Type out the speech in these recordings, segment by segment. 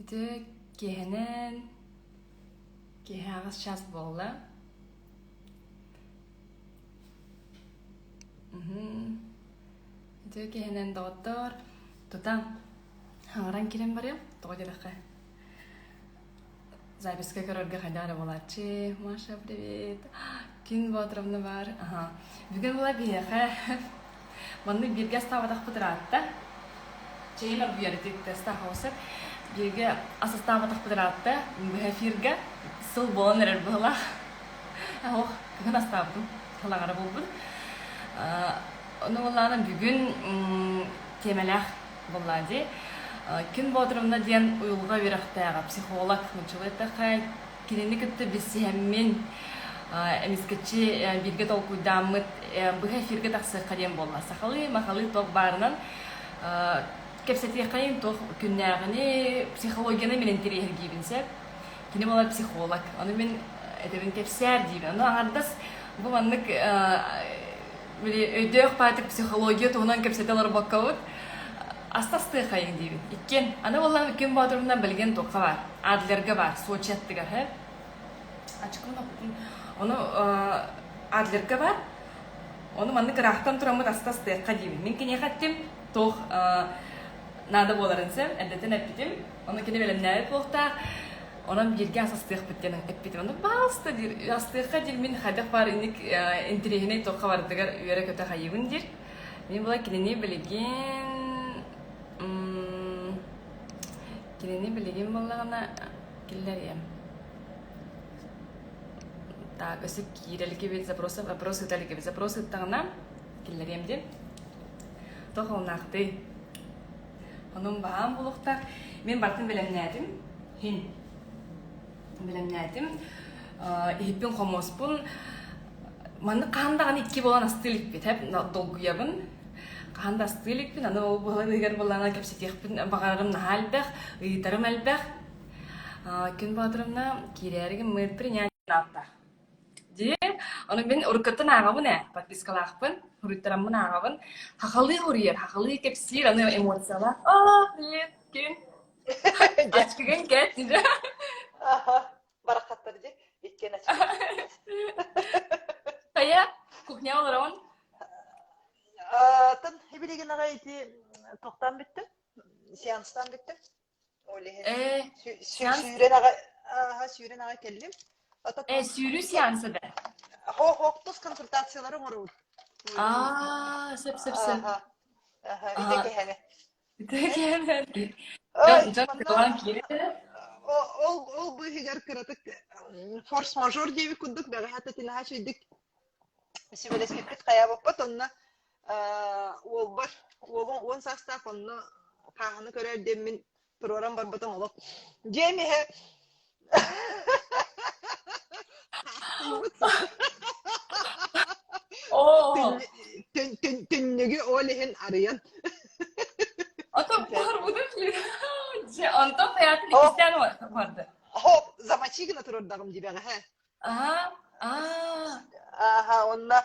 Ити киэһэнэн киэһэ аҕыс чаас буолла. Ити киэһэнэн доҕоттоор, тута хаҥаран киирэн барыам, тоҕо диэтэххэ записка көрөргө хайдах эрэ буолааччы. Маша, привет! Күн Боотуровна баар. Аха. Бүгүн була биһиэхэ маннык бииргэ астаабатахпыт ыраатта. Чэйим оргуйар ити тестаах Бииргэ ас астаабатахпыт ыраатта. Быһа эфиргэ сыл буолан эрэр быһылаах. Ох, кыһын астаабытым. Талаҕара буолбут. Ону буоллаҕына бүгүн тиэмэлээх буоллаа дии. Күн Боотуровна диэн уйулҕа үөрэхтээҕэ, психолог, нууччалыы эттэххэ, кинини кытта билсиһэммин, эмискэччи бииргэ толкуйдааммыт быһа эфиргэ тахсыахха диэн буолла. Сахалыы, махалыы туох баарынан кэпсэтиэххэйин туох күннээҕини, психологияны мин интэриэһиргиибин сөп. Кини буолар психолог. Ону мин этэбин кэпсээр диибин. Ону аҥардас бу маннык били өйдөөх баайтык психология туһунан кэпсэтэ олорбоккобут астастыахайыҥ диибин. Иккиэн. Аны буоллаҕына Күн Боотурунан билигин туохха баар? Адлерга баар, Сочи аттыгар, һэ? Ачыкым оппутун. Ону Адлерга баар. Ону маннык ыраахтан тураммыт астастыахха диибин. Мин киниэхэ эттим, туох наада буоларын сөп, эрдэтин эппитим. Ону кини бэлэмнээбит буолуохтаах. Онон бииргэ ас астыахпыт диэн эппитим. Ону баалыста диир, астыахха диир, мин хайдах баар инник интэриэһинэй туохха барытыгар үөрэ-көтө хайыыбын диир. Мин була кинини билигин кинини билигин буоллаҕына киллэриэм. Так, өссө киирэ иликибит запрос вопрос ыыта иликибит. Запрос ыыттаҕына киллэриэм диэн. Туох олнаахтый? Онон баһаам буолуохтаах. Мин барытын бэлэмнээтим. Хин. Бэлэмнээтим. Иһиппин хомуоспун. Маннык хаһан даҕаны икки буолан астыы иликпит. Долгуйабын. Хаһан да астыы иликпин. Аны ол буолан буоллаҕына кэпсэтиэхпин баҕарарым наһаа элбэх, ыйытарым элбэх. Күн Боотуровна киирээри гыммыт принять ааттаах. Дии, ону мин уруккуттан ааҕабын ээ, подпискалаахпын, суруйтараммын ааҕабын. Хахалыы суруйар, хахалыы кэпсиир, аны эмоциялаах. Аа, привет, күн. Ачкыгын кэт, дии. Аха, барахаттар дии, иккиэн ачкыгын. Хайа, кухня олороҕун? Тын билигин аҕай ити тохтоон бүттүм, сеанстаан бүттүм. Ол иһин Ээ, сеанс сүүрэн аҕай ааһа сүүрэн аҕай кэллим. Ото Ээ, сүүрүү сеанса да? Хоох тус консультациялары оҥоробут. Аа, сөп сөп сөп. Аха. Аха, ити кэһэни. Ити кэһэни. Дьон дьон кылаан киирэр. Ол ол быыһыгар кыратык форс-мажор диэбит курдук бэҕэһээ татинаһа үчүгдүк сүбэлэспиппит хайаабыппыт онно уолбар уолум уон саастаах онно хааһыны көрөр диэммин туруоран барбытым олох дьиэм иһэ түннүгү ол иһин арыйан Ото барбытым дьэ онтон хайаатын иккистээн барды Хоп, замочи гына турардаҕым дибэҕэһэ Аа, аа. Ааһа, уонна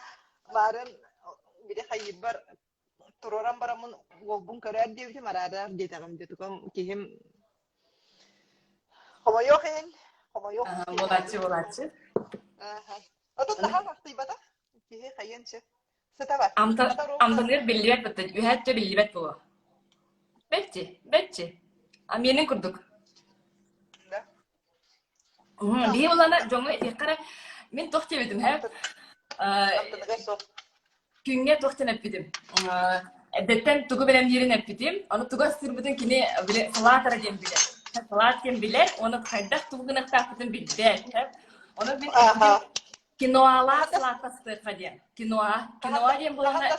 баарын били хайыырбар туруоран бараммын уолбун көрөөр диэбитим, араараар диэтэҕим дии. Тукам киһим хомойуох иһин, хомойуох Аха, буолааччы, буолааччы. Ааһа. Отон наһаа ахтыйбатах. Киһи хайыан сөп. Сыта бар. Амта Сыта ровно. амтаныыр биллибэт быттын, үһээччэ биллибэт буолуо. Бэччи, бэччи. А миэнин курдук. Да. Биһи улана дьоҥҥо этиэххэ эрэ мин туох диэбитим һэ Амтаныгар суох. Күҥҥэ туох диэн эппитим эрдэттэн тугу бэлэмниирин эппитим ону тугу астыырбытын кини били салаат эрэ диэн билэр салаат диэн билэр уонна хайдах тугу гыныахтаахпытын билбэт ону мин эппитим киноалаах салаат астыахха диэн киноа киноа диэн буолана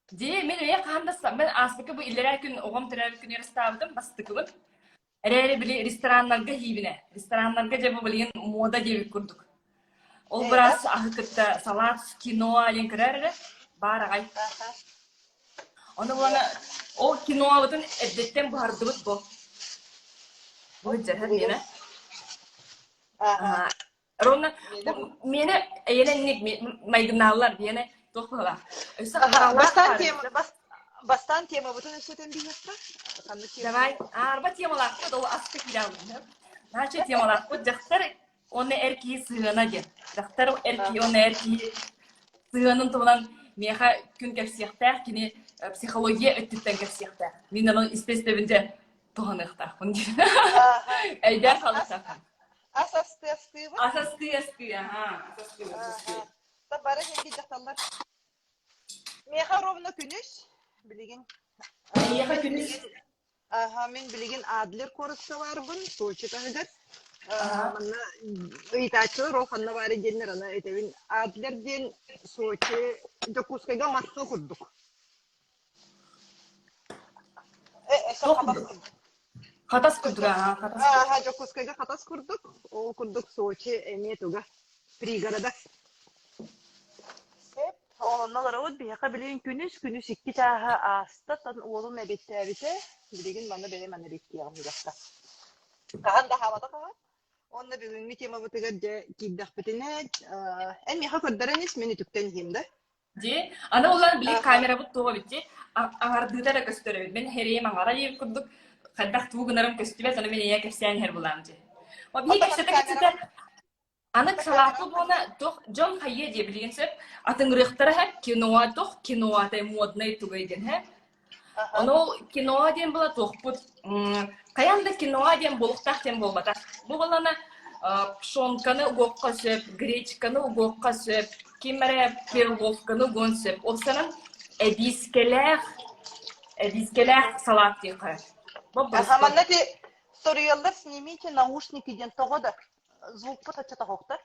Дии, мин эмиэ хаһан да мен ааспыкка бу иллэрээ күн оҕом төрөөбүт күнүгэр астаабытым, бастакыбын. Эрээри били рестораннарга иһиибинэ. Рестораннарга дьэ бу билигин муода диэбит курдук. Ол быраас аһы кытта салаат, киноа диэн көрөр эрэ, баар аҕай. Ону булана ол киноабытын эрдэттэн буһардыбыт бу. Бу дьэрһэр миэнэ. Ровно миэнэ эйэлэнник майгынааллар миэнэ туох быһалаах. Өссө Бастаан тема бас. Бастаан темабытын өссөтөн биһиэххэ. Ханнык Давай, теманы? аарба темалаахпыт, ол аска киирэ Наша темалаахпыт дьахтар уонна эр киһи сыһыана диэн. Дьахтар эр киһи уонна эр киһи сыһыанын туһунан миэхэ күн кэпсиэхтээх, кини психология өттүттэн кэпсиэхтээх. Мин ону истэ-истэбин дьэ туһаныахтаахпын диэн. Өйдөөн Ас хаалыахтаахпын. ас астыы астыыбыт. Ас астыы астыы, аха, ас астыы астыы. Бары хинди дьахталлар. Миэхэ ровно күнүс билигин. Эйиэхэ Мин күнүс билигин Аха, мин билигин Адлер куоракка баарбын, Сочи таһыгар. Аха. Манна ыйытааччылар ол ханна баарый диэннэр аны этэбин. Адлер диэн Сочи Дьокуускайга Москва курдук. Э, Туох Хатас курдук? курдук. Хатас курдук, аха, хатас курдук. Аха, Дьокуускайга Хатас курдук. Ол курдук Сочи эмиэ туга пригорода. Сөп. Онно олоробут. Биһиэхэ билигин күнүс, күнүс икки чааһа ааста. Тон уолум эбиэттээбитэ. Билигин манна бэйэм аны эбиэттиэҕим үрэххэ. Хаһан да аһаабатах аҕа. Уонна бүгүҥҥү темабытыгар дьэ киирдэхпитинэ, эн миэхэ көрдөрөн ис, мин үтүктэн иһиэм да? Дии. Аны улаан били Аха. камерабыт туох эбит дии? Аҥардыыта эрэ көстөр эбит. Мин хэриэм аҥара диэбит курдук хайдах тугу гынарым көстүбэт, ону мин ийэ кэпсээн иһэр булаам дии. О, биһи Оттон аны кэпсэтэ кэпсэтэ камерабыт Аны салаакы буона туох дьон хайыа диэ билигин сөп атыҥырыахтара һэ киноа туох киноатай моднай тугай диэн һэ ону ол киноа диэн була туохпут хайаан да киноа диэн буолуохтаах диэн буолбатах бу балана пшонканы угуохха сөп гречканы угуохха сөп ким эрэ перловканы угуон сөп ол санан эбиискэлээх эбиискэлээх салаат диэххэ Аха, манна ти суруйаллар снимите наушники диэн тоҕо да Звукпут оччотоһуохтар.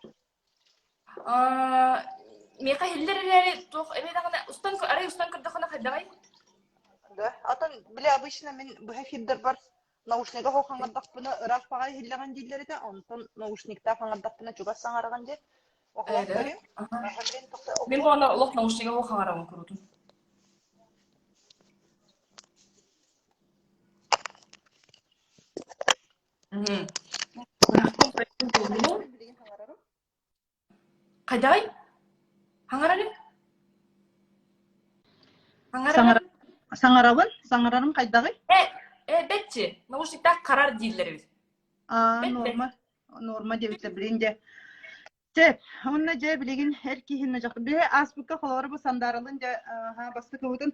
Миэхэ иһиллэр эрээри туох эмиэ даҕаны устан арай устан көрдөххүнэ хайдаҕый? Да, атын били обычно мин быһа эфирдэрбэр наушнига хоһ хаҥардахпына ыраах баҕайы иһиллэҕин дииллэр этэ, онтон наушниктаах хаҥардахпына чугас саҥараҕын диэн оһолон Эрэ. көрүм. Аха, тохто Мин буолана олох наушнига хоһ хаҥарабын куруутун. Билигин хаҥарарым. Хайдаҕый? Хаҥарарый? Хаҥарарым? Саҥарабын? Саҥарарым хайдаҕый? Э, э, бэтчи, наушниктаах харар дииллэр эбит. Аа, Бэт, бэт. норма. Норма диэбиттэр билигин дьэ. Чэ, уонна дьэ билигин эр киһини дьахтар биһи ааспыкка холобура бу Сандааралыын дьэ аһаа бастакыбытын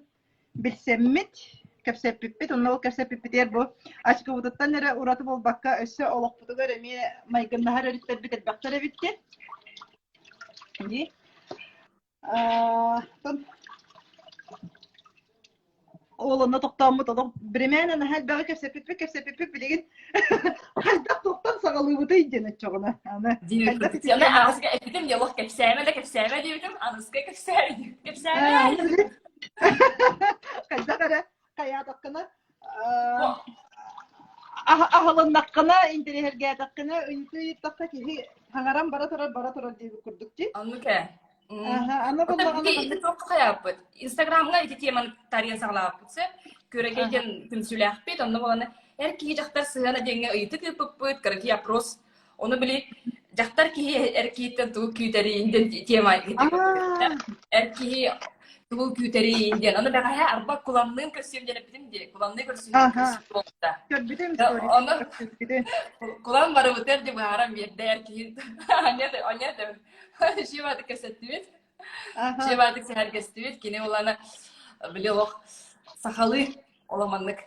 билсэммит, кэпсэппиппит, онно ол кэпсэппиппитигэр бу ачыкыбытыттан эрэ ураты буолбакка өссө олохпутугар эмиэ майгыннаһар өрүттэрбит элбэхтэр эбит диэн. Дии. Аа, Ол онно тохтооммут олох биримээнэ наһаа элбэҕи кэпсэппиппит кэпсэппиппит билигин хайдах туохтан саҕалыыбытый диэн оччоҕуна аны хайдах ити Аны аҕыска эппитим дии олох кэпсээмэ да кэпсээмэ диэбитим аныска кэпсээмэ кэпсээмэ хайдах эрэ хайаатаххына аһылыннаххына интэриэһиргээтэххинэ ыйытыы ыйыттахха киһи хаҥаран бара турар бара турар диэбит курдук дии Оннук ээ. Аха, аны буоллаҕына Ити туохха хайааппыт? Инстаграмҥа ити теманы тарыйан саҕалаабыппыт сөп. Күөрэгэй диэн түмсүүлээхпит, онно буолана эр киһи дьахтар сыһыана диэҥҥэ ыйытык ыыппыппыт, кыракый опрос. Ону били дьахтар киһи эр киһиттэн тугу күүтэрий диэн тема эр киһи тугу күүтэрий диэн. Ону бэҕэһээ арба куланныын көрсүөм диэн эппитим дии. Куланныы көрсүһүү буолбута. Көрбүтүм Ону кулан барыбытыгар дии быһааран биэрдэ эр киһи. Аньа Чебатык кэпсэттибит. Чебатык сэһэргэстибит. Кини улана били олох сахалыы оломаннык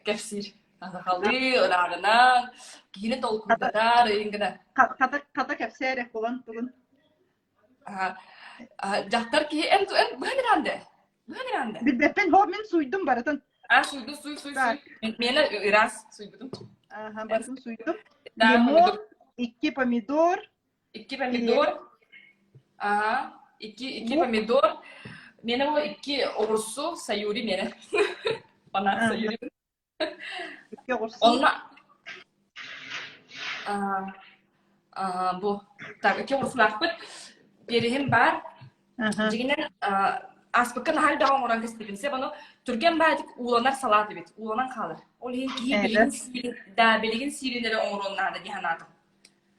кэпсиир. Сахалыы ырааҕынан киһини толкуйдатар ыйын гына. Хата хата кэпсээр кулан тугун. Дьахтар киһи эн эн быһан иранды. Быһан иранды. Билбэппин, хоо мин суйдум барытын. А суйду суй суй суй. Миэнэ ыраас суйбутум. Аха, барытын суйдум. Лимон, икки помидор, Икки помидор. Ага. Икки, икки помидор. Миэнэ ол икки оҕурсу саюри миэнэ. Фанат саюри. Икки оҕурсу. Онно а, бу так икки оҕурсулаахпыт. Переһим баар. Дьиҥинэн ааспыкка наһаа элбэҕи оҥорон кэспитим. Сөп ону түргэн баайдык ууланар салаат эбит. Ууланан хаалар. Ол иһин киһи билигин сиирин, да, билигин сиирин эрэ оҥоруон наада дии санаатым.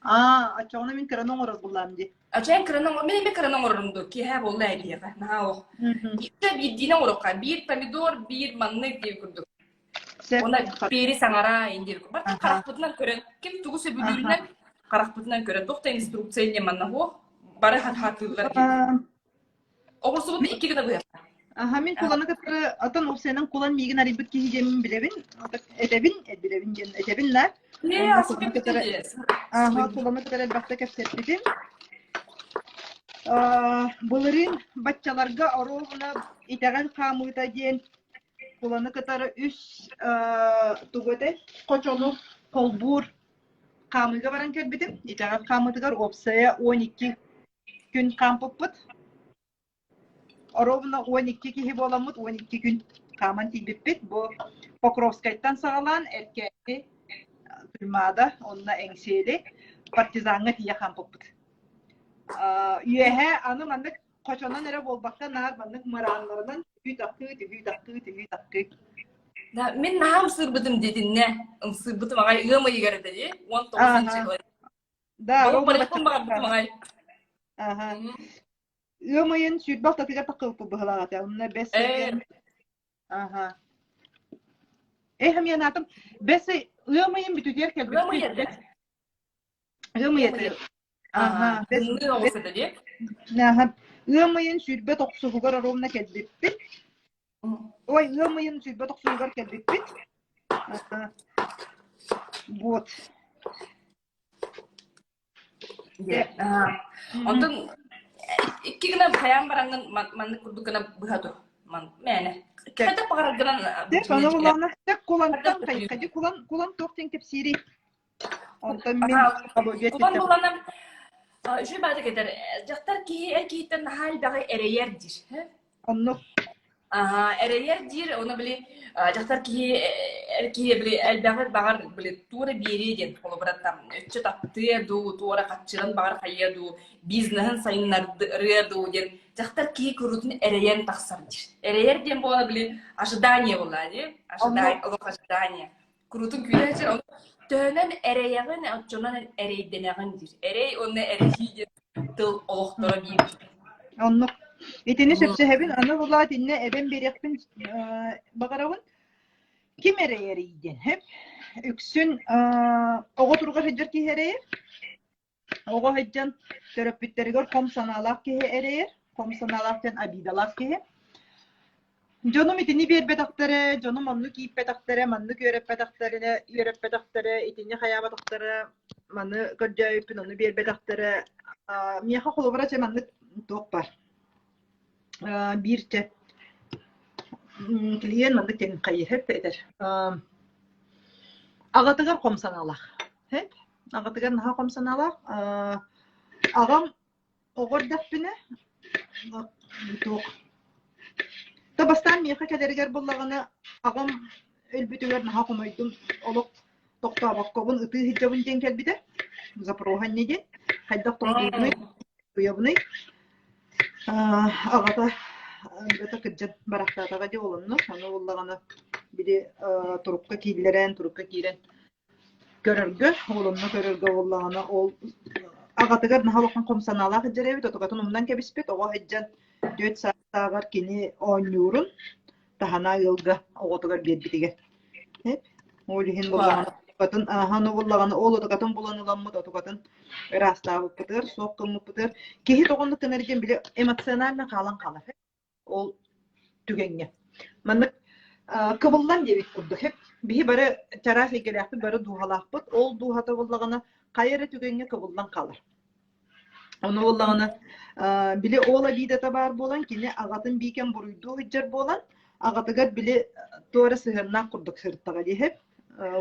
Аа, оччоҕуна мин кыраны оҥорор буллаам дии. Ачаан кыраны оҥор, мин эмиэ кыраны оҥорорум дуу, киэһэ буолла ээ биһиэхэ, наһаа ох. Иккитэ биирдиини оҥоруохха, биир помидор, биир маннык диир курдук. Сөп. Уонна перец аҥара индир. Барыта Аха. харахпытынан көрөн, ким тугу Аха. сөбүлүүрүнэн харахпытынан көрөн, туох да инструкция инньэ манна суох, бары хатыыллар диир. Аа, Оҕурсубутун икки гына быһыахха. Аха, мин куланы кытары атын опциянан кулан миигин арыйбыт киһи диэммин билэбин. Этэбин, билэбин диэн этэбин да. Не, Уонна куланы кытары аха, асыппыт куланы кытары элбэхтэ кэпсэппитим. Аа, былырыын баччаларга оруобуна итэҕэл хаамыыта диэн куланы кытары үс аа, тугу этэй хочону холбуур хаамыыга баран кэлбитим. Итэҕэл хаамыытыгар уопсайа 12 күн хаампыппыт. Оруобуна 12 киһи буоламмыт 12 күн хааман тиийбиппит. Бу Покровскайтан саҕалаан Эркээйи, Туймаада уонна Эҥсиэли партизаҥҥа тиийэ хаампыппыт. Үөһэ аны маннык хочонон эрэ буолбакка наар маннык мырааннарынан түһүү-тахсыы, түһүү-тахсыы, түһүү-тахсыы. Да, мин наһаа ымсыырбытым диэтиннэ. Ымсыырбытым аҕай ыам ыйыгар этэ дии. 19 Ааһа. жыл. Да, Олох ровно барыахпын баҕарбытым бачча. аҕай. Аха. Ыам ыйын 26-тыгар таххыбыппыт быһылаах этэ. Онно бэс Э, ыйын аха. Э, хамыйанаатым. Бэс ый ыам ыйын бүтүтүгэр ыам кэлбиппит. ыйа этэ. Бэс ыам Ыам ыйа этэ. ыйа. Аха. Аа, Бэс тымныы оҕус бэс этэ дии. аха. Ыам ыйын 29-угар ровно кэлбиппит. Ой, ыам ыйын 29-угар кэлбиппит. Аха. Вот. Онтон икки гына хайаан бараҥҥын маннык курдук гына быһа тур. Мээнэ. Хайдах баҕарар гынан Аны булаана кулантан хайди кулан кулан туох диэн кэпсиирий? Онтон мин Кулан буланам үчүгэй баҕайытык этэр дьахтар киһи эр киһиттэн наһаа элбэҕи эрэйэр диир. Оннук. Аһаа, эрэйэр диир, ону били дьахтар киһи эр киһи били элбэҕи баҕар били туора биэриэ диэн холобура там өччө таптыа дуу, туора хаччынан баҕар хайыа дуу, бизнеһин сайыннарыа дуу диэн дьахтар киһи куруутун эрэйэн тахсар диир. Эрэйэр диэн буола били ожидание буолла дии, ожидание, олох ожидание. Куруутун күүтэ сылдьар, ону төһөнөн эрэйэҕин, оччонон эрэйдэнэҕин диир. Эрэй уонна эрэйии диэн тыл олохторо биир. Оннук. Итини сөпсөһөбүн. Аны була итиннэ эбэн биэриэхпин баҕарабын. Ким эрэйэрий диэн. Үксүн оҕо туруга сылдьар киһи эрэйэр. Оҕо сылдьан төрөппүттэригэр хом санаалаах киһи эрэйэр, хом санаалаах диэн обидалаах киһи. Дьонум итини биэрбэтэхтэрэ, дьонум оннук ииппэтэхтэрэ, маннык үөрэппэтэхтэринэ үөрэппэтэхтэрэ, итини хайаабатахтара, маны көрдөөбүппүн ону биэрбэтэхтэрэ. Аа, миэхэ холобура чэ маннык туох баар. Аа, биир чэ клиент маннык диэн хайыһып этэр. Аа, аҕатыгар хом санаалаах. Аҕатыгар наһаа хом санаалаах. Аҕам оҕо эрдэхпинэ туох то бастаан миэхэ кэлэригэр буоллаҕына аҕам өлбүтүгэр наһаа хомойдум олох тохтообоккобун ытыы сылдьабын диэн кэлбитэ запроһа инньэ диэн хайдах тохтуубунуй туйабыный аҕата ата кырдьан барахтаатаҕа дии олонно ону буоллаҕына били турукка кииллэрэн турукка киирэн Көрөргө, ол онно көрөргө буоллаҕына, ол аҕатыгар наһаа улахан хом санаалаах сылдьар эбит, отукатын умнан кэбиспит, оҕо сылдьан түөрт саастааҕар кини оонньуурун таһана ыалга оҕотугар биэрбитигэр. Ол иһин буоллаҕына, отукатын ааһан буоллаҕына, ол отукатын булан ыламмыт, отукатын ыраастаабыппытыгар, суох гыммыппытыгар, киһи тоҕо оннук гынар диэн били эмоционально хаалан хаалар. Ол түгэҥҥэ. Маннык кыбыллан диэбит курдук. Биһи бары чараас эйгэлээхпит, бары дууһалаахпыт. Ол дууһата буоллаҕына хайа эрэ түгэҥҥэ кыбыллан хаалар. Ону буоллаҕына били ол обидата баар буолан, кини аҕатын биикэн буруйдуу сылдьар буолан, аҕатыгар били туора сыһыаннаах курдук сырыттаҕа диэһэ.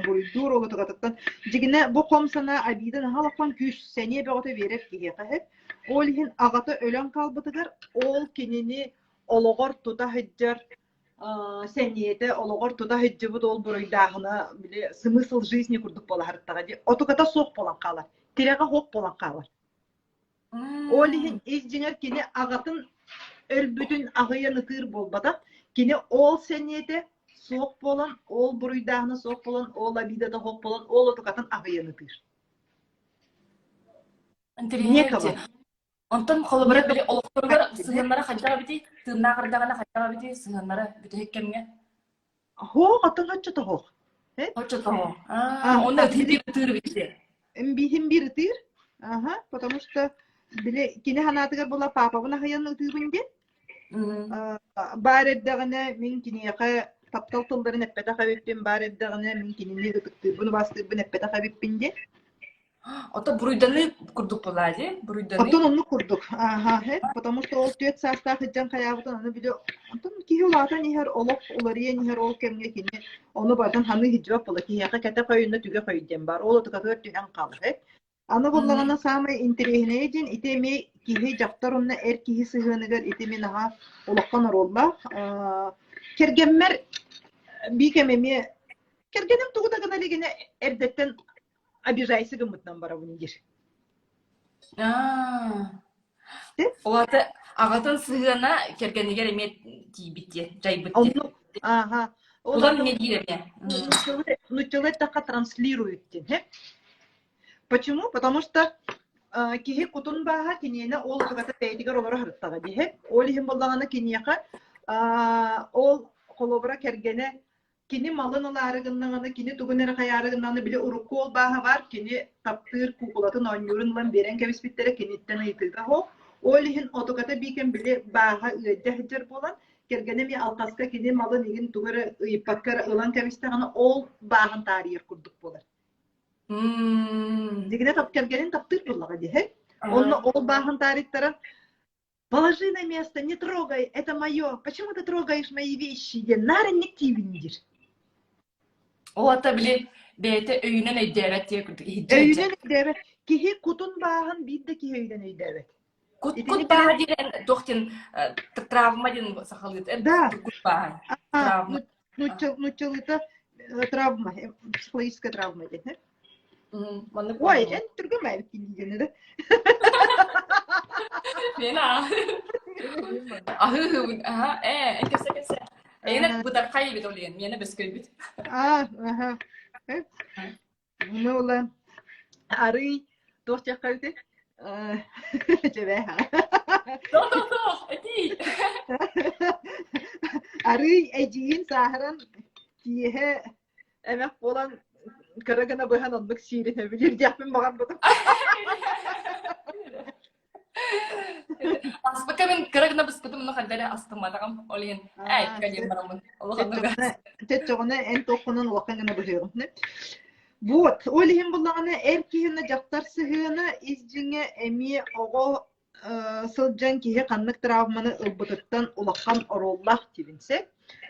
Буруйдуур ол отугатыттан. Дьигинэ бу хом санаа обида наһаа улахан күүс, сэниэ бөҕөтө биэрэр киһиэхэ иһит. Ол иһин аҕата өлөн хаалбытыгар ол кинини олоҕор тута сылдьар сэниэтэ олоҕор тута сылдьыбыт ол буруйдааһына били смысл жизни курдук буола сырыттаҕа дии. Отуката суох буолан хаалар. Тирэҕэ суох буолан хаалар. Ол иһин ис дьиҥэр кини аҕатын өлбүтүн аҕыйан ытыыр буолбатах. Кини ол сэниэтэ суох буолан, ол буруйдааһына суох буолан, ол обидата суох буолан, ол отукатын аҕыйан ытыыр. Интэриэһинэй Некого. Онтон холобура Некого били олохторугар сыһыаннара хайдах эбитий? Тыыннаах эрдэҕинэ хайдах эбитий сыһыаннара бүтэһик кэмҥэ? Хоох, оттон оччотоһох. Э? Оччотоһо. А, Онно били ытыы ытыыр эбит биһим биир ытыыр. Аха, потому что били кини санаатыгар була паапабын аһыйан ытыыбын диэн. Баар эрдэҕинэ мин киниэхэ таптал тылларын эппэтэх эбиппин, баар эрдэҕинэ мин кинини ытыктыырбын, убаастыырбын эппэтэх эбиппин диэн. Ото буруйданыы курдук буолаа дии, буруйданыы. Оттон оннук курдук. Ааһа, потому что ол түөрт саастаах сылдьан хайаабытын аны били онтон киһи улаатан иһэр, олох уларыйан иһэр ол кэмҥэ кини ону барытын ханыы сылдьыбат буола. Киһиэхэ кэтэх өйүнэ түгэх өй диэн баар. Ол отукатыгар түһэн хаалар. Аны буоллаҕына саамай интэриэһинэйэ диэн ити эмиэ киһи дьахтар уонна эр киһи сыһыаныгар ити мин аһа улахан оруоллаах. Кэргэммэр биикэм эмиэ кэргэним тугу да гына илигинэ эрдэттэн обижайся гыммытынан барабын диир. Ол аата аҕатын сыһыана кэргэнигэр эмиэ тиийбит диye, дьайбыт диye. Оннук. Ааха. Ол Улам эмиэ диир эмиэ. Нууччалыы эттэххэ транслирует диэн. Почему? Потому что киһи кутун бааһа киниэнэ ол утугата бэйэтигэр олоро сырыттаҕа дии. Ол иһин буоллаҕына киниэхэ ол холобура кэргэнэ кини малын ылаары гыннаҕына, кини тугун эрэ хайаары гыннаҕына, били урукку ол бааһа баар, кини таптыыр куукулатын оонньуурун ылан биэрэн кэбиспиттэрэ киниттэн ыйытыыта суох. Ол иһин отуката биикэн били бааһа ыалдьа сылдьар буолан, кэргэнэ эмиэ алҕаска кини малын игин тугу эрэ ыйыппакка эрэ ылан кэбистэҕинэ, ол бааһын таарыйар курдук буолар. Дигинэ кэргэнин таптыыр буоллаҕа дии. Онно ол бааһын таарыйтаран Положи на место, не трогай, это мое. Почему ты трогаешь мои вещи? диэн наар инник тиибин диир. Ол ата били бэйэтэ өйүнэн өйдөөбөт диye курдук иһирдьэ Өйүнэн өйдөөбөт. Киһи кутун бааһын биир да киһи өйүнэн өйдөөбөт. Кут кут бааһа диэн туох диэн травма диэн сахалыыта Да. кут бааһа. Травма. Нуччалыыта травма, психологическая травма диэн. Маннык Ой, эн түргэн баайбыт диэн да. Мен аһыы аха э эн кэпсэ кэпсэ. Эйнэ бытархай эбит ол иэн, миэнэ бөскөйбүт. Аа, аха. Ну, ула арый туох диэххэ эбитий? Дьэбээ. Тоох, этий. Арый эдьиийин сааһыран киэһэ эмэх буолан кыра гына быһан оннук сиирин билир диэхпин баҕарбытым. Аспыкка мин кыра гына быспытым онно хайда эрэ астымматаҕым. Ол иһин эй кэлиэн бараммын. Улаханнык Төччөҕүнэ эн туоххунан улахан гына быһыаҕым. Вот, ол иһин буллаҕына эр киһи дьахтар сыһыана ис дьиҥэ эмиэ оҕо сылдьан киһи ханнык травманы ылбытыттан улахан оруоллаах диибин сөп.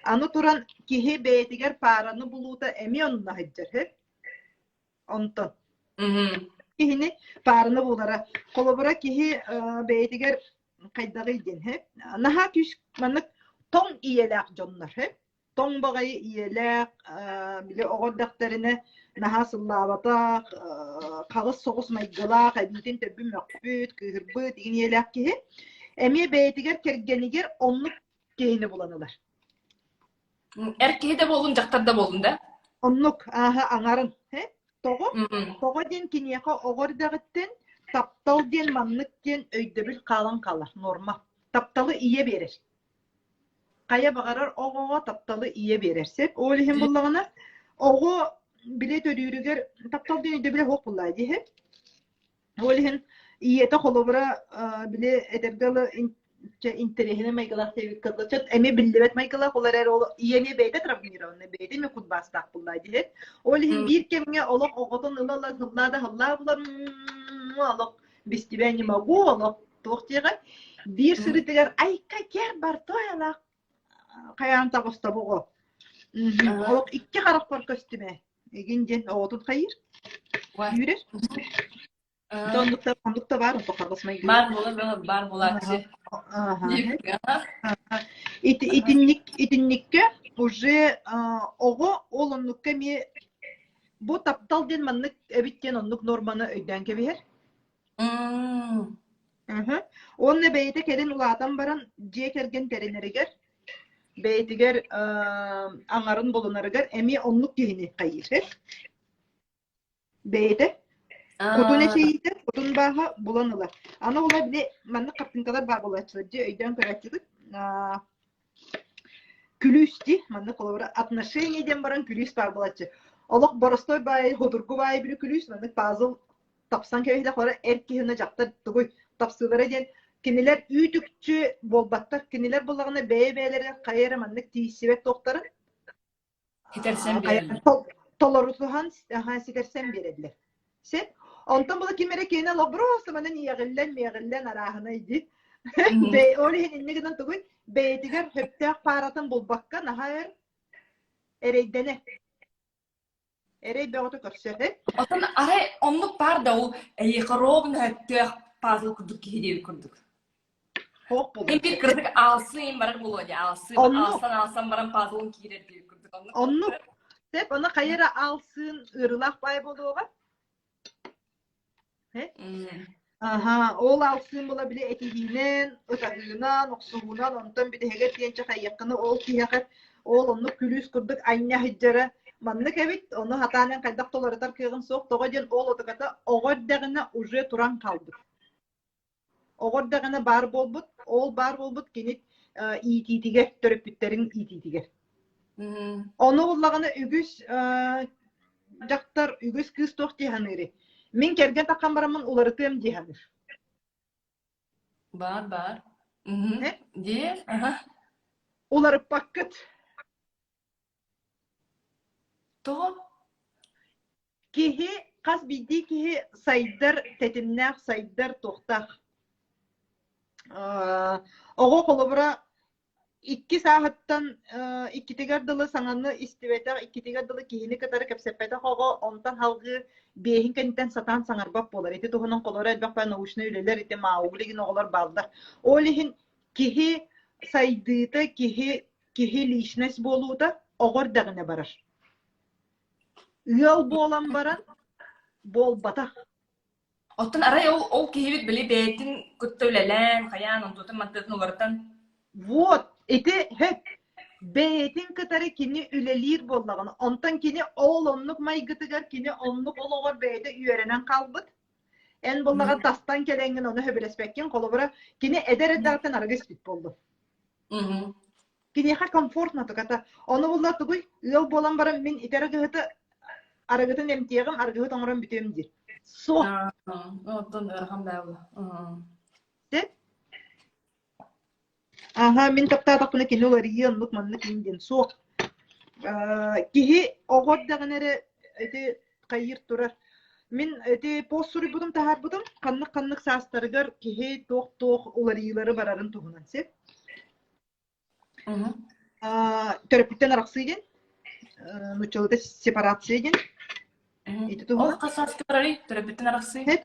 Аны туран киһи бэйэтигэр паараны булуута эмиэ онно сылдьар сөп. Онтон киһини паараны булара. Холобура киһи бэйэтигэр хайдаҕый диэн сөп. Наһаа күүс маннык тоҥ ийэлээх дьоннор сөп тоҥ баҕайы ийэлээх, били оҕо эрдэхтэринэ наһаа сыллаабатах, хаҕыс соҕус майгылаах, эбиитин төрбүн мөхпүт, кыыһырбыт игин ийэлээх киһи эмиэ бэйэтигэр кэргэнигэр оннук киһини булан ылар. Эр киһи да буоллун, дьахтар да буоллун да? Оннук, ааһа аҥарын. Тоҕо? Тоҕо диэн киниэхэ оҕо эрдэҕиттэн таптал диэн маннык диэн өйдөбүл хаалан хаалар, норма. Тапталы ийэ биэрэр. Хайа баҕарар оҕоҕо тапталы ийэ биэрэр сөп. Ол иһин буллаҕына оҕо били төрүүрүгэр таптал диэн өйдөбүлэ суох буоллаа дии. Ол иһин ийэтэ холобура били этэргэ дылы интэриэһинэй майгылаах диэбиккэ дылы эмиэ биллибэт майгылаах ол эрээри ол ийэ эмиэ бэйэтэ травмированный бэйэтэ эмиэ кутбаастаах буоллаа дии. Ол иһин биир кэмҥэ олох оҕотун ыла-ыла сыллаа да сыллаа булан олох без тебя не могу олох туох диэҕэй биир сырыытыгар айка кэр бартойлаах хайаан таҕыстабоҕо олох икки харахпар көстүмэ игин диэн оҕотун хайыыр үүрэр оннук да оннук да баар онто харгыс майгы баар буола баар буолааччы итинник итинниккэ уже оҕо ол оннукка эмиэ бу таптал диэн маннык эбит диэн оннук норманы өйдөөн кэбиһэр Мм. Уонна бэйэтэ кэлин улаатан баран дьиэ кэргэн тэринэригэр, бэйэтигэр аҥарын булунарыгар эмиэ оннук киһини хайыыр. Бэйэтэ. Кутун эчэйиитэ, кутун бааһа булан ылар. Аны ол били маннык хартыынкалар баар буолааччылар дьэ өйдөөн көрөөччүгүт. Күлүүс дии, маннык холобура отношение диэн баран күлүүс баар буолааччы. Олох боростой баайы, ходургу баайы били күлүүс, маннык пазл тапсан кэбиһилэх бара эр киһи дьахтар тугуй тапсыылара диэн кинилэр үүт-үкчү буолбаттар. Кинилэр буллаҕына бэйэ-бэйэлэрэ хайа эрэ маннык тиийсибэт туохтарын Ситэрсэн биэрэллэр. Толорутуһан ситэрсэн биэрэллэр. Син онтон була ким эрэ киэнэ лоброс манан иэҕиллэн миэҕиллэн арааһынай дии. Ол иһин инньэ гынан тугуй бэйэтигэр сөптөөх пааратын булбакка наһаа өр эрэйдэнэ. Эрэй бөҕөтө көрсөр. Оттон арай оннук баар да ол эйиэхэ ровно сөптөөх пазл курдук киһи диэбит курдук. Хоох буолуо. Им бир кырдык аалсыы им барар буолуо дии аалсыы Оннук. аалсан аалсан баран пазлын киирэр диэбит курдук оннук Оннук. Сөп, ону хайа эрэ аалсыын ыарыылаах баай буолуоҕа. Аһа, ол аалсыын була били этиһиинэн, ытаһыынан, охсуһуунан, онтон бүтэһигэр диэн чахайыаххына ол киһиэхэ ол оннук күлүүс курдук анньа сылдьара маннык эбит, ону хатаанан хайдах да уларытар кыаҕым суох, тоҕо диэн ол отуката оҕо эрдэҕинэ уже туран хаалбыт. Оҕо эрдэҕинэ баар буолбут, ол баар буолбут кини иитиитигэр, төрөппүттэрин иитиитигэр. Ону буллаҕына үгүс дьахтар, үгүс кыыс туох дии саныырый? Мин кэргэн таххан бараммын уларытыам дии саныыр. Баар, баар. Дии, аха. Уларыппаккыт. Тоҕо? Киһи, хас биирдии киһи сайдар, тэтимнээх сайдар туохтаах. Оҕо холобура икки сааһыттан иккитигэр дылы саҥаны истибэтэх, иккитигэр дылы киһини кытары кэпсэппэтэх оҕо онтон салгыы биэһин кэнниттэн сатаан саҥарбат буолар. Ити туһунан холобура элбэх научнай үлэлэр ити Маугли гин оҕолор бааллар. Ол иһин киһи сайдыыта, киһи киһи личность буолуута оҕо эрдэҕинэ барар. Ыал буолан баран буолбатах. Оттон арай ол, ол киһибит били бэйэтин кытта үлэлээн, хайаан, онтутун мантытын уларытан Вот, ити хөп. Бэйэтин кытары кини үлэлиир буоллаҕына, онтон кини ол оннук майгытыгар, кини оннук олоҕор бэйэтэ үөрэнэн хаалбыт. Эн буоллаҕа тастан кэлэҥҥин ону сөбүлэспэккин, холобура, кини эдэр эрдэҕиттэн арыгы испит буоллун. Киниэхэ комфортно туката. Ону булла тугуй? Ыал буолан баран мин ити арыгыһыты арыгытын эмтиэҕим, арыгыһыт оҥорон бүтүөм диир. Суох. Оттон ыарахан баалла. Аха, мин таптаатахпына кини уларыйыа, оннук маннык мин диэн суох. Киһи оҕо эрдэҕинэ эрэ ити хайыыр турар. Мин ити пост суруйбутум таһаарбытым ханнык-ханнык саастарыгар киһи туох-туох уларыйыылары барарын туһунан сир. Төрөппүттэн арахсыы диэн, нууччалыыта сепарация диэн. Ити туһунан. Ол хас сааска барарый? Төрөппүттэн арахсыы?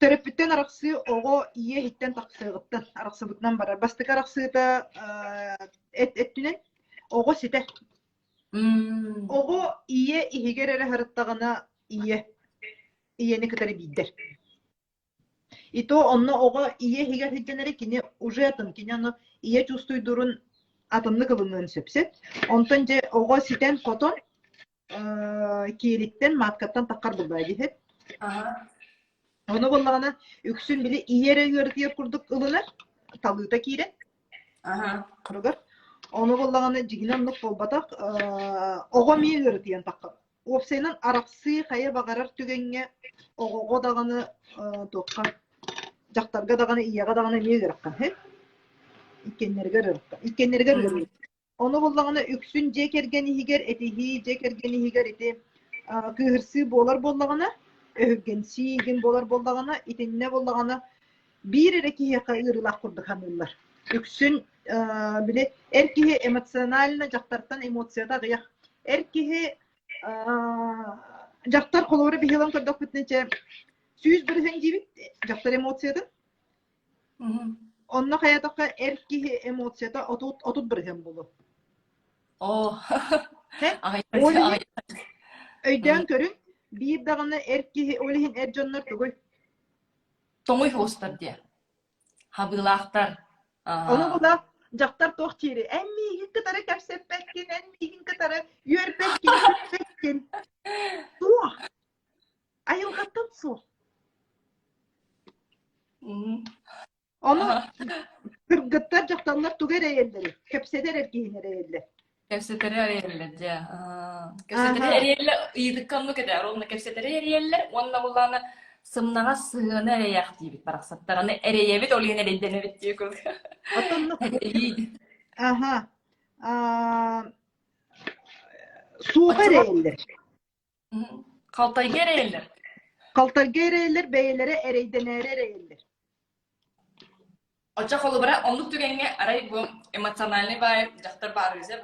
Төрөппүттэн арахсыы оҕо ийэ иһиттэн тахсыаҕыттан арахсыбытынан барар. Бастакы арахсыыта эт өттүнэн оҕо ситэр. Оҕо ийэ иһигэр эрэ сырыттаҕына ийэ ийэни кытары биирдэр. И то онно оҕо ийэ иһигэр сылдьан эрэ кини уже атын, кини ону ийэ чувствуйдуурун атыннык ылыныан сөп сөп. Онтон дьэ оҕо ситэн-хотон киэлиттэн, маткаттан таххар буллаа диһит. Ону буоллаҕына үксүн били ийэ эрэ ыарытыйар курдук ылынар, талыыта киирэн хоругар. Ону буоллаҕына дьигинэ оннук буолбатах, оҕо эмиэ ыарытыйан таххар. Уопсайынан арахсыы хайа баҕарар түгэҥҥэ оҕоҕо даҕаны туохха дьахтарга даҕаны ийэҕэ даҕаны эмиэ ыарахан иккиэннэригэр ыарахан иккиэннэригэр ыарыы Ону буллаҕына үксүн дьиэ кэргэн иһигэр этиһии, дьиэ кэргэн иһигэр ити кыыһырсыы буолар буоллаҕына, өһүргэнсии игин буолар буоллаҕына, итиннэ буоллаҕына биир эрэ киһиэхэ ыарыылаах курдук саныыллар. Үксүн били эр киһи эмоционально дьахтартан эмоцията аҕыйах. Эр киһи дьахтар холобура биһи ылан көрдөхпүтүнэ чэ 100% диибит дьахтар эмоциятын Онно хайатахха эр киһи эмоцията 30% буолуо. Оо, Ол иһин өйдөөн көрүҥ, биир даҕаны эр киһи, ол иһин эр дьоннор тугуй? Тоҥуй хоустар диэ. Хабыылаахтар. Ону була дьахтар туох диири? Эн миигин кытары кэпсэппэккин, эн миигин кытары үөрбэккин, күлбэккин. Суох. Айылҕаттан суох. Кэпсэтэр эр киһини эрэйэллэр. Кэпсэтэри эрийэллэр дьэ. Кэпсэтэри эрийэллэр ыйытыкка оннук этэ. Ровно кэпсэтэри эрийэллэр уонна буллаана сымнаҕас сыһыаны эрэйээх диибит барахсаттар. Аны эрэйэбит, ол иһин эрэйдэнэбит дии курдук. Отоннук. Эрэйии. Аха. Суоҕа эрэйэллэр. Халтайга эрэйэллэр. Халтайга эрэйэллэр, бэйэлэрэ эрэйдэнээри эрэйэллэр. Оччо холобура, оннук түгэҥҥэ арай бу эмоциональный баай дьахтар баар үһү,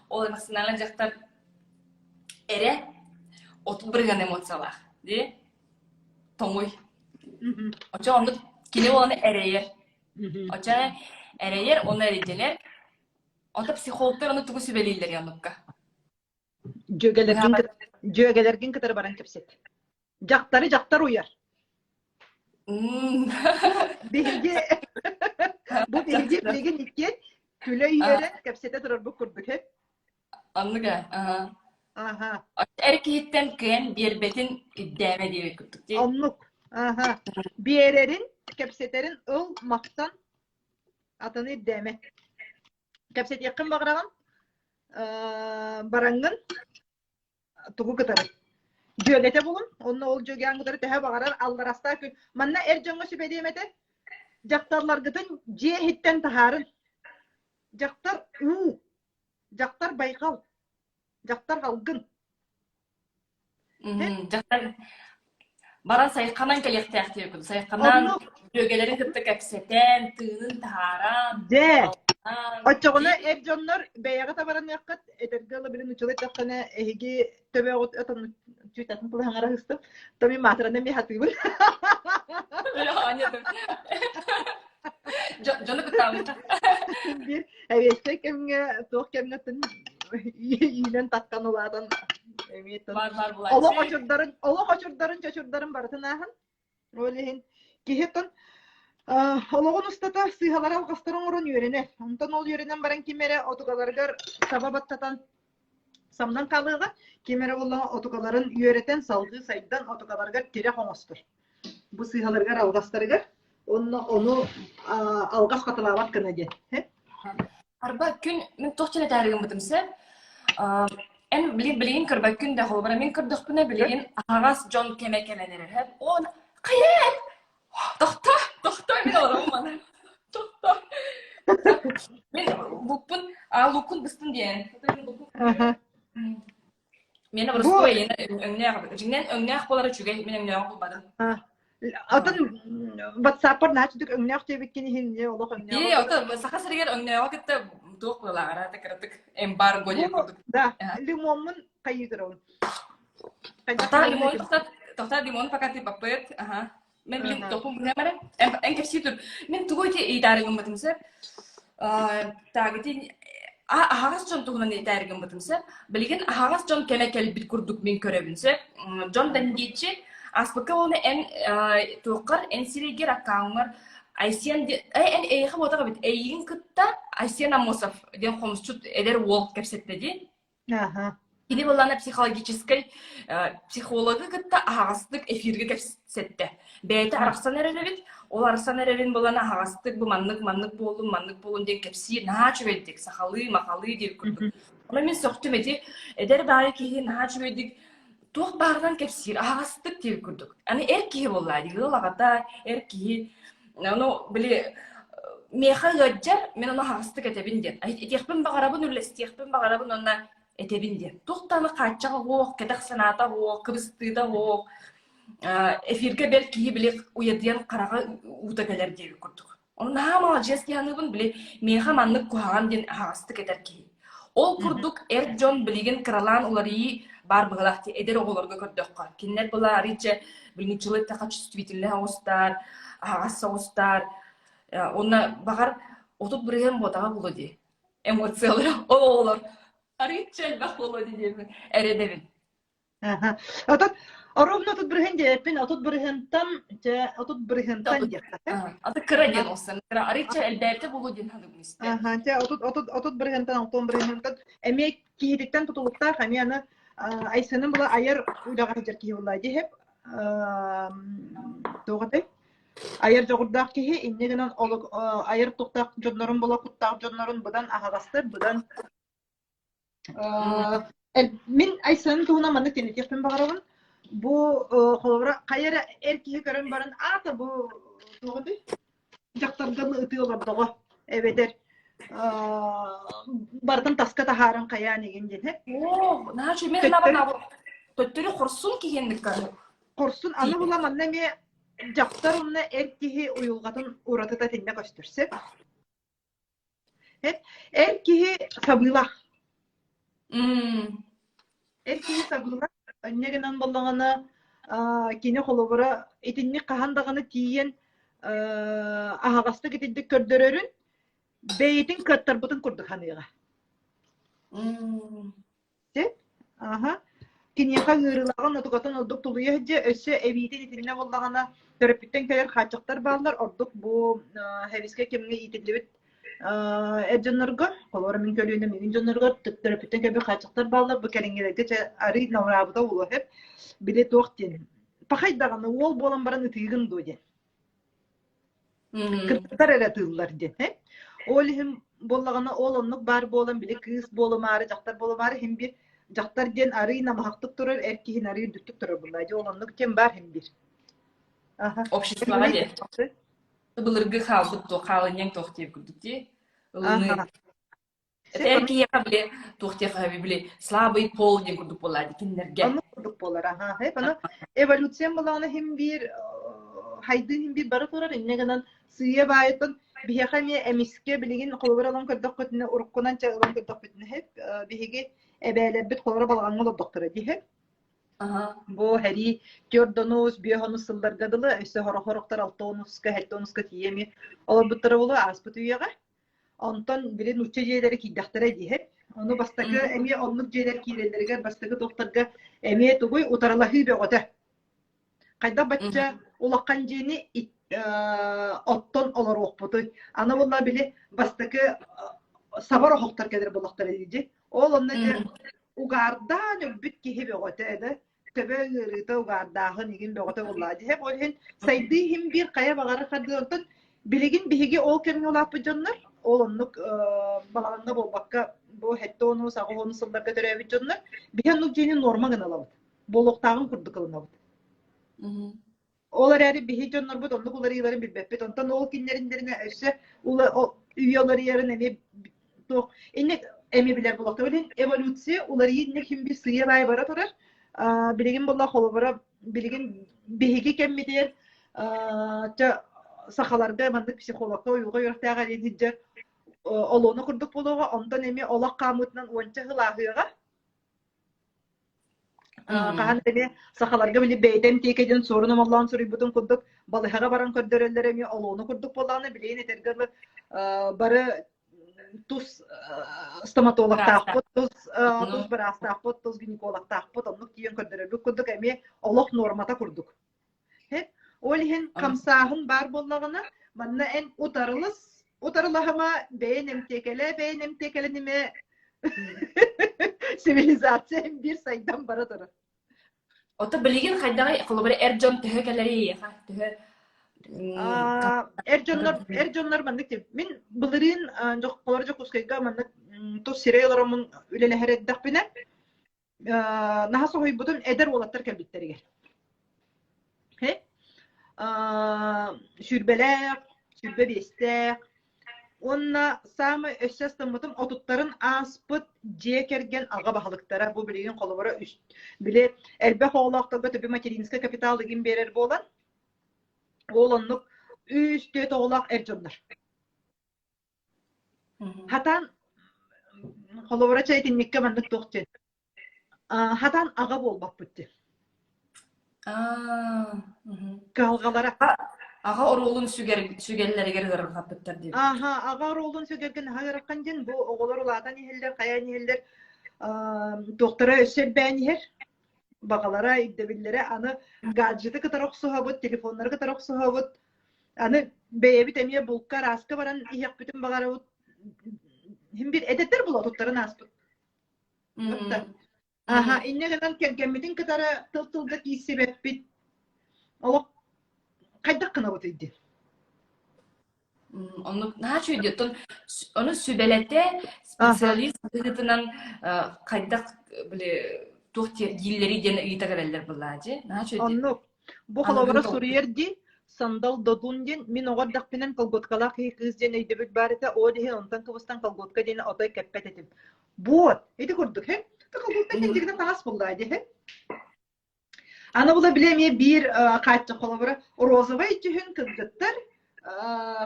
ол эмоциональный дьахтар эрэ 30% эмоциялаах дии тоҥуй. Оччо оннук кини уоланы эрэйэр. Оччо эрэйэр, уонна эрэйдэнэр. Ото психологтар ону тугу сүбэлииллэр оннукка? Дьүөгэлэргин дьүөгэлэргин кытары баран кэпсэт. Дьахтары дьахтар уйар. Биһиги бу биһиги билигин иккиэн күлэ-үөрэ кэпсэтэ турарбыт курдук ээ. Оннук ээ. Аха. Эр киһиттэн кыайан биэрбэтин ирдээмэ диэбит курдук дии. Оннук. Аха. Биэрэрин, кэпсэтэрин ыл, махтан, атыны ирдээмэ. Кэпсэтиэххин баҕараҕын, бараҥҥын тугу кытары дьүөгэтэ булун онно ол дьүөгэҥ кытары төһө баҕарар алларастаа күн манна эр дьоҥҥо сүбэлиэм этэ дьахталларгытын дьиэ иһиттэн таһаарын дьахтар уу дьахтар байҕал дьахтар алгын Дьахтар баран сайханан кэлиэхтээх диэбиккин. Сайханан дьүөгэлэрин кытта кэпсэтэн, тыынын таһааран. Дьэ, оччоҕуна эр дьоннор бэйэҕит абараныаххыт, этэргэ ыла билин учула эттэххинэ, эһиги төбөҕүт отон чүүтатын тылыһаҥара ыһыстым, то мин маатыраны эмиэ хатыыбын. Дьону кыттаабыта. Биир эбиэскэй кэмҥэ туох кэмҥэ иинэн таттан улаатан эмиэ олох очурдарын олох очурдарын чочурдарын барытын ааһан ол иһин киһи оттон олоҕун устата сыыһалары алҕастары оҥорон үөрэнэр онтон ол үөрэнэн баран ким эрэ отугаларыгар саба баттатан самнан хаалыаҕа ким эрэ буоллаҕа отугаларын үөрэтэн салгыы сайдан отугаларыгар тирэх оҥостор бу сыыһаларыгар алҕастарыгар уонна ону алҕас хатылаабат гына диэн Арба күн мин туох диэн этээри гыммытым сэ эн билигин билигин көрбөккүн да холобура мин көрдөхпүнэ билигин аһаҕас дьон кэмэ кэлэн эрэр он хайа тохто тохто мин олоробун маны тохто мин лукпун луккун быстын диэн Миэнэ боростуой өҥнөөх дьиҥнэн өҥнөөх буолара үчүгэй мин өҥнөөҕү булбатым. Атын WhatsApp-пар наһаа үчүгэй өҥнөөх диэбиккин иһин олох өҥнөөх. Ээ, ото Саха сиригэр өҥнөөҕү кытта туох быалааҕара кыратык эмбарго диэн курдук. Да, лимоммун хайыы турабын. Тоқтаа лимон тоқтаа лимон пока ты баппыт. Ага. Мен билим тохпун быһа баран эн кэпсии тур. Мин тугу ити ыйытаары гыммытым сөп. Так ити аһаҕас дьон туһунан ыйытаары гыммытым сөп. Билигин аһаҕас дьон кэмэ кэлбит курдук мин көрөбүн сөп. Дьон да диэччи ааспыкка уонна эн туоххар эн сирэйгэр аккауҥҥар Айсен эн эйиэхэ буотах эбит эйигин кытта Айсен Амосов диэн хомусчут эдэр уол кэпсэттэ дии. Аха. Кини былаана психологическай психологы кытта аһаҕастык эфиргэ кэпсэттэ. Бэйэтэ арахсан эрэр эбит. Ол арахсан эрэрин булан аһаҕастык бу маннык маннык буоллун, маннык буоллун диэн кэпсиир наһаа үчүгэйдик, сахалыы, махалыы диир курдук. Онон мин сөхтүм ити эдэр баайы киһи наһаа үчүгэйдик туох баарынан кэпсиир, аһаҕастык диир курдук. Аны эр киһи буоллаа дии, ыал аҕата, эр киһи ону били миэхэ ыалдьар, мин ону аһаҕастык этэбин диэн. Этиэхпин баҕарабын, үллэстиэхпин баҕарабын уонна этэбин диэн. Туох даҕаны хааччаҕа суох, кэтэх санаата суох, кыбыстыыта суох. Эфиргэ бэл киһи били уйадыйан хараҕа уута кэлэр диэбит курдук. Ону наһаа маладьыас киһи аныыбын, били миэхэ маннык куһаҕан диэн аһаҕастык этэр киһи. Ол курдук эр дьон билигин кыралаан уларыйыы баар быһыылаах дии эдэр оҕолорго көрдөххө. Кинилэр была арыычча билиҥҥиччилэр тэхэ чувствительнай оҕустар, аһаҕас соҕустар. Уонна баҕар 30% буотаҕа буолуо дии. Эмоциялара ол оҕолор арыычча элбэх буолуо дии диэммин эрэдэбин. Аха. Отут ровно 30% диэппин, 30 бырыһыантан дьэ 30 бырыһыантан диэххэ. Аты кыра диэн олсан. Кыра арыычча элбээбитэ буолуо диэн саныыбын истэ. Аха, дьэ 30 30 30 бырыһыантан 60 бырыһыантан эмиэ киһититтэн тутулуктаах эмиэ аны Айсеным була айар үлэҕэ сылдьар киһи буолла диэһэп туох этэй? Айар дьоҕурдаах киһи инньэ гынан айар туттаах дьоннорун була куттаах дьоннорун быдан аһаҕастар, быдан Мин Айсен туһунан маннык тэнитиэхпин баҕарабын. Бу холобура хайа эрэ эр киһи көрөн баран аата бу туох этэй дьахтаргын ытыы олордоҕо эбэтэр барытын таска таһааран хайаан игин диэн Оо, наһаа үчүгэй. Мин санаабар төттөрү хорсун киһиэнник Хорсун аны була манна эмиэ дьахтар уонна эр киһи уйулҕатын уратыта итиннэ көстөр сөп. Эр киһи сабыылаах. Эр киһи сабыылаах. Инньэ гынан буоллаҕына, кини холобура итинник хаһан даҕаны тиийэн аһаҕастык итинник көрдөрөрүн бэйэтин кыаттарбытын курдук саныаҕа. Сөп. Аһа. Киниэхэ ыарыылааҕын отугатын ордук тулуйа сылдьыа, өссө эбиитин итиннэ буоллаҕына төрөппүттэн кэлэр хааччахтар бааллар, ордук бу сэбиэскэй кэмҥэ иитиллибит эр дьоннорго, холобура мин көлүөнэм миигин дьонноругар төрөппүттэн кэлбит хааччахтар бааллар, бу кэлиҥҥилэргэ чэ арыый намыраабыта буолуо сөп. Били туох диэн, пахай даҕаны уол буолан баран ытыыгын дуо диэн. Кыргыттар эрэ тыыллар диэн. Ол иһин буоллаҕына ол оннук баар буолан били кыыс буолумаары, дьахтар буолумаары иһин биир дьахтар диэн арыый намыһахтык турар, эр киһини арыый үрдүктүк турар буоллаа дии. Ол оннук диэн баар иһин биир. Аха. Обществоҕа диэн. Былыргы хаалбыт туох хаалынньаҥ туох диэбит курдук дии. Ылыныы. Эр киһиэхэ били туох диэххэ били слабый пол диэн курдук буолаа дии кинилэргэ. Оннук курдук буолар аха. Аны эволюциям буоллаҕына иһин биир хайдыы иһин биир бара турар инньэ гынан сыыйа баайыттан биһиэхэ эмиэ эмискэ билигин холобур ылан көрдөхпүтүнэ уруккунан чэ ылан көрдөхпүтүнэ биһиги эбээлэрбит холобура балаҕаҥҥа олордохторо дии Бу сэрии түөрт онус, биэс онус сылларга дылы өссө сорох-сорохтор алта онуска, сэттэ онуска тиийэ эмиэ олорбуттара буолуо ааспыт үйэҕэ. Онтон били нуучча дьиэлэрэ киирдэхтэрэ диэһэр. Ону бастакы эмиэ оннук дьиэлэр киирэллэригэр бастакы туохтарга эмиэ тугуй утарылаһыы бөҕөтө. Хайдах бачча улахан дьиэни оттон олоруохпутуй? Аны буолла били бастакы сабар оһохтор кэлэр буоллахтара дии. Ол онно дьэ угаардаан өлбүт киһи бөҕөтө да төбө ыарыыта угаардааһын игин бөҕөтө буоллаҕа дьиһэм ол иһин сайдыы иһин биир хайа баҕарар хардыы онтон билигин биһиги ол кэмҥэ улааппыт дьоннор ол оннук балаҕаҥҥа буолбакка бу сэттэ онус аҕыс онус сылларга төрөөбүт дьоннор биһи оннук дьиэни нуорма гына ылабыт буолуохтааҕын курдук ылынабыт. Ол эрээри биһи дьоннорбут оннук уларыйыыларын билбэппит. Онтон ол кинилэриннэринэ өссө үйэ уларыйарын эмиэ туох инник эмиэ билэр буолуохтара. Билин эволюция уларыйыы инник хим бир сыыйа баай бара турар. Билигин буолла холобура билигин биһиги кэммитигэр чэ сахаларга маннык психологка уйулҕа үөрэхтээх эриэн сылдьар олуона курдук буолуоҕа. Онтон эмиэ олох хаамыытынан уонча сыл ааһыаҕа. Хаһан эмиэ сахаларга били бэйэтэ эмтиэкэ диэн суорун омоллоон суруйбутун курдук балыһаҕа баран көрдөрөллөр эмиэ олуону курдук буоллаҕына билигин этэргэ дылы бары тус стоматологтаахпыт, тус тус быраастаахпыт, тус гинекологтаахпыт оннук тиийэн көрдөрөрбүт курдук эмиэ олох нуормата курдук. Ол иһин хамсааһын баар буоллаҕына, манна эн утарылыс, утарылаһыма, бэйэн эмтиэкэлээ, бэйэн эмтиэкэлэнимэ цивилизация биир сайдан бара турар. Ото билигин хайдаҕый холобура эр дьон төһө кэлэрий эйиэхэ? Төһө эр дьоннор эр дьоннор маннык мин былырыын холобура Дьокуускайга маннык тус сирэй олороммун үлэлэһэр эрдэхпинэ наһаа соһуйбутум эдэр уолаттар кэлбиттэригэр. Сүүрбэлээх, 25-тээх уонна саамай өссө астыммытым отуттарын ааспыт дьиэ кэргэн аҕа баһылыктара бу билигин холобура үс били элбэх оҕолоохторго төбө материнскай капитал игин биэрэр буолан ол оннук үс түөрт оҕолоох эр дьоннор. Хатан холобура чэ итинниккэ маннык туох диэн хатан аҕа буолбаппыт диэн. Кыһалҕалара. Аҕа оруолун сүгэр сүгэллэригэр ыарырҕаппыттар диэбит. Аха, аҕа оруолун сүгэргэ наһаа ыарахан диэн бу оҕолор улаатан иһэллэр, хайаан иһэллэр, туохтара өссө элбээн иһэр. Баҕалара, ирдэбиллэрэ аны гаджеты кытары охсуһабыт, телефоннары кытары охсуһабыт. Аны бэйэбит эмиэ булка арааска баран иһиэхпитин баҕарабыт. Иһин бир эдэрдэр була туттарын ааспыт. Аха, инньэ гынан кэргэммитин кытары тыл-тылга киирсибэппит. Олох Хайдах гынабытый диэн. Оннук наһаа үчүгэй дии. Оттон ону сүбэлэтэ специалист быһыытынан хайдах били туох дииллэрий диэн ыйыта кэлэллэр былаа дии. Наһаа үчүгэй дии. Оннук. Бу холобура суруйар дии Сандал Додун диэн мин оҕо эрдэхпинэн колготкалаах киһи кыыс диэн өйдөбүл баар этэ, ол иһин онтон кыбыстан колготка диэни отой кэппэт этим. Вот, ити курдук, һэ? Колготка диэн дьигинэ таҥас буллаа дии, һэ? Аны була били эмиэ биир хааччах холобура розовай дьүһүн кыргыттар,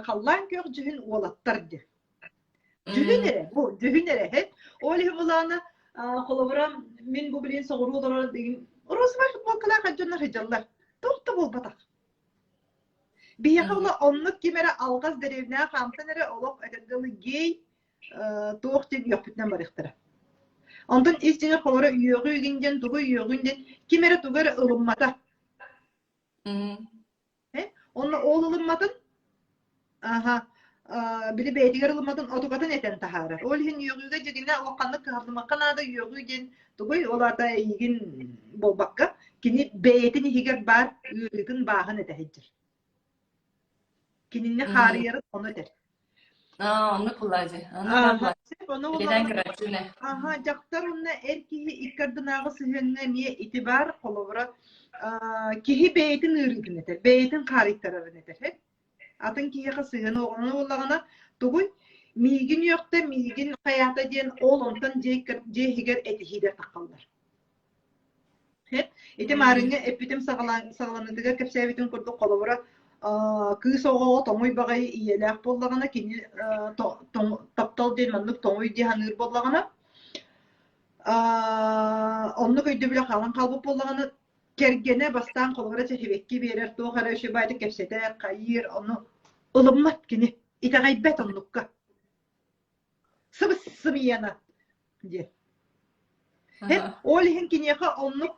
халлаан күөх дьүһүн уолаттар диэн. Дьүһүн эрэ, бу дьүһүн эрэ һэ. Ол иһин булаана холобура мин бу билигин соҕуруу олорор розовай футболкалаах дьоннор сылдьаллар. Туох да буолбатах. Биһиэхэ була оннук ким эрэ алҕас дэриэбинэҕэ хаамсан эрэ олох этэргэ дылы гей туох диэн үөхпүтүнэн барыахтара. Онтон ис дьиҥэр холоро үөҕүү игин диэн тугу үөҕүн диэн ким эрэ тугу эрэ ылыммата. Онно ол ылымматын аха били бэйэтигэр ылымматын отукатын этэн таһаарар. Ол иһин үөҕүүгэ дьигинэ улаханнык кыһаллымакка наада үөҕүү диэн тугуй ол аата эйигин буолбакка кини бэйэтин иһигэр баар ыарыытын бааһын этэ сылдьар. Кинини хаарыйарын ону этэр. Аа, оннук буоллаа дии. Аха, дьахтар уонна эр киһи икки ардынааҕы сыһыаҥҥа эмиэ ити баар, холобура, киһи бэйэтин ыарыытын этэр, бэйэтин хаарыйтарарын этэр. Атын киһиэхэ сыһыан оҕону буоллаҕына, тугуй? Миигин үөхтэ, миигин хайаата диэн ол онтон дьиэ иһигэр этиһиилэр таххаллар. Ити маарыҥҥа эппитим саҕаланыытыгар кэпсээбитим курдук, холобура, кыыс оҕоҕо тоҥуй баҕайы ийэлээх буоллаҕына, кини таптал диэн маннык тоҥуй дии саныыр буоллаҕына, оннук өйдөбүлэ хаалан хаалбыт буоллаҕына, кэргэнэ бастаан холобура чэһибэкки биэрэр, туох эрэ үчүгэй кэпсэтэр, хайыыр, ону ылыммат кини, итэҕэйбэт оннукка. Сыбыс-сымыйана диэн. Ол иһин киниэхэ оннук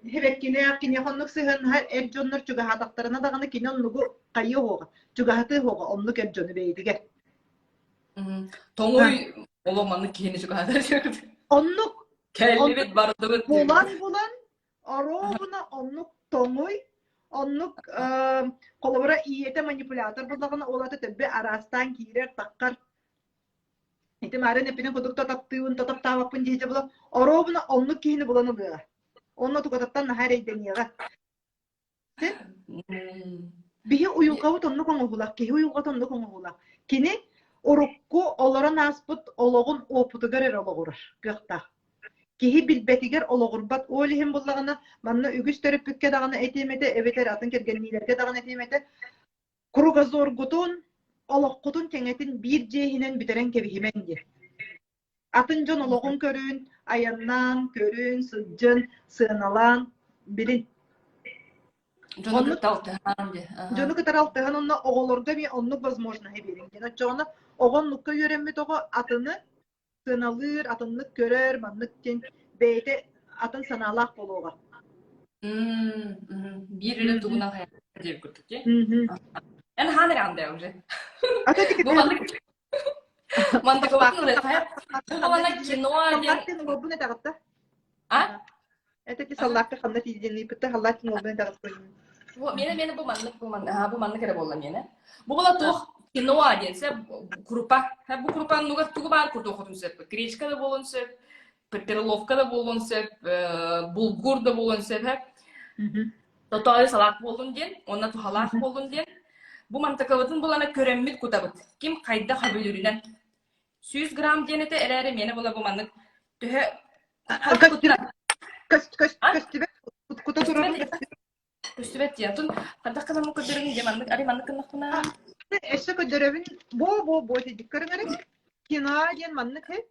һэбэккилээх, киниэхэ оннук сыһыаннаһар эр дьоннор чугаһаатахтарына даҕаны кини оннугу хайыа уоҕа, чугаһатыы уоҕа оннук эр дьону бэйэтигэр. Тоҥуй олох маннык киһини чугаһатар. Оннук Кэллибит бардыбыт. Булан-булан оруобуна оннук тоҥуй, оннук холобура ийэтэ манипулятор буоллаҕына ол ата төбө араастаан киирэр таххар Ити маарын эппитин курдук то таптыыбын, то таптаабаппын диэчэ була оруобуна оннук киһини булан ылыаҕа. Онно тугатыттан наһаа эрэйдэниэҕэ. Биһи уйулҕабыт оннук оҥоһуулаах, киһи уйулҕата оннук оҥоһуулаах. Кини урукку олорон ааспыт олоҕун уопутугар эрэ олоҕурар кыахтаах. Киһи билбэтигэр олоҕурбат. Ол иһин буллаҕына, манна үгүс төрөппүккэ даҕаны этиэм этэ, эбэтэр атын кэргэнниилэргэ даҕаны этиэм этэ, Кругозоргутун, олоххутун кэҥэтин биир дьиэ иһинэн бүтэрэн кэбиһимэҥ диэн. Атын дьон олоҕун көрүн, айаннаан, көрүн, сылдьын, сыаналаан, билин. Дьону кытта алтыһан диye. Дьону кытары алтыһан онно оҕолорго эмиэ оннук возможноһы биэриҥ диэн. Оччоҕуна оҕо оннукка үөрэммит оҕо атыны сыаналыыр, атыннык көрөр, маннык диэн бэйэтэ атын санаалаах буолуоҕа. Биир үлэ тугунан хайа диир курдук дии. Эн хаан эрэ анда уже. Бу маннык маннык бу маннык кино диэн уолбун этэҕитта. А? Это ти саллаакка ханна тиийдин ыйпытта халлаат уолбун этэҕит Бу миэнэ миэнэ бу маннык бу маннык аха бу маннык эрэ буолла миэнэ. Бу була туох киноа диэн сэ крупа. Бу крупа аннугар тугу баар курдук сөп. Гречка да буолуон сөп, перловка да буолуон сөп, булгур да буолуон сөп. Тотоойу салаат буоллун диэн, уонна туһалаах буоллун диэн. Бу мантакабытын булана көрөммүт кутабыт. Ким хайдах өбүлүрүнэн. 100 грамм диэн этэ эрээри миэнэ була бу маннык төһө Көстүбэт кута турар Көстүбэт дии. Атын хайдах гынан көрдөрөбүн дии маннык ари маннык гыннахпына. Өссө көрдөрөбүн. Бо бо бо дик көрүҥэрин. Кино диэн маннык хэ.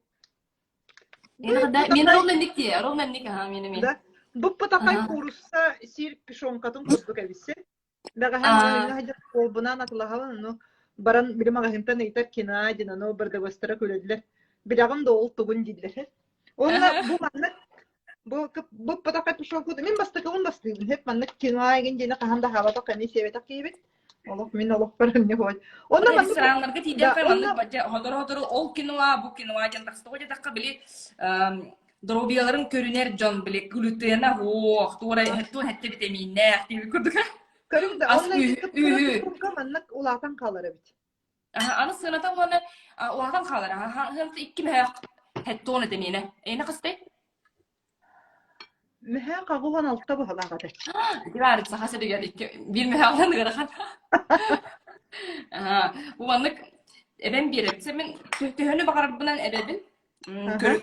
Мен рол менник дии. Рол менник аха мен мен. Да. Буппутахай куурусса сир пешонкатын курдук эбиси. Бэҕэһээ маҕаһыыҥҥа сылдьан уолбунаан атылаһабын, ону баран били маҕаһыынтан ыйытар кинаа диэн ону бырдагостара күлэллэр. Билэҕин да ол тугун дииллэр. Уонна бу маннык бу бу пошел мин бастакыбын бастыыбын хэп маннык киноа игин диэни хаһан да хаабатах кэнни сиэбэтэх киһибит. Олох мин олохпор эмне хуой. Онно маннык рестораннарга тиийдэххэ маннык бадьа хотору-хотору ол киноа бу киноа диэн тахсты диэтэххэ били доруобуйаларын көрүнэр дьон били глютена һуох туора туох этте витаминнээх диэбит курдук. Көрүҥ да, Ас онно үүһү кып-кыра үүһү. тутуурга маннык улаатан хаалар эбит. Аны сыаната уонна улаатан хаалар. Сыаната икки мөһөөх хеттон этэ миэнэ. Эйиэнэ хастай? Мөһөөх 86 быһалаах этэ. Ити баар саха сиригэр икки биир мөһөөҕүнэн ыарахан. Бу маннык эбэн биэрэбит. Мин төһөнү баҕарарбынан эбэбин.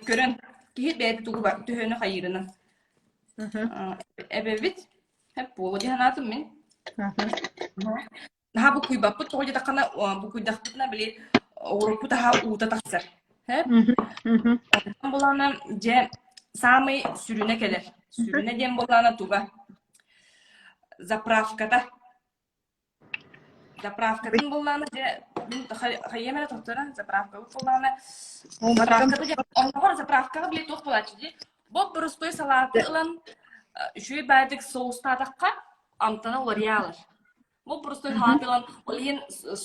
Көрөн киһи бэйэтэ тугу төһөнү хайыырынан. Эбэбит. Хэп буолуо дии санаатым мин. Наһаа буккуйбаппыт, тоҕо диэтэххинэ, буккуйдахпытына били оҕуруппут аһа уута тахсар. Хэп. Онтон булаана дьэ саамай сүрүнэ кэлэр. Сүрүнэ диэн буоллаана туга? Заправката. Заправкатын буллаана дьэ мин хайыам эрэ тохторо заправкабыт буллаана заправката дьэ онноҕор заправкаҕа били туох буолааччы дии бу боростуой салааты ылан үчүгэй баайдык соустаатахха амтана уларыйа алар бу боростуой салааты ылан ол иһин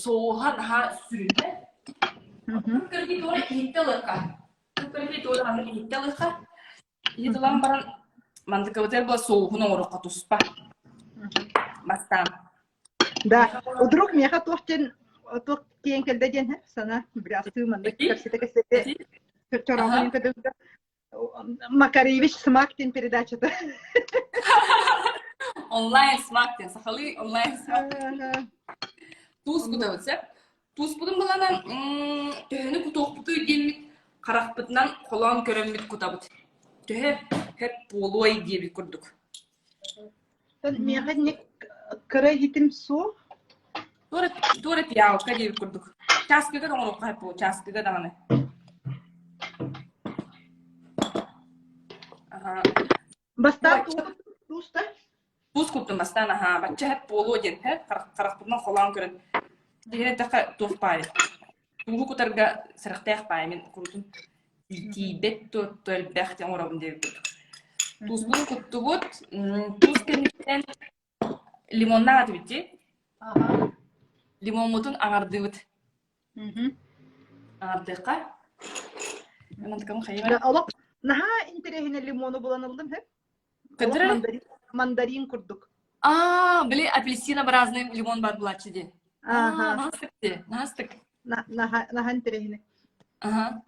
соуһа наһаа сүрүнэ көрдүү туора иһиттэ ылыахха көрдүү туора маннык иһиттэ ылыахха Иһит ылан баран мандыкабытыгар була соуһун оҥоруохха туспа. Бастаан. Да, вдруг миэхэ туох диэн туох тиэн кэлдэ диэн сана блястыы маннык кэпсэтэ кэпсэтэ чорооһун көдөгдө Макаревич смак диэн передачата. Онлайн смак диэн сахалыы онлайн смак. Туус кутабыт сөп. Тууспутун буланан төһөнү кутуохпутуй диэммит харахпытынан холоон көрөммүт кутабыт. Төһө хөп буолуой диэбит курдук. Миэхэ ник кыра иһитим суох. Туора туора пиалка диэбит курдук. Чааскыга да оҥоруохха хөп буолуо, чааскыга даҕаны. Аха. Бастаан тууста? Туус куттум бастаан аһаа, бачча хэп буолуо диэн һэ, харахпытынан холоон көрөн. Диэн эттэххэ туох баайы. Тууһу кутарга сэрэхтээх баайы мин курутун тиийбэт туотто элбэх диэн оҥоробун диэбит курдук. Тууспутун куттубут, туус кэнниттэн лимоннаах этибит дии. Лимоммутун аҥардыыбыт. Аҥардыахха. Мантыкам хайа Олох наһаа интэриэһинэй лимону булан ыллым һэ. Мандарин, мандарин курдук. Аа, били апельсинообразный лимон бар булааччы дии. Аа, наһаа дии, наһаа Наһаа интэриэһинэй. Аха.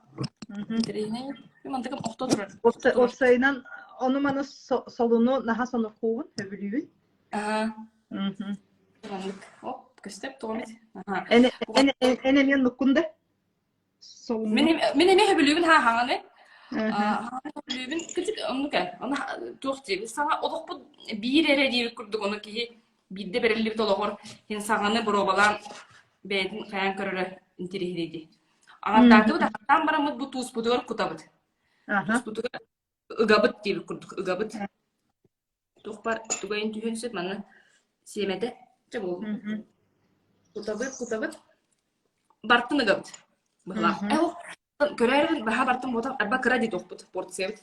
Интэриэһинэй. Мантыкам охто турар. Уопсайынан ону-маны солуну наһаа сонурхуубун, сөбүлүүбүн. Аха. Маннык. Оп, көстөп тоҕо эмит. Аха. Эн эмиэ нуккун да? Мин мин эмиэ сөбүлүүбүн ха хаҥаны. Сөбүлүүбүн кытык оннук ээ. Ону туох диэбит саҥа олохпут биир эрэ диэбит курдук ону киһи биирдэ бэриллибит олоҕор иһин саҥаны боруобалаан бэйэтин хайаан көрөрө интириэһинэй дии. Аҕаттаатыбыт, аҕаттаан бараммыт бу тууспутугар кутабыт. Тууспутугар ыгабыт диэбит курдук ыгабыт. Туох бар тугайын түһүөн сөп манна сиэмэтэ. Чэ буол. Кутабыт, кутабыт. Бартын ыгабыт. Быһылаах. Көрөөрүн баһа бартын буотах арба кыра дии туохпут порциябыт.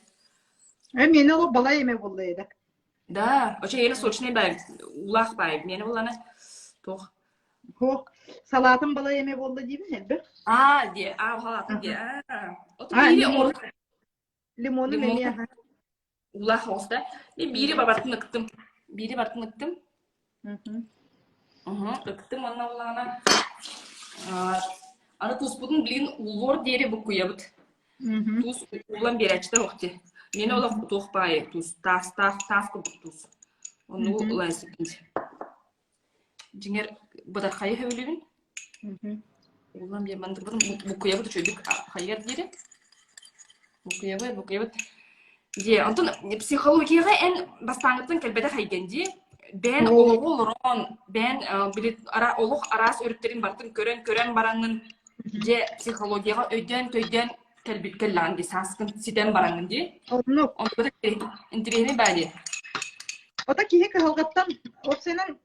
Э миэнэ ол балай эмэ буолла эдэ. Да, очо еле сочный баай, улаах баай. Миэнэ буллана туох. Хуох, салаатын балай эмэ буолла диибин элбэх. Аа, диэ, аа, салаатын диэ. Аа. Ото биири оҥору Лимону Лимон. эмиэ Улаах оҕуста. Мен биири бабартын ыктым. Биири бартын ыктым. Ыктым уонна улаана аны туспутун билигин ууллуор диэри буккуйабыт. Туус ууллан биэрээччитэ суох дии. Миэнэ олох туох баайы туус таастаах таас курдук туус. Оннугу ылан сиппит. Дьиҥэр бытархайы сөбүлүүбүн. Ууллан биэр мандырбытын буккуйабыт үчүгэйдик хайыгар диэри. Буккуйабыт, буккуйабыт. Дии, онтон психологияҕа эн бастааҥҥыттан кэлбэтэх эйгэн дии. Бэйэн олоҕу олорон, бэйэн били ара олох араас өрүттэрин барытын көрөн-көрөн бараҥҥын дьэ психологияҕа өйдөөн-төйдөөн кэлбит кэллэҕин дии, сааскын ситэн бараҥҥын дии. Оннук. Онтон интэриэһинэй баа дии. Ото киһи кыһалҕаттан уопсайынан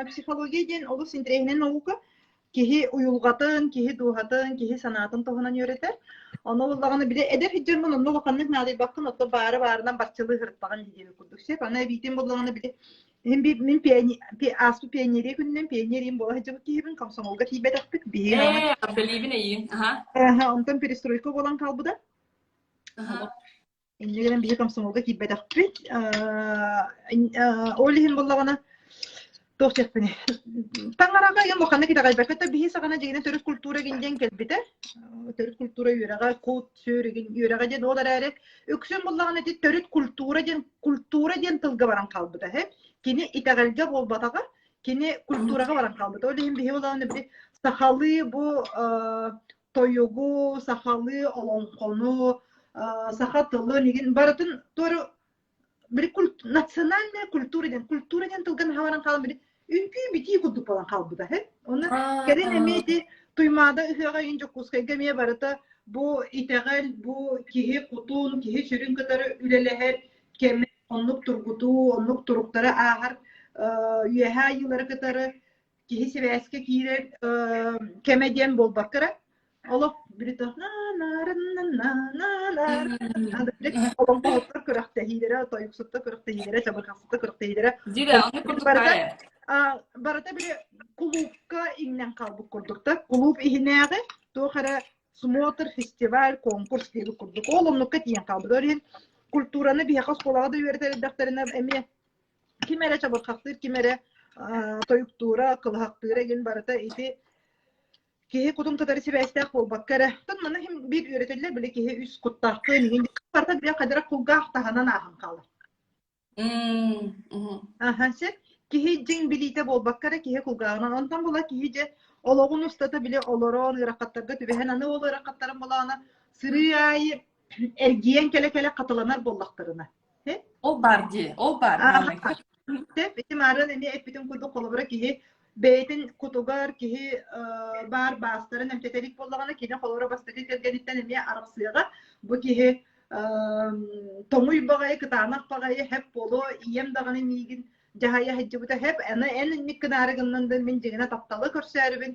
психология диэн олус интэриэһинэй наука. Киһи уйулҕатын, киһи дууһатын, киһи санаатын туһунан үөрэтэр. Ону буоллаҕына били эдэр сылдьармын онно улаханнык наадыйбаккын, ото баары баарынан барчалыы сырыттаҕын диэбит курдук сөп. Аны эбиитин буоллаҕына били мин мин ааспыт пионерия күнүнэн пионер буола сылдьыбыт киһибин комсомолга тиийбэтэхпит биһиги Ээ, бэлиибин эйиин. Аха. Онтон перестройка буолан хаалбыта. Аха. Инньэ гынан биһи комсомолга киирбэтэхпит. Ол иһин буоллаҕына. Туох диэхпиний? Таҥараҕа ийэм улаханнык итэҕэйбэккэ да биһи саҕана дьиҥинэн төрүт культура игин диэн кэлбитэ. Төрүт культура үөрэҕэ, кут-сүр игин үөрэҕэ диэн ол эрээри үксүн буллаҕына ити төрүт культура диэн культура диэн тылга баран хаалбыта үһү. Кини итэҕэлгэ буолбатаҕа, кини культураҕа баран хаалбыта. Ол иһин биһи улахан били сахалыы бу тойугу, сахалыы олоҥхону, саха тылын игин барытын туору били национальная культура диэн культура диэн тылга наһаа баран хаалан били үҥкүү-битии курдук буолан хаалбыта үһү. Онно кэлин эмиэ ити Туймаада ыһыаҕа иһин Дьокуускайга эмиэ барыта бу итэҕэл, бу киһи кутун, киһи сүрүн кытары үлэлэһэр кэмэ оннук тургутуу, оннук туруктары ааһар үөһээ айыылары кытары киһи сибээскэ киирэр кэмэ диэн буолбакка эрэ олох олоҥхоһуттар күрэхтэһиилэрэ, тойуксуттар күрэхтэһиилэрэ, чабырҕахсыттар күрэхтэһиилэрэ барыта барыта били кулуупка иҥнэн хаалбыт курдуктар. Кулууп иһинээҕи туох эрэ смотр, фестиваль, конкурс диэбит курдук. Ол оннукка тиийэн хаалбыт. Ол иһин культураны биһиэхэ оскуолаҕа да үөрэтэр эрдэхтэринэ эмиэ ким эрэ чабырҕахтыыр, ким эрэ тойуктуура, кылыһахтыыра игин барыта ити киһи кутун кытары сибээстээх буолбакка эрэ. Оттон манна иһин биир үөрэтэллэр, били киһи үс куттаахтыын иһин барыта бile хадара кулгаах таһынан ааһан хаалар. Аха, сөп. Киһи дьиҥ билиитэ буолбакка эрэ киһи кулгааҕынан. Онтон була киһи дьэ олоҕун устата били олорон ыарахаттарга түбэһэн аны ол ыарахаттарын булаана сырыы аайы эргийэн кэлэ-кэлэ хатыланар буоллахтарына. Ол баар дии, ол баар. Сөп, ити маарыан эмиэ эппитим курдук холобура киһи бэйэтин кутугар киһи баар баастарын эмтэтэ илик буоллаҕына, кини холобура бастакы кэргэниттэн эмиэ арахсыаҕа. Бу киһи тоҥуй баҕайы, кытаанах баҕайы хэп буолуо, ийэм даҕаны миигин дьаһайа сылдьыбыта хэп, аны эн инник гынаары гыннан да мин дьиҥинэ тапталы көрсөөрүбүн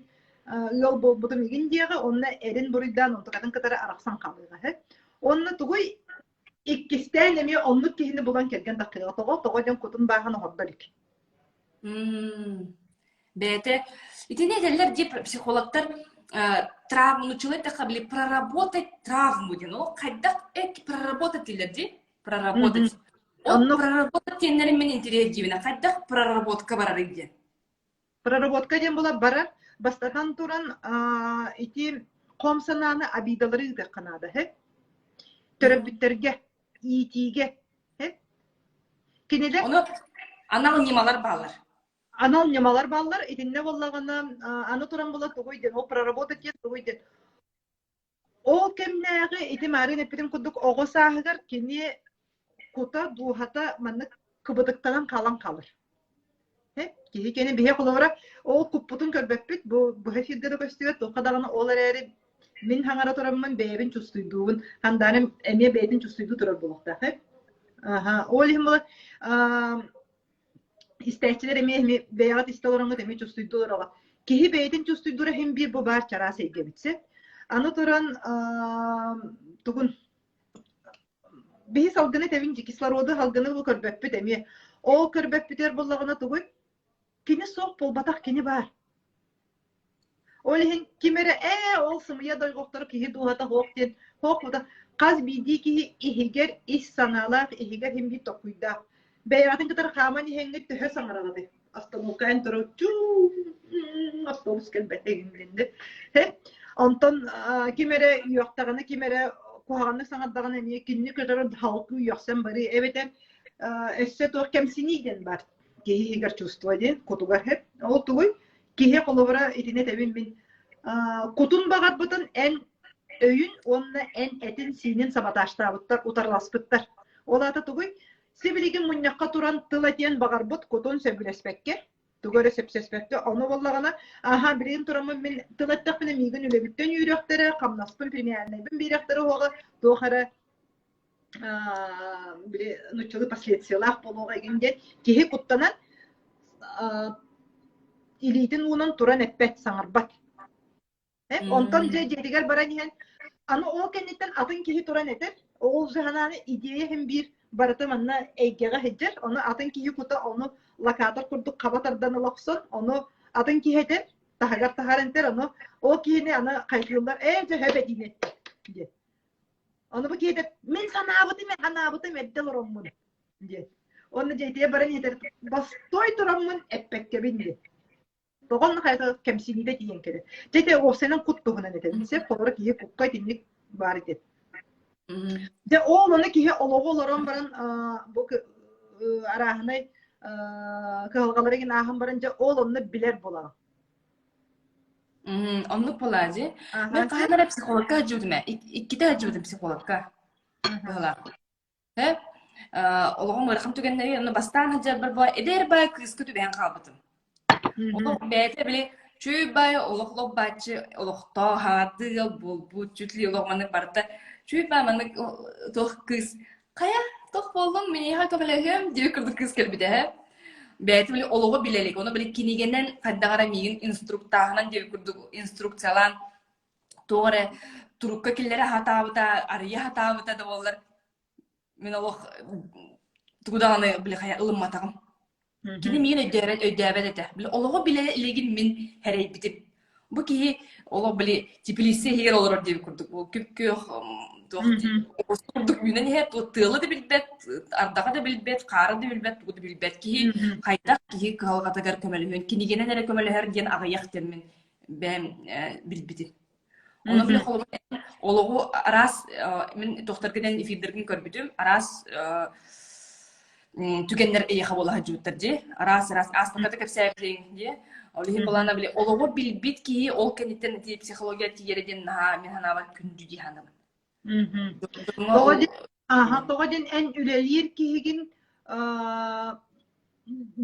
ыал буолбутум игин диэҕи, онно эрин буруйдаан онтукатын кытары арахсан хаалыаҕа хэп. Онно тугуй иккистээн эмиэ оннук киһини булан кэргэн таххыаҕа тоҕо тоҕо диэн кутун бааһын оһордо илик. Бэйэтэ итини этэллэр дии психологтар травму нуччалыы эттэххэ били проработать травму диэн ол хайдах проработать дииллэр дии проработать ол проработать диэннэрин мин интэриэһиргиибин хайдах проработка барарый диэн Проработка диэн була барар. Бастатан туран, ити хом санааны обидалары ыытыахха наада, һэ? Төрөппүттэргэ, иитиигэ, һэ? Кинилэр Ону анал ньымалар бааллар. Анал ньымалар бааллар. Итиннэ буоллаҕына, аны туран була тугуй диэн, ол проработать диэн тугуй диэн. Ол кэмнээҕи ити маарыын эппитим курдук оҕо сааһыгар кини кута, дууһата маннык кыбытыктанан хаалан хаалар. Киһи кини биһи холобура ол куппутун көрбөппүт, бу быһа эфиргэ да көстүбэт, туохха даҕаны ол эрээри мин хаҥара тураммын бэйэбин чувствуйдуубун, хандаарым эмиэ бэйэтин чувствуйдуу турар буолуохтаах. Аха, ол иһин була истээччилэр эмиэ эмиэ бэйэҕит истэ олороҥҥут эмиэ чувствуйдуу олороҕут. Киһи бэйэтин чувствуйдуура иһин биир бу баар чараас эйгэбит сөп. Аны туран тугун биһи салгыны этэбин дии кислороду салгыны бу көрбөппүт эмиэ. Ол көрбөппүтүгэр буоллаҕына тугуй? Кини суох буолбатах кини баар. Ол иһин ким эрэ ээ ол сымыйа дойҕохтору киһи дууһата суох диэн суох бута хас биирдии киһи иһигэр ис санаалаах иһигэр иһин биир толкуйдаах. Бэйэҕитин кытары хааман иһэҥҥит төһө саҥараҕытый? Остановка эн туру чуу автобус кэлбэтэ игин билинди. Онтон ким эрэ үөхтэҕинэ ким эрэ куһаҕаннык саҥардаҕына эмиэ кинини кытары халкы үөхсэн барыы эбэтэр өссө туох кэмсинии диэн бар киһи иһигэр чувство диэн кутугар хэп ол тугуй Киһи холобура итини этэбин мин кутун баҕарбытын эн өйүн уонна эн этин-сиинин саботажтаабыттар, утарыласпыттар. Ол аата тугуй? Сибилигин мунньахха туран тыл этиэн баҕарбыт кутун сөбүлэспэккэ, тугу эрэ сөпсөспөккө, ону буоллаҕына, аһа билигин тураммын мин тыл эттэхпинэ миигин үлэбиттэн үүрүөхтэрэ, хамнаспын премиальнайбын биэриэхтэрэ уоҕа, туох эрэ били нуччалыы последствиялаах буолуоҕа игин диэн киһи куттанан илиитин уунан туран эппэт, саҥарбат. Онтон дьэ дьиэтигэр баран иһэн аны ол кэнниттэн атын киһи туран этэр, ол жаһанааны идея иһин биир барыта манна эйгэҕэ сылдьар, ону атын киһи кута ону локатор курдук хаба тардан ыла охсон, ону атын киһи этэр, таһыгар таһааран этэр, ону ол киһини аны хайгыыллар, ээ дьэ сөп этиини эттэ диэн. Ону бу киһи мин санаабытым, санаабытым эрдэ олороммун диэн. Уонна дьиэтигэр баран иһитэр бостой тураммын эппэккэбин диэн. Тоҕо онно хайата кэмсиниитэ тиийэн кэлэр. Дьэ ити уопсайынан кут туһунан этэбин. Сөп холобура киһи кукка итинник баар ити. Дьэ ол ону киһи олоҕу олорон баран бу арааһынай кыһалҕалары гин ааһан баран дьэ ол онно билэр буолаҕын. Оннук буолаа дии. Мен хаһан эрэ психологка сылдьыбытым ээ. Иккитэ сылдьыбытым психологка. Быһалаах. Э, олоҕум ыарахан түгэннэри онно бастаан сылдьарбар бу эдэр баай кыыска түбэһэн хаалбытым. Олох бэйэтэ били чүй баай олох олох бааччы олохтоох хаҥардыы ыал буолбут чуть ли олох маннык барыта чүй баай маннык туох кыыс хайа туох буоллуҥ миэхэ көмөлөһүөм диэбит курдук кыыс кэлбитэ ээ. Бэйэтэ били олоҕу билэ илик ону били кинигэнэн хайдах эрэ миигин инструктааһынан диэбит курдук инструкциялаан туох эрэ турукка киллэрэ сатаабыта, арыйа сатаабыта да буоллар, мин олох тугу даҕаны били хайа ылымматаҕым. Кини миигин өйдөөбөт, өйдөөбөт этэ. Били олоҕу билэ илигин мин сэрэйбитим. Бу киһи олох били теплица иһигэр олорор диэбит курдук. Бу күп-күөх туох курдук үүнэн иһэр, тыалы да билбэт, ардаҕы да билбэт, хаары да билбэт, тугу да билбэт киһи хайдах киһи кыһалҕатыгар көмөлөһүөн, кинигэнэн эрэ көмөлөһөр диэн аҕыйах диэн мин бэйэм билбитим. Онон били холобур олоҕу араас мин туохтаргынан эфирдэргин көрбүтүм, араас түгэннэр эйиэхэ буола сылдьыбыттар дии. Араас араас ааспакка да кэпсээбитиҥ дии. Ол иһин былаана били олоҕу билбит киһи ол кэнниттэн ити психология тиийэрэ диэн наһаа мин санаабар күндү дии саныыбын. Тоҕо диэн, аха, тоҕо диэн эн үлэлиир киһигин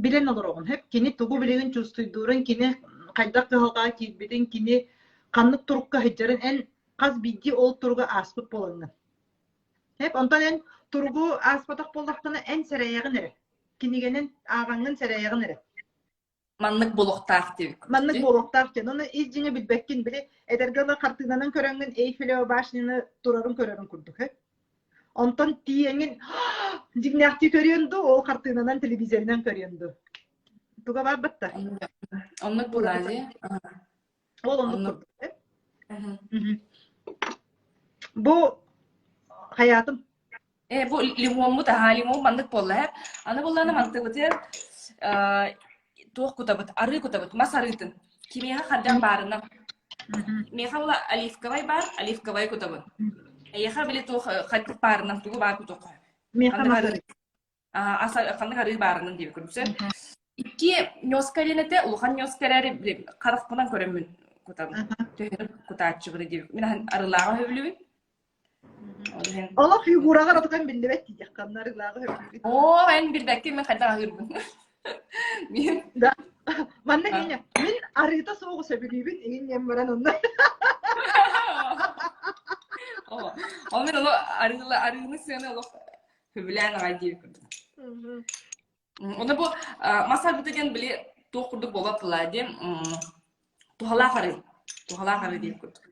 билэн олороҕун, сөп? Кини тугу билигин чувствуйдуурун, кини хайдах кыһалҕаҕа киирбитин, кини ханнык турукка сылдьарын эн хас биирдии ол туругу ааспыт буолаҥҥын. Сөп? Онтон эн туругу ааспатах буоллаххына, эн сэрэйэҕин эрэ. Кинигэнэн ааҕаҥҥын сэрэйэҕин эрэ. Маннык буолуохтаах диэбит Маннык буолуохтаах диэн. Ону ис дьиҥэ билбэккин. Били эдэргэ ыла хартыынанан көрөҥҥүн Эйфелева башняны турарын көрөрүн курдук. Э? Онтон тиийэҥҥин дьиҥнээхтии көрүөн дуу, ол хартыынанан телевизорынан көрүөн дуу. Туга баар батта? Оннук буолаа дии. Ол оннук курдук. Э? Бу хайаатым Э, бу лимоммут аһаа, лимон маннык буолла ээ. Аны буоллаҕына мантыбытыгар э, туох кутабыт? Арыы кутабыт, мас арыытын. Кимиэхэ хайдах баарынан. Миэхэ була оливковай баар, оливковай кутабын. Эйиэхэ били туох хайдах баарынан тугу баар кутуохха. Миэхэ Ханнык мас арыы арыы. ас ханнык арыы баарынан диэбит курдук сөп. Икки ньуоска диэн этэ, улахан ньуоска эрээри били харахпынан көрөммүн кутабын. Төһө кутааччыбын диэбит. Мин арыылааҕы сөбүлүүбүн. Олох фигураҕар отутан биллибэт диэххэ арыылааҕы сөбүлүүгүн. Оо, эн билбэккин мин хайдах аһыырбын. Мин Да. Манна иҥэ мин арыыта суоҕу сөбүлүүбүн иҥин диэн баран онно. Оо, ол мин олох арыыла арыыны сыаны олох сөбүлээн аҕай диир курдук. Онно бу мас арыыта диэн били туох курдук буолбат буолаа диэн туһалаах арыы. Туһалаах арыы диир курдук.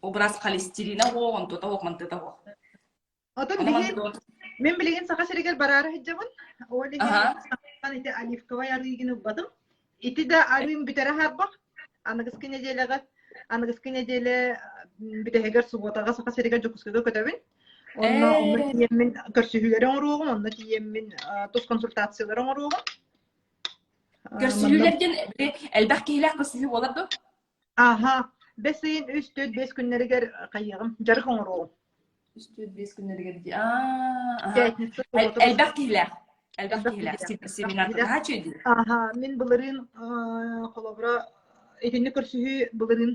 Образ холестерина оһох, онтута оһох, мантыта оһох. Отон билигин мин билигин Саха сиригэр бараары сылдьабын. Ол иһин ити оливковай арыыгын ылбатым. Ити да арыым бүтэрэ хаалбах. Аныгыскы неделяҕа аныгыскы неделя бүтэһигэр субуотаҕа Саха сиригэр Дьокуускайга көтөбүн. Онно онно тиийэммин көрсүһүүлэри оҥоруоҕум, онно тиийэммин тус консультациялары оҥоруоҕум. Көрсүһүүлэр диэн элбэх киһилээх көрсүһүү буолар дуо? Аһа, бэс ыйын үс, төрт, биэс күннэригэр хайыаҕым, дьарык оҥоруоҕум. Үс, төрт, биэс күннэригэр дии. Аа, Пятница, суббота, элбэх киһилээх. Элбэх элбэх киһилээх. киһилээх. Семинар Элбэх киһилээх. наһаа үчүгэй дии. Аһа, мин былырыын холобура итинник көрсүһүү былырыын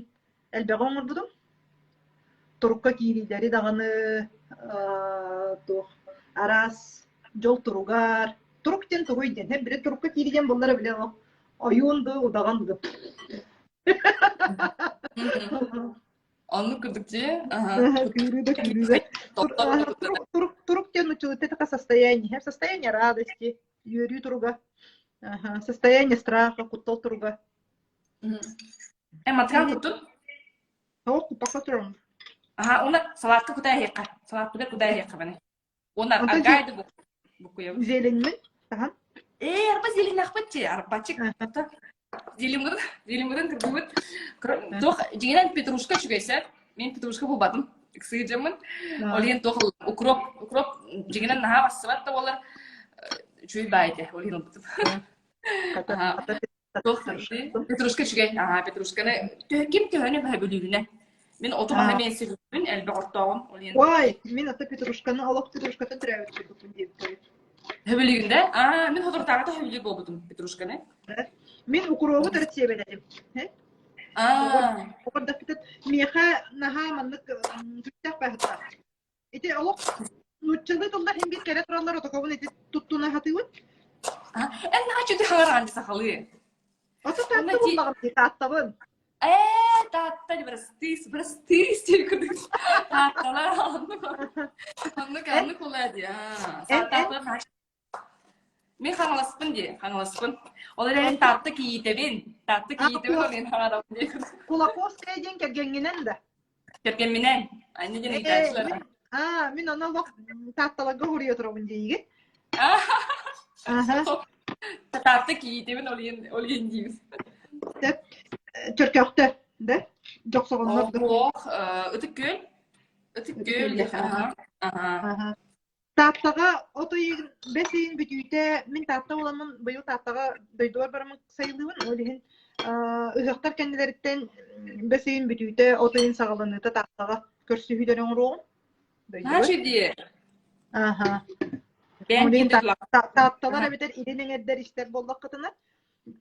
элбэҕи оҥорбутум. Турукка киириилэри даҕаны туох араас дьол туругар турук диэн тугуй диэн били турукка киирии диэн буллара били ойуун дуу удаҕан дуу Оннук курдук дии. Күүрүү да күүрүү да. Турук турук диэн нууччалыыта это состояние. Состояние радости, үөрүү туруга. Состояние страха, куттал туруга. Э, материал куттун? Ол куппакка турам. Аха, уна салатка кута иһиэххэ. Салатка кута иһиэххэ баны. Уонна аргайды букуйабыт. Зеленьмин таһан. Ээ, арба зеленахпыт чи, арбачык. Зеленмытын, зеленмытын кыргыбыт. Туох, дьиҥинэн петрушка үчүгэй сэр. Мен петрушка булбатым. Ыксыыр дьоммун. Ол иһин туох укроп, укроп Дьиҥинэн наһаа барсыбат да буоллар, үчүгэй баай этэ, ол иһин ылбытым. Петрушка үчүгэй. Аха, петрушканы ким төһөнү баһа бүлүүрүнэ. Мин оту маһы мен сөбүлүүбүн, элбэх ортооҕум. Ол иһин Ой, мин ата петрушканы олох петрушкатын төрөөбүт курдукпун диэбит. Хөбүлүүгүн да? Аа, мин соторутааҕыта хөбүлүүр буолбутум петрушканы. Мин укуруобу төрүт сиэбэт этим. Аа. Миэхэ наһаа маннык күтэх баһыттар. Ити олох нууччалыы тыллар иһин биир кэрэ тураллар отокобун ити туттуна сатыыбын. Эн наһаа чүтү хаҥараҕын сахалыы. Ото таатта буллаҕым дии тааттабын. Ээ, таатта бырастыыс, бырастыыс диир курдук. Таатталар оннук оннук оннук буолаа дии. Таатталар Мин хаҥаласпын дии, хаҥаласпын. Ол эрээри Таатта кийиитэбин. Таатта кийиитэбин ол иһин хаҥарабын дии. Кулаковская диэн кэргэҥҥинэн да? Кэргэмминэн. Анна диэн ыйытааччылар. Аа, мин ону олох Таатталарга уһуруйа турабын диигин. Таатта кийиитэбин ол иһин ол иһин диибин. Сөп. Чөркөөхтө, да? Дьохсоҕоннор да. Ох, Ытык Күөл. Ытык Күөл. Аха. Тааттаҕа от ыйын, бэс ыйын бүтүүтэ мин Таатта буоламмын быйыл Тааттаҕа дойдубар бараммын сайылыыбын. Ол иһин ыһыахтар кэннилэриттэн бэс ыйын бүтүүтэ, от ыйын саҕаланыыта Тааттаҕа көрсүһүүлэри оҥоруоҕум дойдубар. Наша дии. Аха. Бэйэҥ Ол иһин ким дойдулаах? Таатталар эбэтэр илин эҥэрдэр истэр буоллаххытына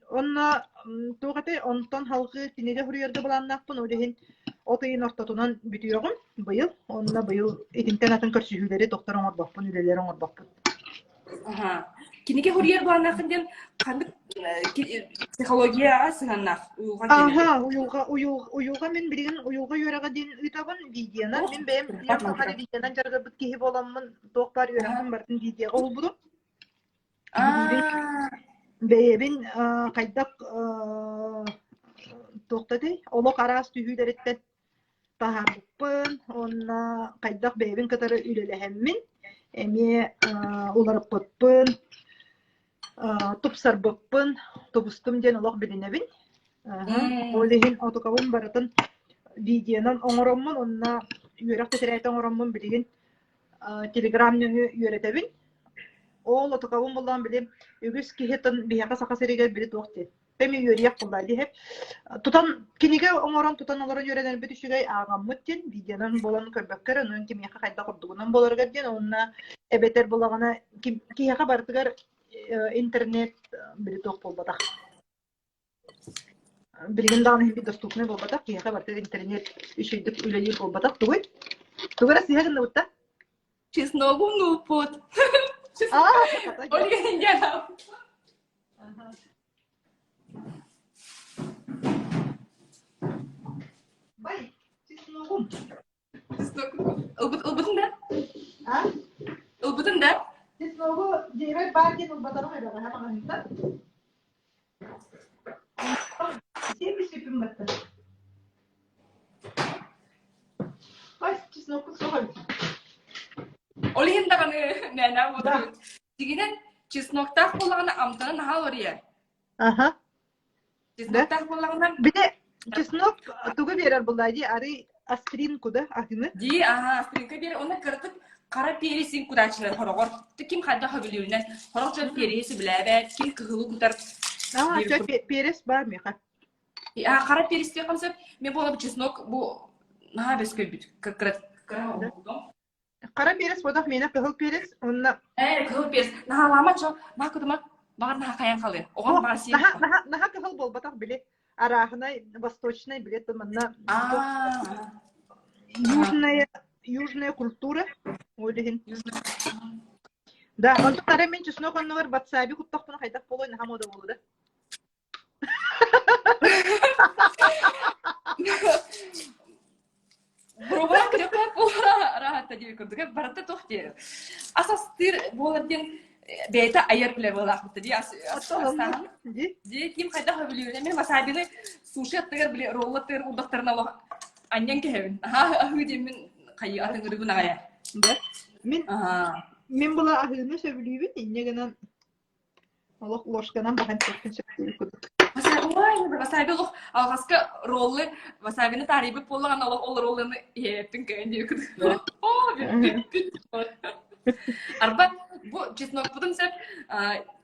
Онно туох этэй, онтон салҕыы кинигэ суруйарга былааннаахпын, ол иһин от ыйын ортотунан бүтүөҕүм быйыл. Онно быйыл итинтэн атын көрсүһүүлэри тохтор оҥорбоппун, үлэлэри оҥорбоппун. Аха. Кинигэ суруйар былааннааххын диэн ханнык психологияҕа сыһыаннаах уйулҕа Аха, уйулҕа, уйулҕа мин билигин уйулҕа үөрэҕэ диэн ыытабын видеонан. Мин бэйэм үйэм тухары видеонан дьарыгырбыт киһи буоламмын, туох баар үөрэхпин барытын видеоҕа уһулбутум. Бэйэбин хайдах туох да этэй, олох араас түһүүлэриттэн таһаарбыппын уонна хайдах бэйэбин кытары үлэлэһэммин эмиэ уларыппыппын, тупсарбыппын, тубустум диэн олох билинэбин. Ол иһин отукабын барытын видеонан оҥороммун уонна үөрэх тэтэрээтэ оҥороммун билигин Телеграм нөҥүө үөрэтэбин. Ол отукабын буллаан били үгүс киһи тын биһиэхэ Саха сиригэр били туох диэн эми үөрүйэх буллаа диһэ. Тутан кинигэ оҥорон тутан олорон үөрэнэрбит үчүгэй ааҕаммыт диэн видеонан буолан көрбөккө эрэ онон кимиэхэ хайдах ордугунан буоларыгар диэн уонна эбэтэр булаҕына киһиэхэ барытыгар интернет били туох буолбатах. Билигин даҕаны иһин доступнай буолбатах, киһиэхэ барыта интернет үчүгэйдик үлэлиир буолбатах. Тугуй? Тугу эрэ сыыһа гынныбыт да? Чесногу нууппут. Бай, чесногум. Ылбыт, ылбытын да? А? Ылбытын да? Чесногу дьиэбэр баар диэн ылбатаҕым эбэҕэһэ маҕаһыынтан. Сиэпи баттан. Ой, чеснокку суох эбит. Ол иһин даҕаны мээнэ буолар. Дьиҥинэн, чесноктаах буоллаҕына амтана наһаа уларыйар. Аха. Чеснок буоллаҕына Били чеснок тугу биэрэр буоллаа дии арый аспиринку да аһыны? Дии, аха, аспиринка биэрэр. Уонна кыратык хара пересин кутааччылар хороҕор. Ким хайдах сөбүлүүрүнэн. Сорох дьон переһи сөбүлээбэт, ким кыһылы кутар. Аа, перес баар миэхэ. Аа, хара перес диэххэ сөп. Мен буолла чеснок бу наһаа бэс көрбүт. Кыра кыра Хара перец буотах миэнэ кыһыл перец уонна Ээ, кыһыл перец. Наһаалаама чо, наһаа кутума. Баҕар наһаа хайан халыа. Оҕом баҕар сиэн. Наһаа наһаа наһаа кыһыл буолбатах били. Арааһынай восточный били манна южная южная культура ол иһин. Да, онтон ара мин чеснок оннугар ватсаби куттахпына хайдах буолуой наһаа мода буолуо да. Боруобалаан көрүөххэ буолара диир курдук барыта туох диир ас астыыр буолар диэн бэйэтэ айар үлэ буолаахпыт дии ас астааһын дии ким хайдах өбүлүүрүнэн мин васабины суши аттыгар били ролл аттыгар уурдахтарына олох анньан кэһэбин аһаа аһыы диэммин хайыы атыҥырыбын аҕайа Мин мин була аһыыны сөбүлүүбүн инньэ гынан Олох ложканан баһан сиэххин сөптүүр курдук. Ой, васаби олох алҕаска роллы васабины таарыйбыт буоллаҕына олох ол ролланы иһээппин көйөн диир курдук. Оо, бүппүт. Арба бу чеснокпутун сөп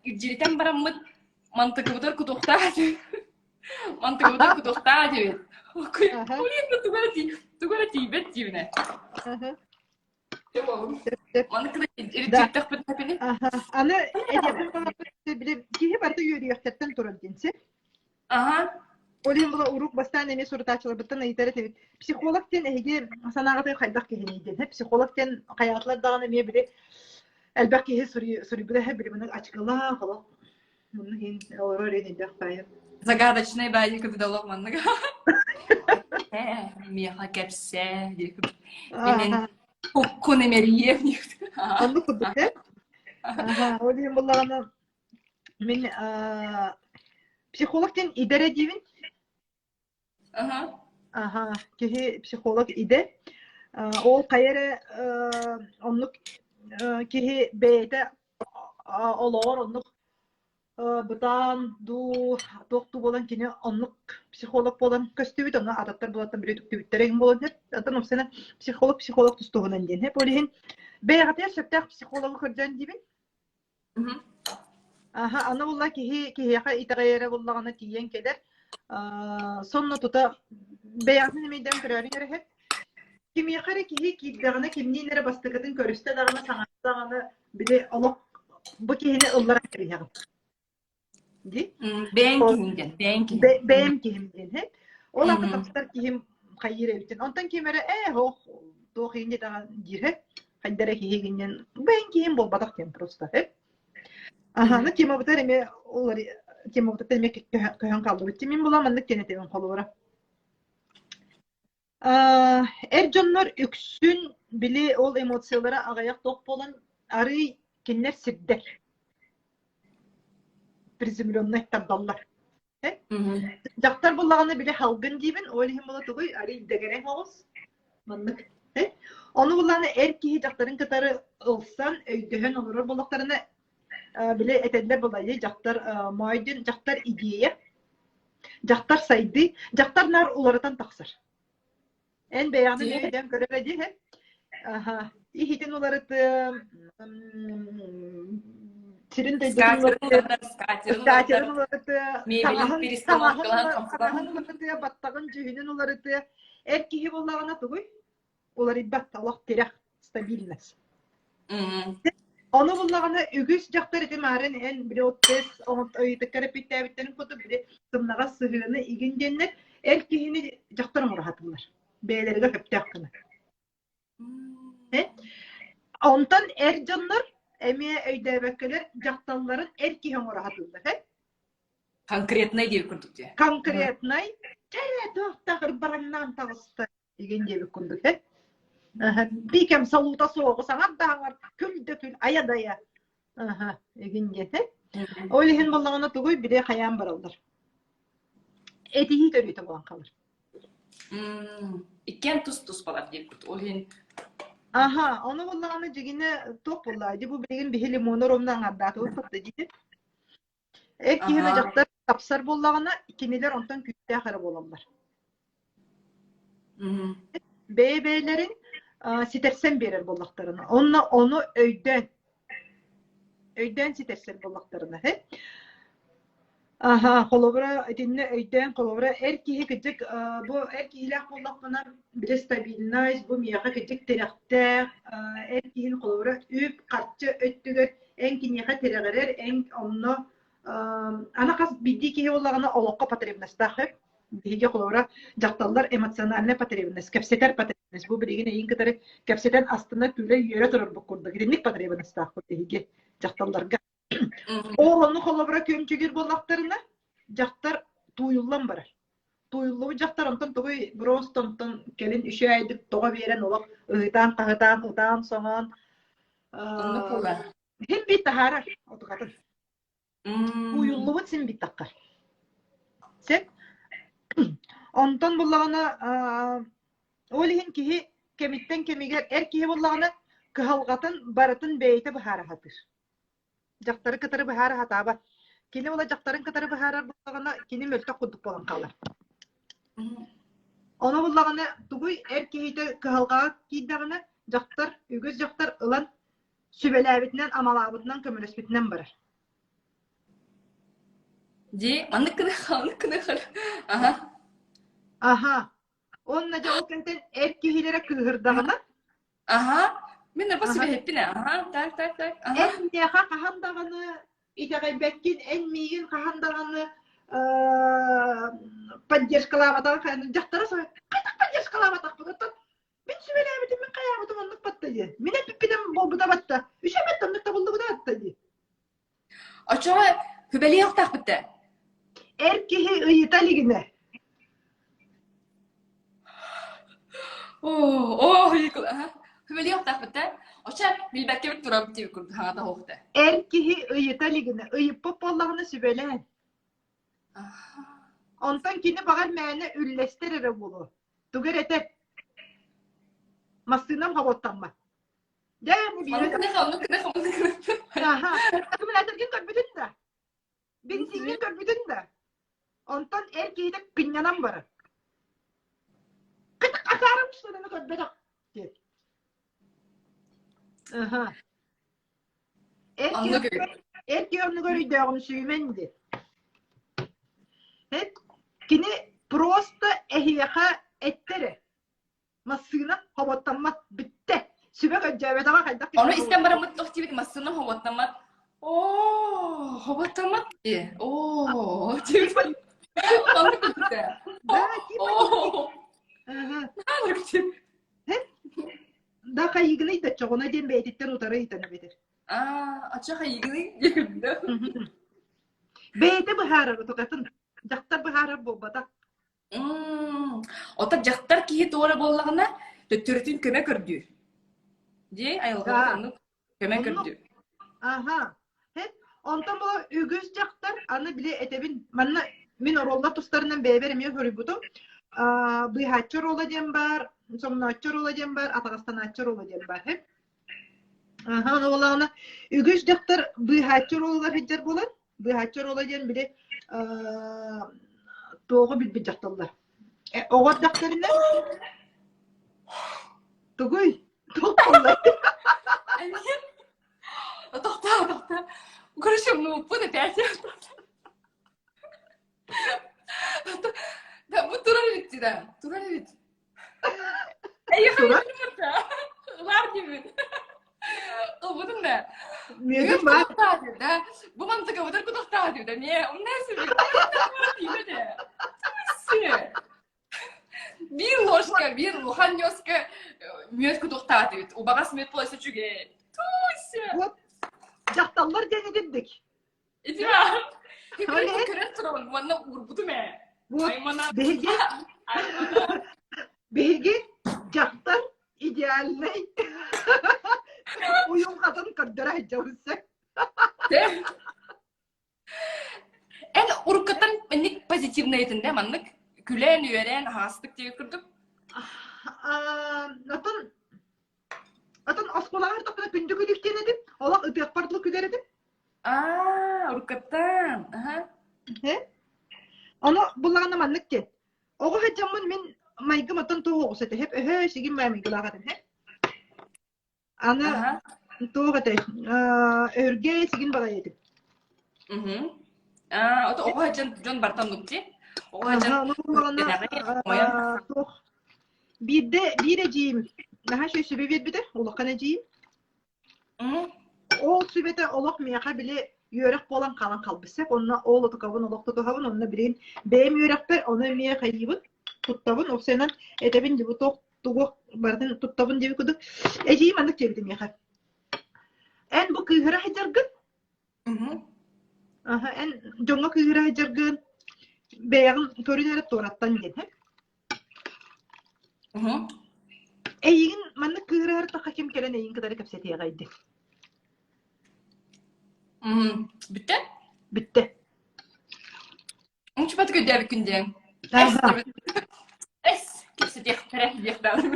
илдьиритэн бараммыт мантыкыбытыгар кутуохтаах этибит. Мантыкыбытыгар кутуохтаах этибит. Тугу эрэ тиийбэт диибинэ. Маны илдьириттэхпит хапини. Аны этиэхпин киһи барыта үөрүйэхтэртэн турар диэн сир. Аха. Ол иһин була урук бастаан эмиэ сурутааччыларбыттан ыйытар этибит. Психолог диэн эһиги санааҕытыгар хайдах киһиний диэн. Психолог диэн хайаатылар даҕаны эмиэ били элбэх киһи суруйбута эһэ били маны ачыкылаах олох мунну иһин олорор иһин өйдөөх баайы. Загадочный баайы кыбдалок маннык. Миэхэ кэпсээ диир. Имин уккун эмэрием диир. Оннук курдук э? Ол иһин буллаҕына Мин психолог диэн идэ эрэ диибин. Аха. Аха, киһи психолог идэ. Ол хайа эрэ оннук киһи бэйэтэ олоҕор оннук бытаан дуу, туох дуу буолан кини оннук психолог буолан көстүбүт, онно ататтар булаттан били түктүбүттэрэ иҥ буолан иһэр. Оттон уопсайынан психолог психолог тустуһунан диэн. Ол иһин бэйэҕитигэр сөптөөх психологу көрдөөн диибин. Аха, аны буолла киһи киһиэхэ итэҕэйэрэ буоллаҕына тиийэн кэлэр. Аа, сонно тута бэйэҕитин эмэйдээн көрөөрүҥ эрэ иһит. Кимиэхэ эрэ киһи киирдэҕинэ, кимниин эрэ бастакытын көрүстэ даҕаны, саҥарда даҕаны, били олох бу киһини ылларан кэбиһэҕин. Дии? Бэйэҥ киһиҥ диэн, бэйэҥ киһиҥ. Бэйэм киһим диэн, иһит. Ол аата тахсар киһим хайыыр эбитин. Онтон ким эрэ ээ, ох, туох иһин диэтэҕин диир, хайда эрэ киһи гиннэн бэйэҥ киһим буолбатах диэн просто Аһаны темабытар эмиэ улар темабытыттан эмиэ көһөн хааллыбыт. Мин була маннык диэн этэбин холобура. Эр дьоннор үксүн били ол эмоциялара аҕыйах туох буолан арыый кинилэр сирдэр приземленный тардаллар. Дьахтар буллаҕына били халгын диибин, ол иһин була тугуй, арый дэгэрэҥ оҕус. Маннык. Ону буллаҕына эр киһи дьахтарын кытары ылсан, өйдөһөн олорор буоллахтарына, били этэллэр буолайы, дьахтар моой диэн дьахтар идея, дьахтар сайдыы, дьахтар наар уларытан тахсар. Эн бэйэҕин өйдөөн көрөр дии Аха. Иһитин уларытыам, сирин дойдутун уларытыам, скатерын уларытыа, таҥаһын таҥаһын уларытыа, баттаҕын дьүһүнүн уларытыа. Эр киһи буоллаҕына тугуй? Уларыйбат, олох тирэх, стабильность. Ону буллаҕына үгүс дьахтар ити маарын эн били от тест ыйытыккар эппиттээбиттэрин курдук били сымнаҕас сыһыаны игин диэннэр эр киһини дьахтар оҥоро сатыыллар. Бэйэлэригэр сөптөөх гына. Онтон эр дьоннор эмиэ өйдөөбөккөлөр дьахталларын эр киһи оҥоро сатыыллар. Конкретнай диир курдук дии. Конкретнай. Чэ, туохтаах ырбараҥнаан таҕыста. Игин диэбит курдук э. Биикэм солуута суоҕу саҥар да саҥар, күл да күл, айа да айа. Аха, игин диэтэ. Ол иһин буоллаҕына тугуй били хайаан бараллар. Этиһии төрүөтэ буолан хаалар. Иккиэн тус-туспалар диэбит. Ол иһин Аха, ону буоллаҕына дьигинэ туох буолла? Дьи бу билигин биһи лимону ровно аҥардаатыбыт батта дии. Эр киһини дьахтар тапсар буоллаҕына, кинилэр онтон күүстээх эрэ буолаллар. Бэйэ-бэйэлэрин ситэрсэн биэрэр буоллахтарына, онно ону өйдөөн, өйдөөн ситэрсэр буоллахтарына, Аха, холобура, итиннэ өйдөөн, холобура, эр киһи кырдьык бу эр киһилээх буоллахпына, били стабильность, бу миэхэ кырдьык тирэхтээх, эр киһини холобура үп, харчы өттүгэр эн киниэхэ тирэҕирэр, эн онно аны хас биирдии киһи буоллаҕына олоххо потребностаах сөп. Биһиги холобура дьахталлар эмоциональная потребность, кэпсэтэр потребность. Бу билигин эйигин кытары кэпсэтэн астына күлэ-үөрэ турарбыт курдук. Итинник потребностаахпыт биһиги дьахталларга. Ол ону холобура күөмчүгүр буоллахтарына, дьахтар тууйуллан барар. Тууйуллубут дьахтар онтон тугуй просто онтон кэлин үчүгэйдик тоҕо биэрэн олох ыһытаан-хаһытаан, ытаан-соҥоон син биир таһаарар отукатын. Тууйуллубут син биир таххар. Сөп. Онтон буллаҕына ол иһин киһи кэмиттэн кэмигэр эр киһи буллаҕына кыһалҕатын барытын бэйэтэ быһаара сатыыр. Дьахтары кытары быһаара сатаабат. Кини була дьахтарын кытары быһаарар буоллаҕына, кини мөлтөх курдук буолан хаалар. Ону буллаҕына, тугуй эр киһитэ кыһалҕаҕа киирдэҕинэ, дьахтар, үгүс дьахтар ылан. Сүбэлээбитинэн, амалаабытынан, көмөлөспүтүнэн барар. Дии, маннык гыныха, оннук гыныха. Аха. Аха. Уонна дьэ ол кэнтэн эр киһилэрэ кыыһырдаҕына Аха. Мин арба Аха. сүбэһиппин ээ. Аха, так, так, так. Аха. Эн миэхэ хаһан даҕаны итэҕэйбэккин, эн миигин хаһан даҕаны поддержкалаабатах дьахтара хайдах поддержкалаабатахпын оттон мин сүбэлээбитим мин хайаабытым оннук батта дии мин эппиппинэн буолбута батта үчүгэй батта оннук табыллыбыта батта дии Оччоҕо хүбэлиэхтаахпыт да? Эр киһи ыйыта илигинэ. Оо, хүбэлиэхтаахпыт да? Оччо билбэккэбит турабыт диэбит курдук хаҥата оһуохта. Эр киһи ыйыта илигинэ. Ыйыппыт буоллаҕына сүбэлээн. Онтон кини баҕар мээнэ үллэстэр эрэ буолуо. Тугу эрэ этэр. Массыынам хоботтаммат. Дьэ, бу биирэ Оннук гына оннук гына Аха. Аккумуляторгын көрбүтүн да? Бензиҥҥин көрбүтүн да? Онтон эр киһитэ кынньанан барар. Кытык акаарым сыананы көрбөтөх диэт. Аха. Эр киһи эр киһи оннугар өйдөөҕүмсүйүмэн диэт. Кини просто эһиэхэ эттэрэ. Массыына хоботтоммот бүттэ. Сүбэ көрдөөбөтөҕө хайдах Ону истэн бараммыт туох диэбит массыына хоботтоммот. Оо, хоботтоммот дии. Оо, диэбит. Оннук күлбүтэ. Да, типа Оо. Да хайыгыный да чоҕуна диэн бэйэтиттэн утары ыйытан эбэтэр. Аа, оччо хайыгыный диэбит. Бэйэтэ быһаарар тукатын. Дьахтар быһаарар буолбатах. Оттон дьахтар киһи туора буоллаҕына, төттөрүтүн көмө көрдүүр. Дии, айылҕабыт Да, оннук көмө оннук. көрдүүр. Аха. Һэт, онтон була үгүс дьахтар, аны били этэбин, манна мин оруоллар тустарынан бэйэбэр эмиэ суруйбутум. Аа, быыһааччы оруола диэн баар, соҥнооччу оруола диэн баар, атаҕастанааччы оруола диэн баар. Һэп. Аха, ону буоллаҕына, үгүс дьахтар быыһааччы оруолугар сылдьар буолан, Быыһааччы оруола диэн били туоҕу билбит дьахталлар. Оҕо эрдэхтэринэ тугуй? Туох буолла? Тохтоо, тохтоо. Короче, мууппут опять. Да, бу турар эбит да, турар эбит. Турар? Ылар диибин. Ылбытым да. Мүөтүм баар. Да, бу мантыкабытыр кутахтаах да эмиэ умна Биир ложка, биир улахан ньуоска мүөт кутуохтаах этибит. Убаҕас мүөт буола үчүгэй. Туся! Вот дьахталлар диэн итирдик. Ити баар. Көрөн турабын, манна уурбутум ээ. Вот биһиги биһиги дьахтар идеальнай уйулҕатын көрдөрө сылдьабын Эн уруккуттан инник позитивный этин да маннык күлэн үөрэн аһаҕастык диэбит курдук Отон отон оскуолаҕа ыртахпына күндү күлүк диэн этим олох ытыахпар дылы күлэр этим Аа, уруккуттан. Аха. Ону буллаҕына маннык диэн. Оҕо сылдьаммын мин майгым оттон туох оҕус этэ һэп өһөө сигин майгылаах этим һэп. Аны Аха. туох этэй өһүргэ сигин балай этим. Мгм. Аа, ото оҕо сылдьан дьон бартан нукти. Оҕо сылдьан Аха, ону буллаҕына туох биирдэ биир эдьиийим наһаа үчүгэй сүбэ биэрбитэ улахан эдьиийим Ол сүбэтэ олох миэхэ били үөрэх буолан хаалан хаалбыт сөп. Онно ол отукабын олох тутуһабын, онно билигин бэйэм үөрэхпэр ону эмиэ хайыыбын, туттабын. Уопсайынан этэбин дии бу туох тугу барытын туттабын диэбит курдук. Эдьиийим маннык диэбитэ миэхэ. Эн бу кыыһыра сылдьаргын, аха, эн дьоҥҥо кыыһыра сылдьаргын бэйэҕин көрүн эрэ туораттан диэн Эйигин маннык кыыһырыһар ким кэлэн эйигин кытары кэпсэтиэҕэй дии. Бүттэ? Бүттэ. Ончупаты өйдөөбүккүн диэн. Эс кэпсэтиэхтэрэ диэхтээҕим.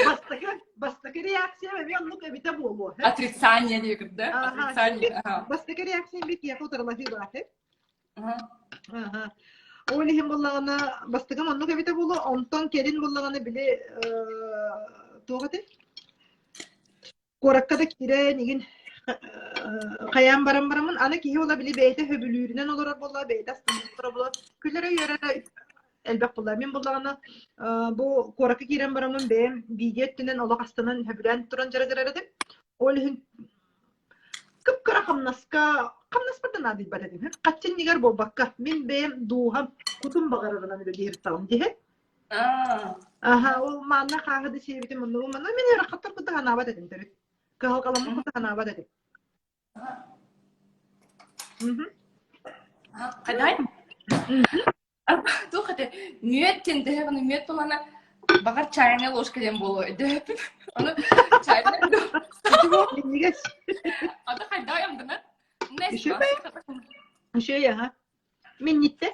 Бастакы бастакы реакция эмиэ оннук эбитэ буолуо. Отрицание диэкир да? Отрицание. Бастакы реакция эмиэ киэхэ утарылаһыы баар. Аха. Ол иһин буоллаҕына, бастакым оннук эбитэ буолуо, онтон кэлин буоллаҕына били туох этэй? Куоракка да киирэн игин хайаан баран бараммын аны киһи ола били бэйэтэ хөбүлүүрүнэн олорор буолла бэйэтэ астынар олорор буолла күлэрэ-үөрэрэ элбэх буолла мин буоллаҕына бу куоракка киирэн бараммын бэйэм видео өттүнэн олох астынан хөбүлээн туран дьарыгырар этим ол иһин кып-кыра хамнаска хамнаспар да наадыйбат этим хаччы иннигэр буолбакка мин бэйэм дууһам кутум баҕарарынан үлэлиир таҕым диһэ Аха, ол манна хааһы да сиэбитим оннугу манна мин ыарахаттар курдук санаабат этим төрүт. Кыһалҕаламмыт курдук санаабат этим. Мгм. Хайдай? Туох этэ? Мүөт диэн төһө гына мүөт буолана баҕар чайная ложка диэн буолуо өйдөһөппүн. Ону чайная Минньигэс. Ата хайдай амтана? Үчүгэй. Үчүгэй аха. Минньиттэ.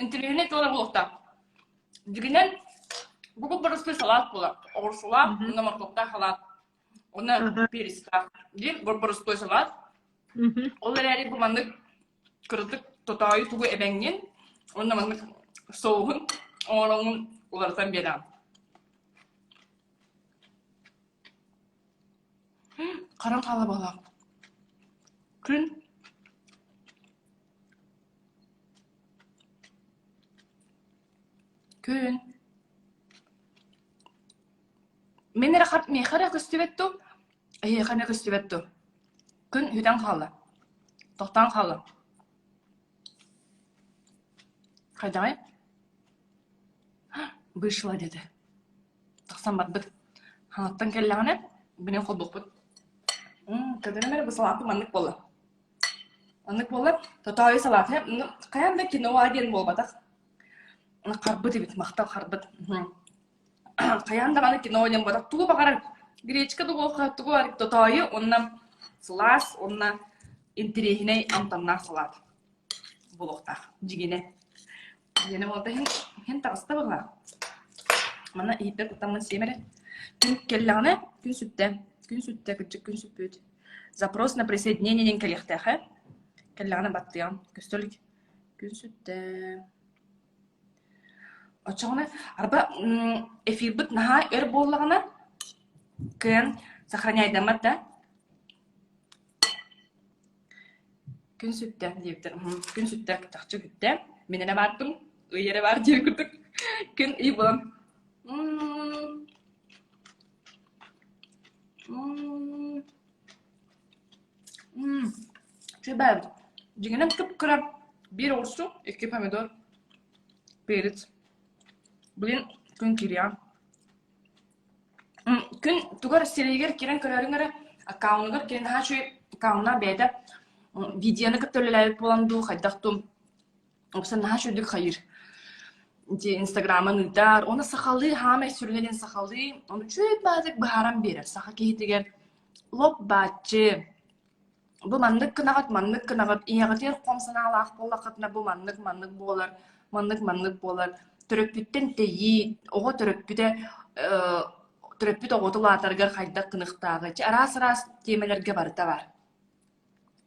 Интэриэһинэй тыллар буолуохтаах. Дьигинэн, бу боростуой салаат буолар. Оҕурсулаах, уонна моркуоптаах салаат, уонна перецтаах. Диэн боростуой салаат. Ол эрээри бу маннык кыратык тотоойу тугу эбэҥҥин уонна маннык соуһун оҥороҥҥун уларытан биэрэҕин. Харан хаала баҕалаах. Күн Күн Мин эрэ хат миэхэ эрэ көстүбэт дуу, эһиэхэ эмиэ көстүбэт дуу? Күн сүтэн хаалла, тохтоон хаалла. Хайдаҕый? Вышла диэтэ. Тахсан барбыт. Хаҥаттан кэллэҕинэ, бинин холбуохпут. Кэдэрим эрэ бу салааппыт маннык буолла. Маннык буолла. Тотоойу салаата. Хайаан да киноа диэн буолбатах. Харбыт эбит, махтал харбыт. Хайаан даҕаны киноа диэн буолбатах. Тугу баҕарар гречка да буолуохха, тугу баҕарар тотоойу уонна сылаас уонна интэриэһинэй амтаннаах салаат буолуохтаах. Дьигинэ. Диэнэ буолта иһин, иһин таҕыста быһыылаах. Манна иһиттэр куттаммын сиэм эрэ. Күн кэллэҕинэ, күн сүттэ. Күн сүттэ, кырдьык күн сүппүт. Запрос на присоединение диэн кэлиэхтээх ээ. Кэллэҕинэ баттыаҕым. Көстө илик. Күн сүттэ. Оччоҕуна, арба, эфирбит наһаа өр буоллаҕына, кыайан сохраняйдаммат да. Күн сүттэ диэбиттэр. Күн сүттэ, чахчы бүттэ. Мин эрэ баартым, ый эрэ баар диэн курдук. Күн ый буолан. Үчүгэй Дьиҥинэн кып-кыра биир оҕурсу, икки помидор, перец. Блин, күн кириэҕэ. Күн тугар сирэйигэр киирэн көрөөрүҥ эрэ, аккаунугар киирэн наһаа үчүгэй аккауннаах бэйэтэ видеоны кытта үлэлээбит буолан дуу, хайдах дуу, уопсай наһаа үчүгэйдик хайыыр. Ити инстаграмын ыытар, уонна сахалыы хаамай сүрүнэ диэн сахалыы, ону үчүгэй баҕайытык быһааран биэрэр. Саха киһитигэр лоп бааччы Бу маннык гынаҕыт, маннык гынаҕыт, ийэҕитигэр хом санаалаах буоллаххытына бу маннык маннык буолар, маннык маннык буолар. Төрөппүттэн тэйии, оҕо төрөппүтэ э, төрөппүт оҕото улаатарыгар хайдах гыныахтааҕый, чэ араас-араас тиэмэлэргэ барыта баар.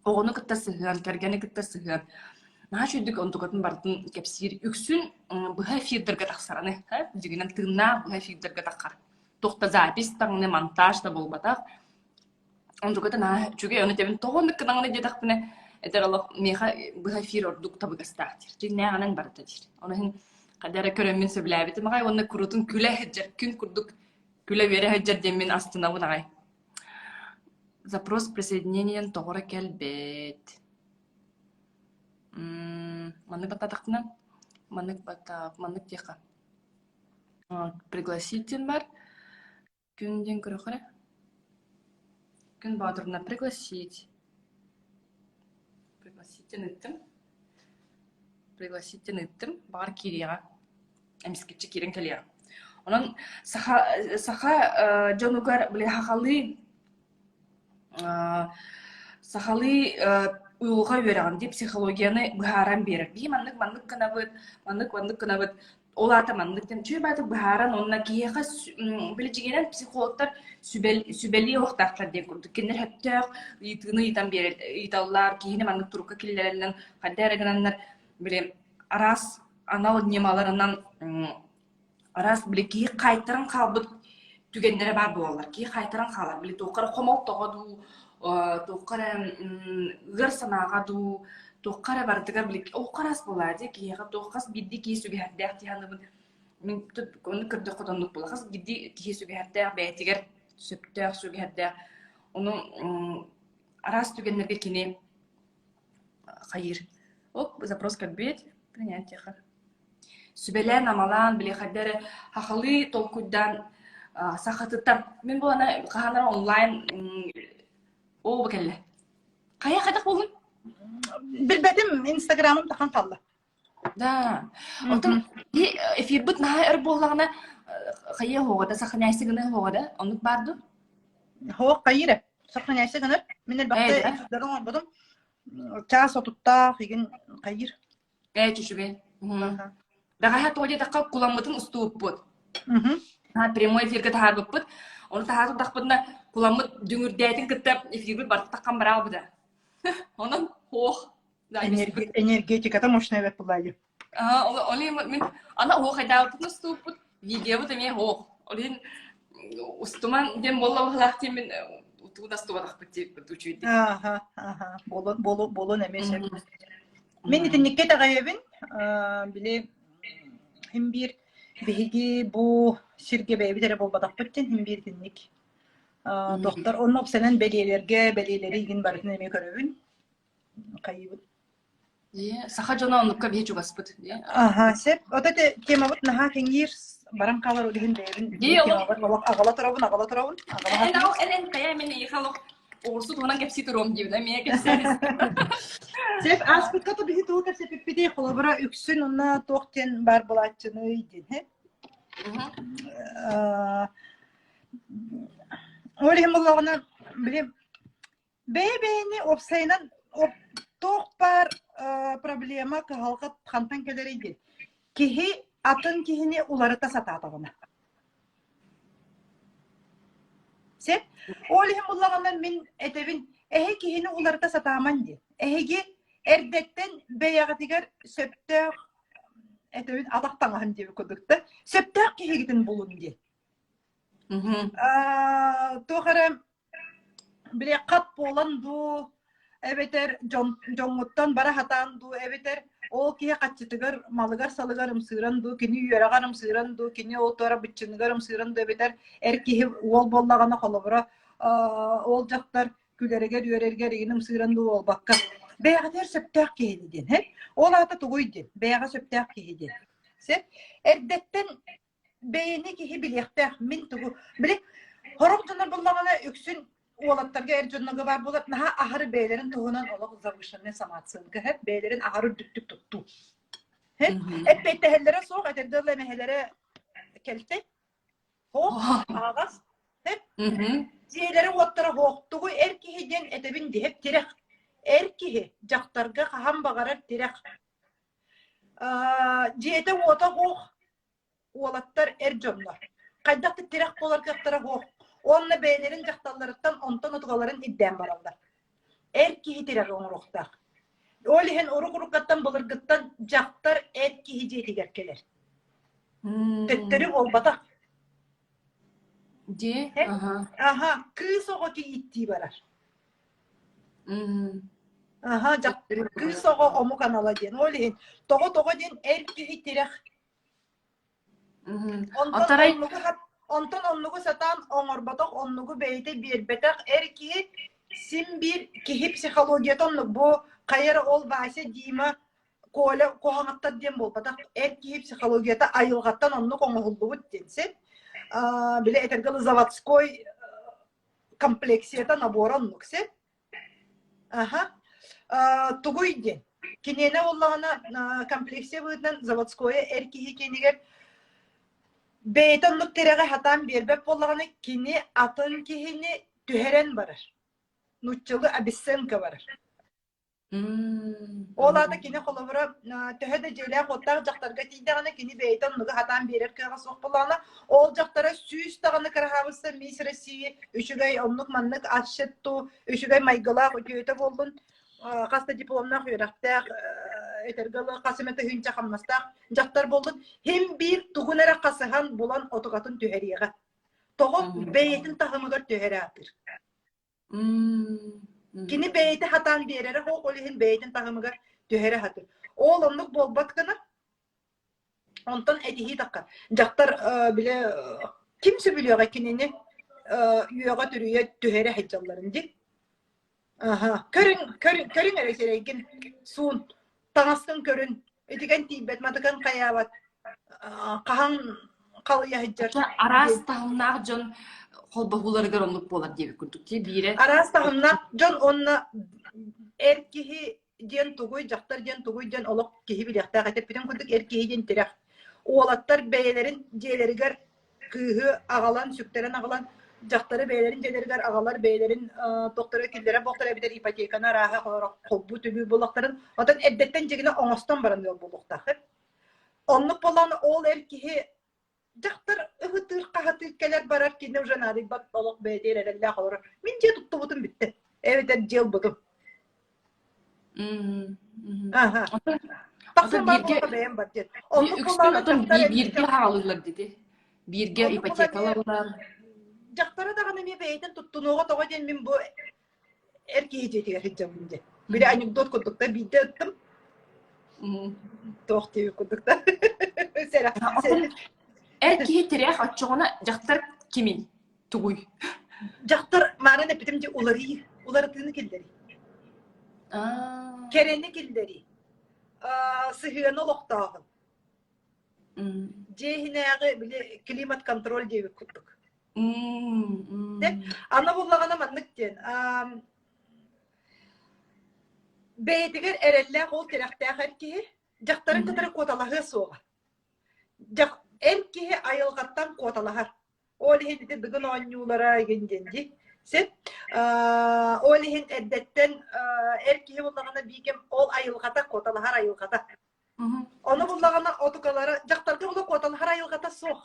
Оҕону кытта сыһыан, кэргэни кытта сыһыан. Наһаа үчүгэйдик онтукатын барытын кэпсиир. Үксүн быһа эфирдэргэ тахсар аны, дьиҥинэн тыыннаах быһа эфирдэргэ таххар. Туох да запись даҕаны, монтаж да буолбатах. Онтуката наһаа үчүгэй, ону этэбин, тоҕо оннук гынаҕыный диэтэхпинэ, этэр олох миэхэ быһа эфир ордук табыгастаах диир. Дьиҥнээҕинэн барыта диир. Ону иһин хайда эрэ көрөммүн сөбүлээбитим аҕай уонна куруутун күлэ сылдьар, күн курдук күлэ-үөрэ сылдьар диэммин астынабын аҕай. Запрос присоединениен тоҕо эрэ кэлбэт. Маннык баттаатахпына, маннык баттаа, маннык диэххэ. Пригласить диэн бар. Күн диэн көрүөххэ эрэ. Күн Боотурна пригласить. Пригласить диэн ыыттым. Пригласить диэн ыыттым. Баҕар киириэҕэ. Эмискэччи киирэн кэлиэҕэ. Онон саха саха э, дьонугар били сахалыы э, сахалыы э, уйулҕа үөрэҕин дии психологияны быһааран биэрэр. Биһи маннык маннык гынабыт, маннык маннык гынабыт. Ол аата маннык диэн үчүгэй баҕайытык быһааран уонна киһиэхэ били дьиҥинэн психологтар сүбэлии оһохтоохтор диэн курдук. Кинилэр сөптөөх ыйытыыны ыйытан биэрэр ыйыталлар, киһини маннык турукка киллэрэллэр, хайдах эрэ гынаннар били араас анал ньымаларынан араас били киһи хаайтаран хаалбыт. түгэннэрэ баар буолаллар. Киһи хаайтаран хаалар. Били туохха эрэ хомолтоҕо дуу, туохха эрэ ыар санааҕа дуу, туохха эрэ барытыгар били олоххо араас буолаа дии киһиэхэ туох хас биирдии киһи сүгэһэрдээх дии саныыбын. Мин ону көрдөххө да оннук буолар. Хас биирдии киһи сүгэһэрдээх бэйэтигэр сөптөөх сүгэһэрдээх. Ону араас түгэннэргэ кини хайыыр. Оп, запрос кэлбит. Принятиеха. Сүбэлээн-амалаан, били хайда эрэ хахалыы толкуйдаан сахатыттан. Мин бу аны хаһан эрэ онлайн оо бу кэллэ. Хайа хайдах буоллун? Билбэтим, инстаграмым тахан хаалла. Да. Оттон эфирбит наһаа өр буоллаҕына хайа оһоҕо да сохраняйся гына оһоҕо да оннук баар дуу? Хоох хайыра. Сохраняйся гынар. Мин элбэхтэ эфирдары оҥорбутум. Чаас отуттаах игин хайыр. Ээ үчүгэй. Бэҕэһээ тоҕо диэтэххэ куламмытын устубуппут. Прямой эфиргэ таһаарбыппыт. Ону таһаа турдахпытына куламмыт дүҥүрдээтин кытта эфирбит барыта таххан бараабыта. Онон ох Энергетиката мощная эбит буолла Ол мин ана оһуохайдаабытын устубуппут, видеобут эмиэ оһуох. Ол иһин устуман диэн буолла быһылаах диэн мин утугун астубатахпыт диэбит үчүгэйдик. Аха, аха. Буолун, буолун, буолун эмиэ сөп. Мин итинниккэ итэҕэйэбин. Били хим биир биһиги бу сиргэ бэйэбит эрэ буолбатахпыт диэн хим биир итинник. Доктор онно обсанан бэлиэлэргэ, бэлиэлэри игин барытын эмиэ көрөбүн. Хайыбыт. Саха дьоно оннукка биһи чугаспыт. Аха, сөп. Ото темабыт наһаа кэҥиир, баран хаалар ол иһин бэйэбин темабар олох аҕала туробун, аҕала туробун. Эн эн эн хайа мин эйиэхэ олох оҕурсу туһунан кэпсии туруом диибин, эмиэ кэпсээн. Сөп, ааспыкка то биһи тугу кэпсэппиппитий, холобура үксүн онно туох диэн баар булааччыный диэн. Ол иһин буоллаҕына, били Бэйэ-бэйэни уопсайынан туох баар проблема, кыһалҕа хантан кэлэрий диэн. Киһи атын киһини уларыта сатаатаҕына. Сеп? Ол иһин буллаҕына мин этэбин, эһи киһини уларыта сатааман диэн. Эһиги эрдэттэн бэйэҕитигэр сөптөөх этэбин атах таҥаһын диэбит курдук да, сөптөөх киһигитин булун диэн. Туох эрэ Били хат буолан дуу, эбэтэр дьон дьоҥҥуттан бара сатаан дуу, эбэтэр ол киһи хаччытыгар, малыгар-салыгар ымсыыран дуу, кини үөрэҕэр ымсыыран дуу, кини ол туора быччыныгар ымсыыран дуу, эбэтэр эр киһи уол буоллаҕына холобура ол дьахтар күлэригэр-үөрэригэр игин ымсыыран дуу буолбакка бэйэҕитигэр сөптөөх киһини диэн, һэ? Ол аата тугуй диэн, бэйэҕэ сөптөөх киһи диэн. Сөп? Эрдэттэн бэйэни киһи билиэхтээх мин тугу били сорох дьоннор буллаҕына үксүн уолаттарга эр дьоннорго баар буолар наһаа аһары бэйэлэрин туһунан олох завышенная самооценка һэп бэйэлэрин аһары үрдүктүк туттуу эппиэттэһэллэрэ суох этэргэ дылы эмэһэлэрэ кэлтэй хоох аһаҕас һэп дьиэлэрэ уоттара хоох тугу эр киһи диэн этэбин диһэп тирэх эр киһи дьахтарга хаһан баҕарар тирэх дьиэтэ-уота суох уолаттар эр дьоннор. Хайдах да тирэх буолар кыахтара суох. Уонна бэйэлэрин дьахталларыттан онтон отугаларын ирдээн бараллар. Эр киһи тирэҕи оҥоруохтаах. Ол иһин урук-уруккаттан былыргыттан дьахтар эр киһи дьиэтигэр кэлэр. Төттөрү буолбатах. Дьиэ? Аха, кыыс оҕо кийииттии барар. Аха, кыыс оҕо омук анала диэн. Ол иһин тоҕо-тоҕо диэн эр киһи тирэх. Онтон оннугу, онтон оннугу сатаан оҥорботох, оннугу бэйэтэ биэрбэтэх эр киһи син биир киһи психологията оннук. Бу хайа эрэ ол Вася, Дима, Коля куһаҕаттар диэн буолбатах. Эр киһи психологията айылҕаттан оннук оҥоһуллубут диэн син. Били этэргэ заводской комплексията набора оннук син. Аха. Тугуй диэн. Киниэнэ буоллаҕына комплексия быһыытынан заводское эр киһи киэнигэр бэйэтэ оннук тирэҕи сатаан биэрбэт буоллаҕына кини атын киһини түһэрэн барар. Нууччалыы обесценка барар. Ол аата кини холобура төһө да дьиэлээх-уоттаах дьахтарга тиийдэҕинэ, кини бэйэтэ оннугу сатаан биэрэр кыаҕа суох буоллаҕына, ол дьахтара сүүс даҕаны кыраһаабысса Мисс России үчүгэй оннук-маннык асчыт дуу, үчүгэй майгылаах үтүөтэ буоллун, хас да дипломнаах үөрэхтээх, этэргэ дылы хас эмэ тыһыынча хамнастаах дьахтар буоллун, син биир тугун эрэ хасыһан булан отугатын түһэриэҕэ. Тоҕо бэйэтин таһымыгар түһэрэ аатыр. Кини бэйэтэ хатаан биэрэрэ суох, ол иһин бэйэтин таһымыгар түһэрэ сатыыр. Ол оннук буолбат гына, онтон этиһии тахха. Дьахтар бile ким сөбүлүөҕэ кинини үөҕэ-түрүйэ түһэрэ сылдьалларын дии. Аха, көрүҥ, көрүҥ, көрүҥ эрэ сирэйгин суун, таҥаскын көрүн, итигэн тиийбэт, матыкан хайаабат, хаһан халыйа сылдьар. Араас таһымнаах дьон холбоһууларыгар оннук буолар диэбит курдук дии биирэ. Араас таһымнаах дьон уонна эр киһи диэн тугуй, дьахтар диэн тугуй диэн олох киһи билиэхтээх этэ. Курдук эр киһи диэн тирэх. Уолаттар бэйэлэрин дьиэлэригэр кыыһы аҕалан, сүктэрэн аҕалан, дьахтары бэйэлэрин дьиэлэригэр аҕалар бэйэлэрин тохторо киллэрэ буолтара эбэтэр ипотеканы арааһа холбуу төлүүр буоллахтарын, оттон эрдэттэн дьигинэ оҥостон баран ыал буолуохтаах. Оннук буолан ол эр киһи дьахтар ыһытыыр, хаһытыыр кэлэр барар кини уже наадыйбат олох бэйэтигэр эрэллээх олорор. Мин дьиэ туттубутум бүттэ. Эбэтэр дьиэ ылбытым. Аха. Тахсан бар бииргэ буолла бэйэм бар диэн. Оннук үксүн буоллаҕына отон дьахтар эмиэ бииргэ хаалыылар дити. Бииргэ оннук буолла эмиэ ипотекалалар. дьахтара даҕаны эмиэ бэйэтин туттунуоҕа тоҕо диэн мин бу эр киһи дьиэтигэр сылдьабын диэн. Били анекдот курдук да биирдэ ыттым. Туох диэбит курдук да. Сэрэх. Эр киһи тирэх оччоҕуна дьахтар кимий? Тугуй? Дьахтар маанан эппитим дии уларыы, уларытыыны киллэрии. Кэрэни киллэрии. Сыһыаны олохтооһун. Дьиэ иһинээҕи били климат-контроль диэбит курдук. Аны буллаҕына маннык диэн бэйэтигэр эрэллээх ол тирэхтээх эр киһи дьахтарын кытары куоталаһыа суоҕа. Эр киһи айылҕаттан куоталаһар. Ол иһин ити Дыгын оонньуулара игин диэн дии. Син ол иһин эрдэттэн эр киһи буллаҕына биикэм ол айылҕата куоталаһар айылҕата. Ону буллаҕына отукалара дьахтарга була куоталаһар айылҕата суох.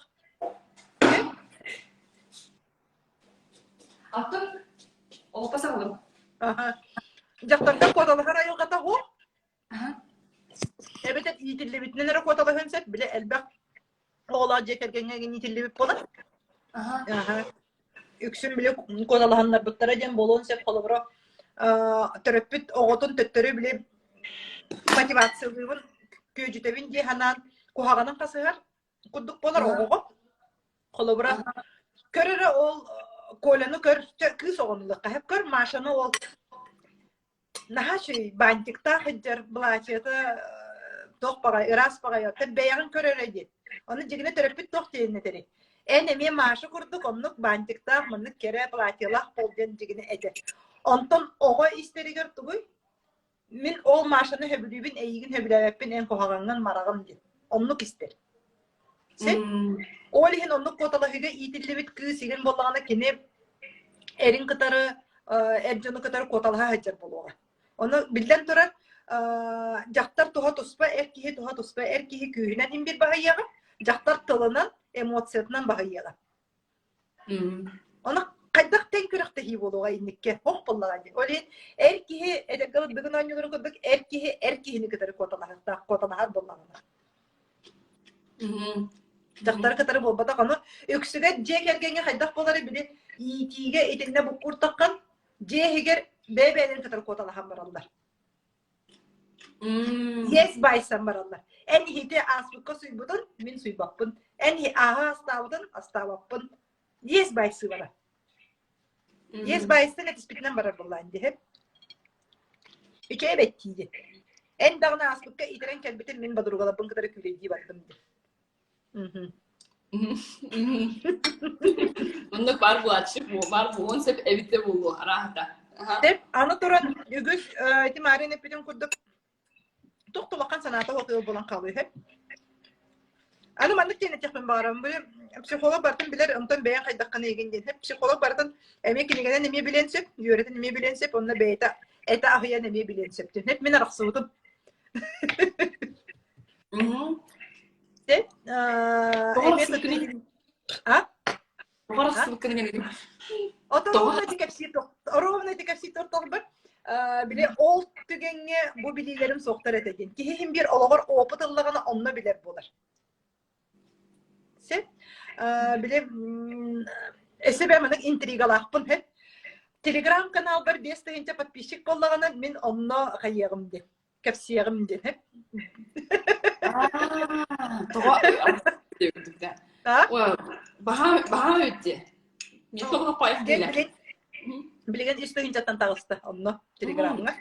Атын олоппо саҕалым. Дьахтарга куоталаһар айылҕата суох. Эбэтэр иитиллибитинэн эрэ куоталаһыан сөп, бile элбэх оҕолоох дьиэ кэргэҥҥэ иитиллибит буолар. Үксүн били куоталаһыннарбыттара диэн буолуон сөп холобура төрөппүт оҕотун төттөрү били мотивациялыыбын күөдьүтэбин дии санаан куһаҕанын хасыһар курдук буолар оҕоҕо. Холобура көр эрэ ол Коляны көр кыыс оҕону ылыахха көр Машаны ол Наһаа үчүгэй баантиктаах сылдьар былаачыйата туох баҕайы ыраас баҕайы оттон бэйэҕин көр эрэ диэн. Ону дьигинэ төрөппүт туох диэн этэрий? Эн эмиэ Маша курдук оннук баантиктаах маннык кэрэ платьелаах буол диэн дьигинэ этэр. Онтон оҕо истэригэр тугуй? Мин ол Машаны сөбүлүүбүн, эйигин сөбүлээбэппин, эн куһаҕаҥҥын мараҕын диэн. Оннук истэр. Син ол иһин оннук куоталаһыыга иитиллибит кыыс игин буоллаҕына кини эрин кытары эр дьону кытары куоталаһа сылдьар буолуоҕа. Ону биллэн турар, дьахтар туһа туспа, эр киһи туһа туспа, эр киһи күүһүнэн имбир баһыйыаҕа, дьахтар тылынан, эмоциятынан баһыйыаҕа. Ону хайдах тэҥ күрэхтэһии буолуоҕа инникке ох буоллаҕа дии. Ол иһин эр киһи эдэргэ бүгүн оонньууларын курдук эр киһи эр киһини кытары куоталаһыахтаах, куоталаһар буоллаҕына. Дьахтары кытары буолбатах. Ону үксүгэр дьиэ кэргэҥҥэ хайдах буолары били иитиигэ итиннэ буккуртаххын дьиэ иһигэр бэйэ-бэйэлэрин кытары куоталаһан бараллар. Есть байсан бараллар. Эн иһити ааспыкка суйбутун, мин суйбаппын. Эн ааһа астаабытын, астаабаппын. Есть байсыы барар. Есть байыстан этиспитинэн барар буоллаан диһи. Үчүгэй бэттииди. Эн даҕаны ааспыкка итирэн кэлбитин мин бодуругаларбын кытары күүлэйдии бардым ди. Оннук баар буолааччы баар буолуон сөп эбитэ буолуо арааһата. Деп аны туран үгүс ити Марин эппитин курдук туох да улахан санаата суох ыал буолан хаалыы үһү. Аны маннык диэн этиэхпин баҕарабын. Били психолог барытын билэр, онтон бэйэҥ хайдаххын эйигин диэн. Психолог барытын эмиэ кинигэнэн эмиэ билиэн сөп, үөрэтэн эмиэ билиэн сөп, онно бэйэтэ этэ аһыйан эмиэ билиэн сөп. Мин арахсыбытым. Ровно ити кэпсии тохтолбут. Били ол түгэҥҥэ бу билиилэрим суохтар этэ диэн. Киһи иһин биир олоҕор опыт ыллаҕына онно билэр буолар. Син били. Өссө бэйэм маннык интригалаахпын һэ. Телеграм-каналбар 5000 подписчик буоллаҕына, мин онно хайыаҕым диэн, кэпсиэҕим диэн һэ. Тоҕо Баһаам өттү. Билигин билигин үс тыһыынчаттан таҕыста онно телеграмҥа.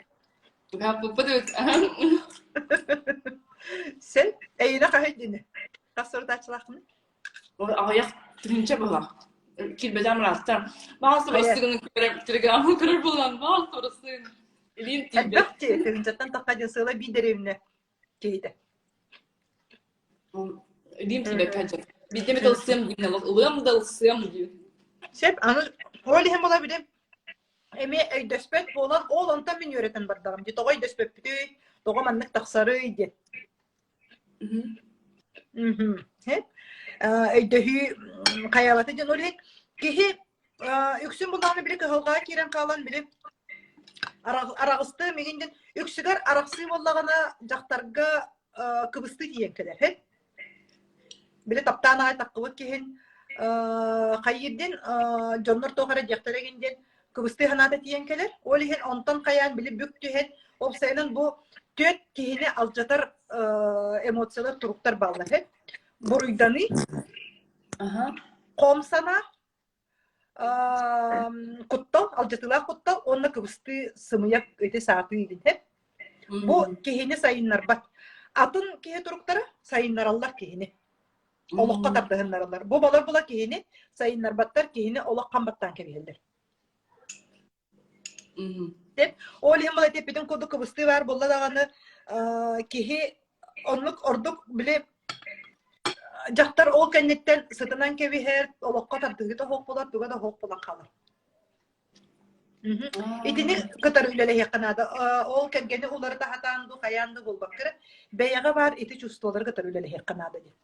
Сен эйине хаһый дини? Хас сурутааччылааххыный? Аҕыйах тыһыынча быһа. Килбэтэм ыраатта. Баҕас ырастыгын телеграммын көрөр буолан баҕас ырастыгын илиим тиийбэт. Элбэх дии тыһыынчаттан тахха диэн сыала биир дэриэбинэ киһитэ. Илиим тиийбэккэ сылдьар. Биирдэ эмит ылсыам диэн ылыам да ылсыам диир. Сөп, аны ол иһин була били эмиэ өйдөспөт буолан ол онтон мин үөрэтэн бардаҕым дии тоҕо өйдөспөппүтүй, тоҕо маннык тахсарый диэн. Өйдөһүү хайалата диэн ол иһин киһи үксүн буллаҕына били кыһалҕаҕа киирэн хаалан били араҕыстыы мигин диэн үксүгэр арахсыы буоллаҕына дьахтарга кыбыстыы тиийэн кэлэр били таптаан аҕай таххыбыт киһин хайыыр диэн дьоннор туох эрэ диэхтэрэ игин диэн кыбыстыы санаата тиийэн кэлэр. Ол иһин онтон хайаан били бүк түһэн, уопсайынан бу түөрт киһини алдьатар эмоциялар, туруктар бааллар. Буруйданыы, хом санаа, куттал, алдьатыылаах куттал уонна кыбыстыы сымыйа ити саатыы илин. Бу киһини сайыннарбат. Атын киһи туруктара сайыннараллар киһини. Олоххо тардыһыннараллар. Бу балар була киһини сайыннарбаттар, киһини олох хам баттаан кэбиһэллэр. Ол иһин була эппитин курдук кыбыстыы баар буолла даҕаны киһи оннук ордук били дьахтар ол кэнниттэн сытынан кэбиһэр, олоххо тардыһыыта суох буолар, туга да суох буолан хаалар. Итини кытары үлэлэһиэххэ наада. Ол кэргэни уларыта сатаан дуу, хайаан да буолбакка эрэ, бэйэҕэ баар ити чувстволары кытары үлэлэһиэххэ наада диэн.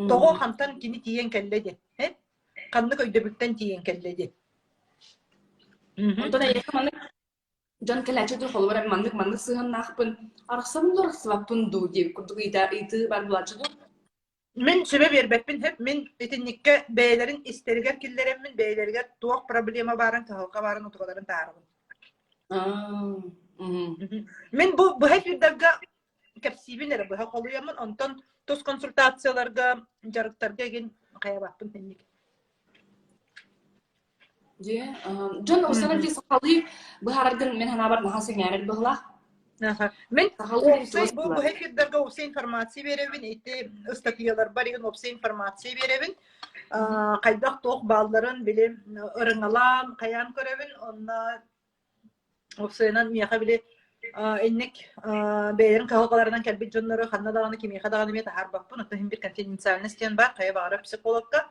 Тоҕо хантан кини тиийэн кэллэ диэн, э? Ханнык өйдөбүлтэн тиийэн кэллэ диэн. Онтон эйиэхэ маннык дьон кэлээччи дуу, холобура маннык-маннык сыһыаннаахпын, арахсабын дуу, арахсыбаппын дуу диэбит курдук ыйытыы баар буолааччы дуу? Мин сүбэ биэрбэппин сөп. Мин итинниккэ бэйэлэрин истэригэр киллэрэммин, бэйэлэригэр туох проблема баарын, кыһалҕа баарын утугаларын таарабын. Мин бу быһа эфирдарга кэпсиибин эрэ быһа холуйаммын, онтон тус консультацияларга, дьарыктарга игин хайабаппын инник. Дьэ, дьон ылсанан дии сахалыы быһаараргын мин санаабар наһаа сэҥээрэр быһыылаах. Мин Сахалыы уопсай чугас бу буолар. быһа эфирдарга уопсай информация биэрэбин, ити ыстатыйаларбар иһин уопсай информация биэрэбин. Хайдах туох баалларын били ырыҥалаан, хайаан көрөбүн, онно Уопсайынан миэхэ били инник бэйэлэрин кыһалҕаларынан кэлбит дьоннору ханна даҕаны кимиэхэ даҕаны эмиэ таһаарбаппын. Оттон иһин бир конфиденциальность диэн баар, хайа баҕарар психологка.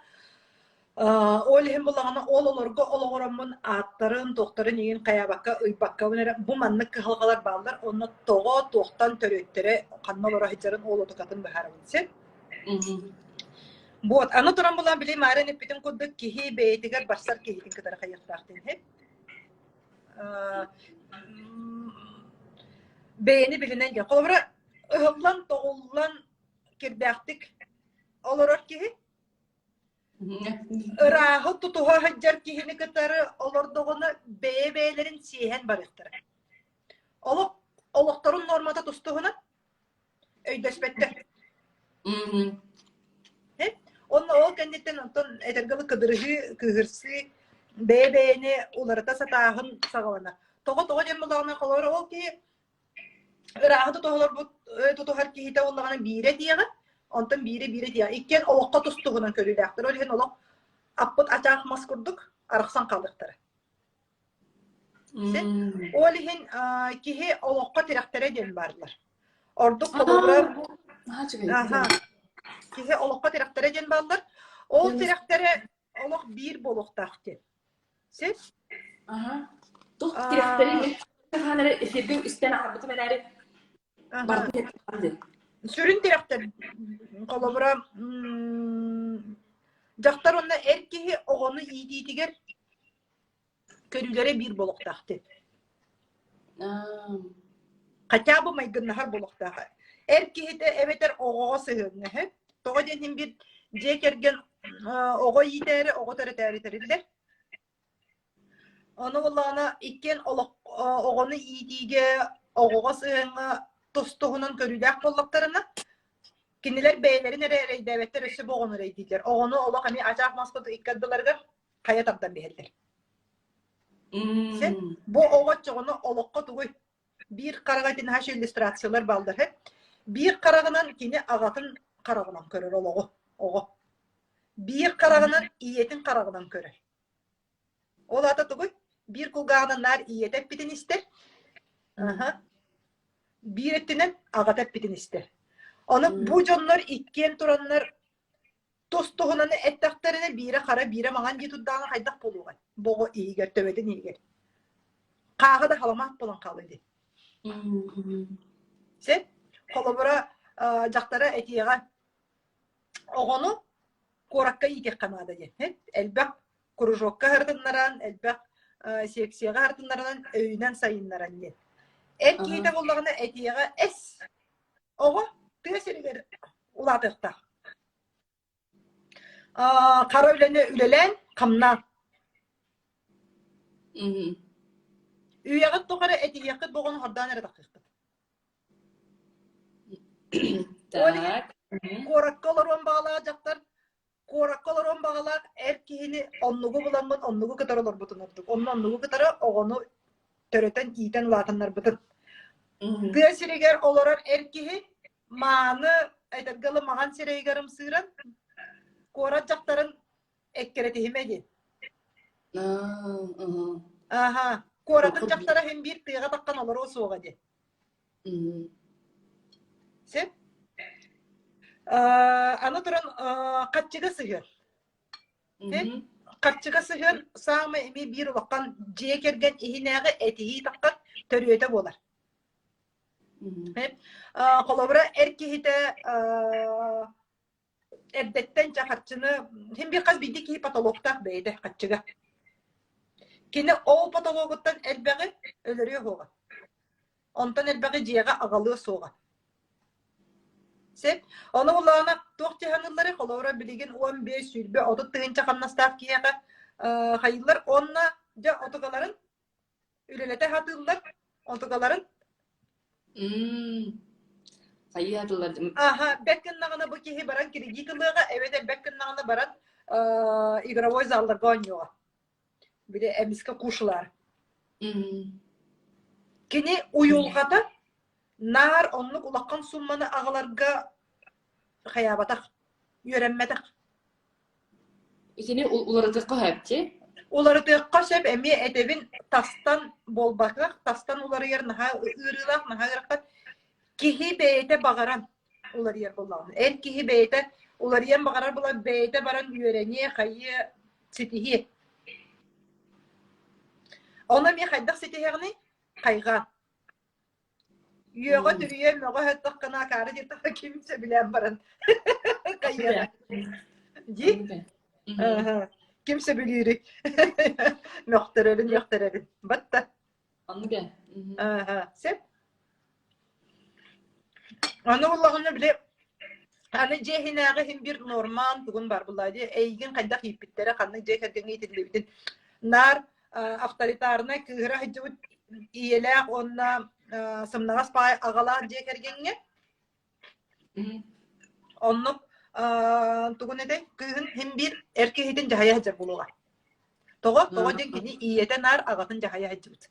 Ол иһин буллаҕына ол олорго олоҕороммун ааттарын, туохтарын иҥин хайаабакка, ыйбаккабын эрэ бу маннык кыһалҕалар бааллар, онно тоҕо, туохтан төрүөттэрэ ханна олоро сылдьарын ол отукатын быһаарабын син. Вот, аны туран булан били Маарын эппитин курдук киһи бэйэтигэр барсар киһитин кытары хайыахтаах диэн бэйэни билинэн диэн. Холобура, ыһыллан-тоҕуллан кирдээхтик олорор киһи ырааһы тутуһа сылдьар киһини кытары олордоҕуна бэйэ-бэйэлэрин сиэһэн барыахтара. Олох олохторун нуормата тустуһунан Өйдөспөттөр. Онно ол кэнниттэн онтон этэргэ дылы кыдырыһыы, кыыһырсыы, бэйэ-бэйэни уларыта сатааһын саҕаланар. Тоҕо тоҕо диэн буоллаҕына, холобура ол киһи ырааһы тутуһаларбыт тутуһар киһитэ буоллаҕына биирэ диэҕэ, онтон биирэ биирэ диэҕэ. Иккиэн олоххо тус-туһунан көрүүлээхтэр. Ол иһин олох аппыт ачаах мас курдук арахсан хаалыахтара. Ол иһин киһи олоххо тирэхтэрэ диэн баарлар. Ордук холобура киһи олоххо тирэхтэрэ диэн бааллар. Ол тирэхтэрэ олох биир буолуохтаах диэн. Син? Туох тирэхтэри хаһан эрэ эфиргэ истэн аһарбытым эрээри барытын Сүрүн тирэхтэр холобура дьахтар уонна эр киһи оҕону иитиитигэр Көрүүлэрэ биир буолуохтаах диэн. Хотя бы майгыннаһар буолуохтаах. Эр киһитэ эбэтэр оҕоҕо сыһыаннаһы. Тоҕо диэн иһин биир дьиэ кэргэн оҕо иитээри, оҕо төрөтөөрү тэриллэр. Ону буоллаҕына иккиэн олох оҕону иитиигэ, оҕоҕо сыһыаҥҥа тус-туһунан көрүүлээх буоллахтарына, кинилэр бэйэлэрин эрэ эрэйдээбэттэр, өссө бу оҕону эрэйдииллэр. Оҕону олох эмиэ ачаах мас курдук икки ардыларыгар хайа тардан биһэллэр. Син бу оҕо оччоҕуна олоххо тугуй? Биир хараҕа итинһааш иллюстрациялар бааллар. Биир хараҕынан кини аҕатын хараҕынан көрөр олоҕу, оҕо. Биир хараҕынан ийэтин хараҕынан көрөр. Ол аата тугуй? Биир кулгааҕынан наар ийэтэ эппитин истэр. Аха. Биир өттүнэн аҕата эппитин истэр. Ону бу дьоннор иккиэн тураннар тус-туһунан эттэхтэринэ биирэ хара, биирэ маҥан дии турдаҕына хайдах буолуоҕай? Бу оҕо иһигэр, төбөтүн иһигэр. Хааҕы да халамаат буолан хаалыа дии. Син холобура дьахтара этиэҕэ оҕону куоракка иитиэххэ наада диэн. Элбэх кружокка һырытыннаран, элбэх секцияҕа һырытыннаран өйүнэн сайыннаран диэн. Эр киһитэ буоллаҕына этиэҕэ эс оҕо тыа сиригэр улаатыахтаах. Хара үлэни үлэлээн хамнаан. Үйэҕит тухары этиһиэххит боҕону хордоон эрэ тахсыаххыт. Ол иһин куоракка олоруон баҕалаах дьахтар куоракка олоруон баҕалаах эр киһини оннугу буламмын оннугу кытары олорбутун ордук. Онно оннугу кытары оҕону төрөтөн, иитэн улаатыннарбытын. Тыа сиригэр олорор эр киһи мааны этэргэ дылы маҥан сирэйигэр ымсыыран куорат дьахтарын эккирэтиһимэ диэн. Аха. Куоратын дьахтара иһин биир тыаҕа таххан олоруо суоҕа диэн. Син? Аны туран хаччыга сыһыан. Харчыга сыһыан саамай эмиэ биир улахан дьиэ кэргэн иһинээҕи этиһии таххар төрүөтэ буолар. Холобура, эр киһитэ эрдэттэн дьэ харчыны син биир хас биирдии киһи потолоктаах бэйэтэ харчыга. Кини ол потологуттан элбэҕи өлөрүө суоҕа. Онтон элбэҕи дьиэҕэ аҕалыа суоҕа. Син ону улаана туох дьаһаныллары холобура билигин 15, 20, 30 тыһыынча хамнастаах киһиэхэ хайыыллар уонна дьэ отугаларын үлэлэтэ сатыыллар отугаларын Хайыы сатыыллар Аха, бэт гыннаҕына бу киһи баран кредит ылыаҕа эбэтэр бэт гыннаҕына баран игровой залларга оонньуоҕа. Били эмискэ кушалаар. Кини уйулҕата наар оннук улахан сумманы аҕаларга хайаабатах, үөрэммэтэх. Итини уларытыахха сөп дии? Уларытыахха сөп эмиэ этэбин тастан буолбатах, тастан уларыйар наһаа ыарыылаах, наһаа ыарахан. Киһи бэйэтэ баҕаран уларыйар буоллаҕына. Эр киһи бэйэтэ уларыйан баҕарар буолан бэйэтэ баран үөрэниэ, хайыа, ситиһиэ. Ону эмиэ хайдах ситиһэҕиний? Хайҕаан. Үөҕэ-түрүйэ мөҕө сыттаххына акаары диэтэххэ ким сөбүлээн баран хайыаҕа дии ким сөбүлүүрүй мөхтөрөрүн мөхтөрөбүн батта Оннук ээ. Сөп. Аны буллаҕына били аны дьиэ иһинээҕи иһин биир норман тугун бар булла дии эйигин хайдах ииппиттэрэ ханнык дьиэ кэргэҥҥэ иитиллибитин наар авторитарнай кыыһыра сылдьыбыт ийэлээх уонна сымнаҕас паай аҕалаах дьиэ кэргэҥҥэ оннук тугун этэй кыыһын иһин биир эр киһитин дьаһайа сылдьар буолуоҕа тоҕо тоҕо диэн кини ийэтэ наар аҕатын дьаһайа сылдьыбыт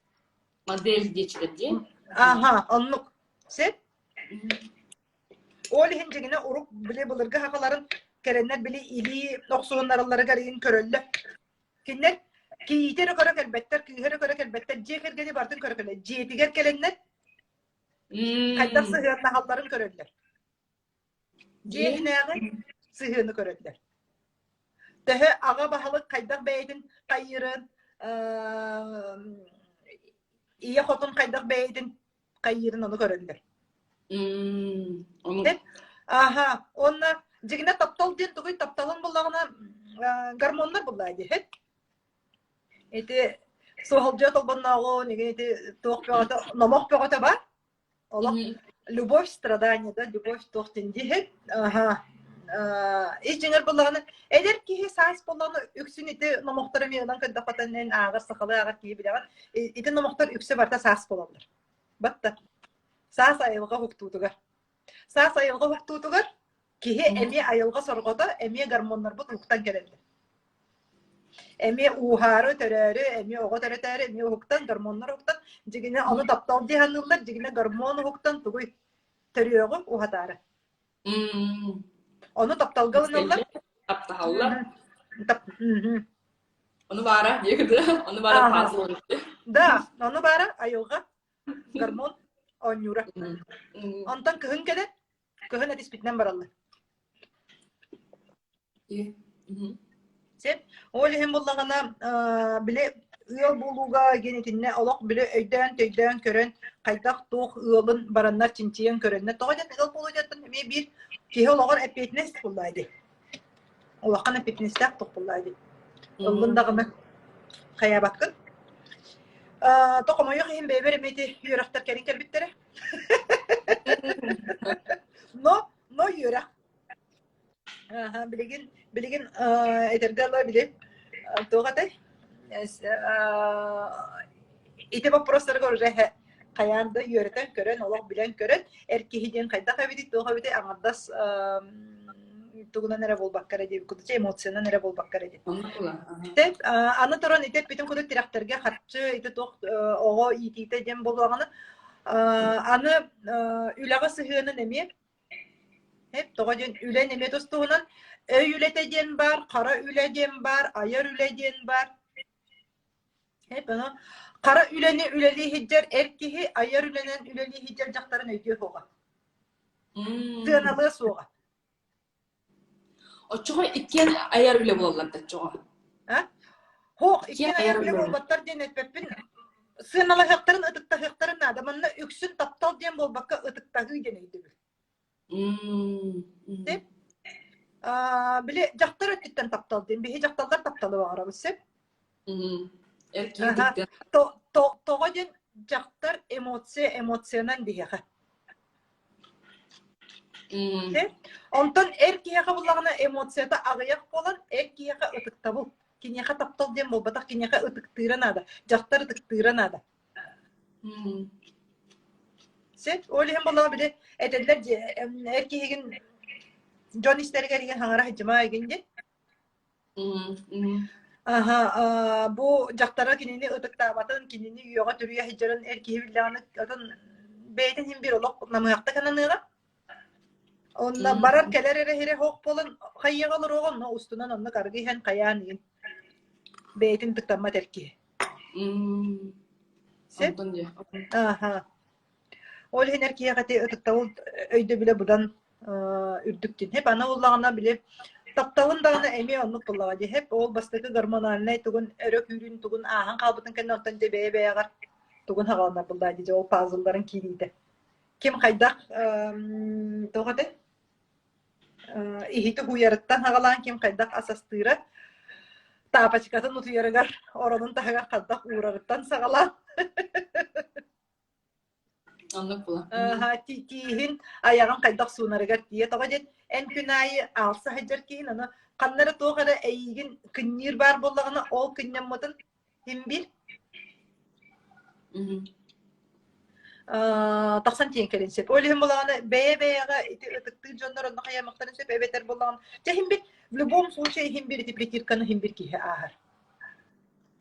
Модель диэччилэр дии. Аха, оннук. Сеп? Ол иһин дьиҥинэ урук били былыргы сахаларын кэлэннэр били илии охсуһуннаралларыгар иһин көрөллөр. Кинилэр кийиити эрэ көрө кэлбэттэр, кыыһы эрэ көрө кэлбэттэр, дьиэ кэргэни барытын көрө кэлэр. Дьиэтигэр кэлэннэр хайдах сыһыаннаһалларын көрөллөр. Дьиэ иһинээҕи сыһыаны көрөллөр. Төһө аҕа баһылык хайдах бэйэтин хайыырын, ийэ хотун хайдах бэйэтин хайыырын ону көрөллөр. Аха, уонна дьигинэ таптал диэн тугуй тапталын буллаҕына гормоннар буллаа диэхит. Ити суоһалдьыа толбоннооҕун, ити туох бөҕөтө, номох бөҕөтө бар. Олох любовь страдание, да, любовь туох диэн диэхит. Аха. Ис дьиҥэр буоллаҕына, эдэр киһи саас буоллаҕына үксүн ити номохтору эмиэ ылан көрдөххө эн ааҕар сахалыы ааҕар киһи билэҕин. Ити номохтор үксэ барыта саас буолаллар. Батта. Саас айылҕа уһуктуутугар. Саас айылҕа уһуктуутугар киһи эмиэ айылҕа сорҕото, эмиэ гормоннарбыт уһуктан кэлэллэр. Эмиэ ууһаары, төрөөрү, эмиэ оҕо төрөтөөрү, эмиэ уһуктан, гормоннар уһуктан, дьигинэ ону таптал дии саныыллар, дьигинэ гормон уһуктан тугуй төрүөҕү уһатаары. Ону тапталга ылыналлар. Таптаһаллар. Ону баара, ону баара пазл Да, ону баара айылҕа гормон оонньуура. Онтон кыһын кэлэн, кыһын этиспитинэн бараллар. Сеп. Ол иһин буллаҕына, били ыал буолууга диэн итиннэ олох били өйдөөн-төйдөөн көрөн, хайдах туох ыалын бараннар чинчийэн көрөннөр. Тоҕо диэн ыал буолуу диэн эмиэ биир киһи олоҕор эппиэтинэс буоллаа дии. Улахан эппиэтинэстээх туох буоллаа дии. Ыллын даҕаны хайаабаккын. То хомойуох иһин бэйэбэр эмиэ ити үөрэхтэр кэлин кэлбиттэрэ. Но, но үөрэх. Аха, билигин билигин этэргэ дылы били туох этэй? Ити боппуруостарга уже хайаан да үөрэтэн көрөн, олох билэн көрөн, эр киһи диэн хайдах эбитий, туох эбитий, аҥардас тугунан эрэ буолбакка эрэ диэбит курдук, эмоциянан эрэ буолбакка эрэ диэн. Аны туран ити эппитин курдук тирэхтэргэ харчы, ити туох оҕо иитиитэ диэн буолуоҕына, аны үлэҕэ сыһыанын эмиэ Тоҕо диэн үлэн эмиэ тус-туһунан өй үлэтэ диэн баар, хара үлэ диэн баар, айар үлэ диэн баар. Хара үлэни үлэлии сылдьар эр киһи айар үлэнэн үлэлии сылдьар дьахтарын өйдүө суоҕа. Сыаналыа суоҕа. Оччоҕо иккиэн айар үлэ буолаллар да оччоҕо? А? Һуох, иккиэн айар үлэ буолбаттар диэн эппэппин. Сыаналаһыахтарын, ытыктаһыахтарын наада. Манна үксүн таптал диэн буолбакка ытыктаһыы диэн өйдөбүл. Сеп? Били дьахтар өттүттэн таптал диэн. Биһи дьахталлар тапталы баҕарабыт, сеп? Эр киһи Тоҕо диэн дьахтар эмоция эмоциянан биһиэхэ. Онтон эр киһиэхэ буллаҕына эмоцията аҕыйах буолан, эр киһиэхэ ытыктабыл. Киниэхэ таптал диэн буолбатах, киниэхэ ытыктыыра наада. Дьахтар ытыктыыра наада. Сеп, ол иһин буоллаҕа били этэллэр эр киһигин дьон истэригэр игин хаҥара сылдьыма игин диэн. Аха, бу дьахтара кинини ытыктаабатын, кинини үөҕэ-түрүйэ сылдьарын эр киһи биллэҕинэ, атын бэйэтин иһин биир олох намыһахтык ананыаҕа. Онно барар-кэлэр эрэ иһирэ суох буолан хайыаҕа олоруоҕа, онно устунан оннук арыгы иһэн хайаан иһин бэйэтин ытыктаммат эр киһи. Сөп? Аха. Ол иһин эр киһиэхэ ити ытыктабыл өйдөбүлэ быдан үрдүк дии. Хэп аны буоллаҕына били тапталын даҕаны эмиэ оннук буоллаҕа дии. Хэп ол бастакы гормональнай тугун өрө күүрүүн тугун ааһан хаалбытын кэннэ оттон дьэ бэйэ-бэйэҕэр тугун хаҕаланар буоллаҕа дии. Дьэ ол пазлларын киириитэ. Ким хайдах туох этэй? Иһити уһуйарыттан аҕалаан ким хайдах ас астыыра, таапачкатын утуйарыгар оронун таһыгар хайдах уурарыттан саҕалаан Оннук була. Тииһин айаҕын хайдах суунарыгар тиийэ. Тоҕо диэн эн күн аайы аалса сылдьар киһин аны ханна эрэ туох эрэ эйиигин кынньыыр баар буоллаҕына ол кынньаммытын ким бил тахсан тиийэн кэлин сөп. Ол иһин буоллаҕына бэйэ-бэйэҕэ ити ытыктыыр дьоннор онно хайыамахтарын сөп эбэтэр буоллаҕына дьэ иһин бил в любом случае иһин бир ити притирканы иһин бир киһи ааһар.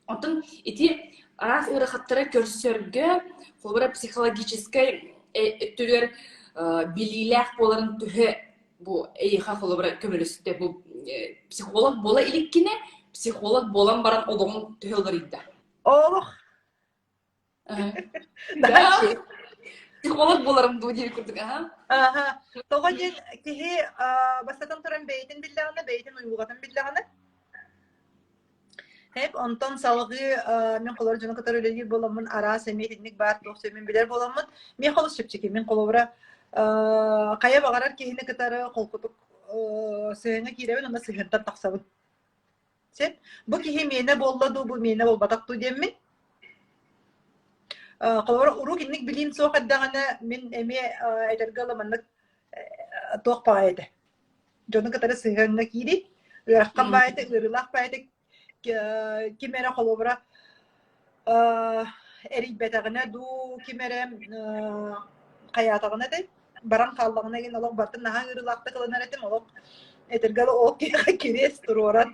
Оттон ити араас ыарахаттары көрсөргө, холобура психологическай өттүгэр билиилээх буоларын төһө бу эйиэхэ холобура көмөлөстө бу психолог буола иликкинэ психолог буолан баран олоҕуҥ төһө уларыйда? Олох. Психолог буоларым дуу диир курдук аха. Аха. Тоҕо диэн киһи бастатан туран бэйэтин биллэҕинэ, бэйэтин уйулҕатын биллэҕинэ Эп, онтон салгыы мин холобур дьону кытары үлэлиир буоламмын араас эмиэ итинник баар туох сөбүн билэр буоламмын миэхэ олус чэпчэки. Мин холобура хайа баҕарар киһини кытары холкутук сыһыаҥҥа киирэбин уонна сыһыантан тахсабын. Сөп. Бу киһи миэнэ буолла дуу, бу миэнэ буолбатах дуу диэммин. Холобура уруок инник билиим суох эрдэҕинэ мин эмиэ этэргэ дылы маннык туох баҕайы этэ. Дьону кытары сыһыаҥҥа киирий. Ыарахан баайыта, ыарыылаах баайыта ким эрэ холобура эрийбэтэҕинэ дуу, ким эрэ хайаатаҕына этэй, баран хааллаҕына игин олох барытын наһаа ыарыылаахтык ылынар этим, олох этэргэ ол киһиэхэ кириэс туруоран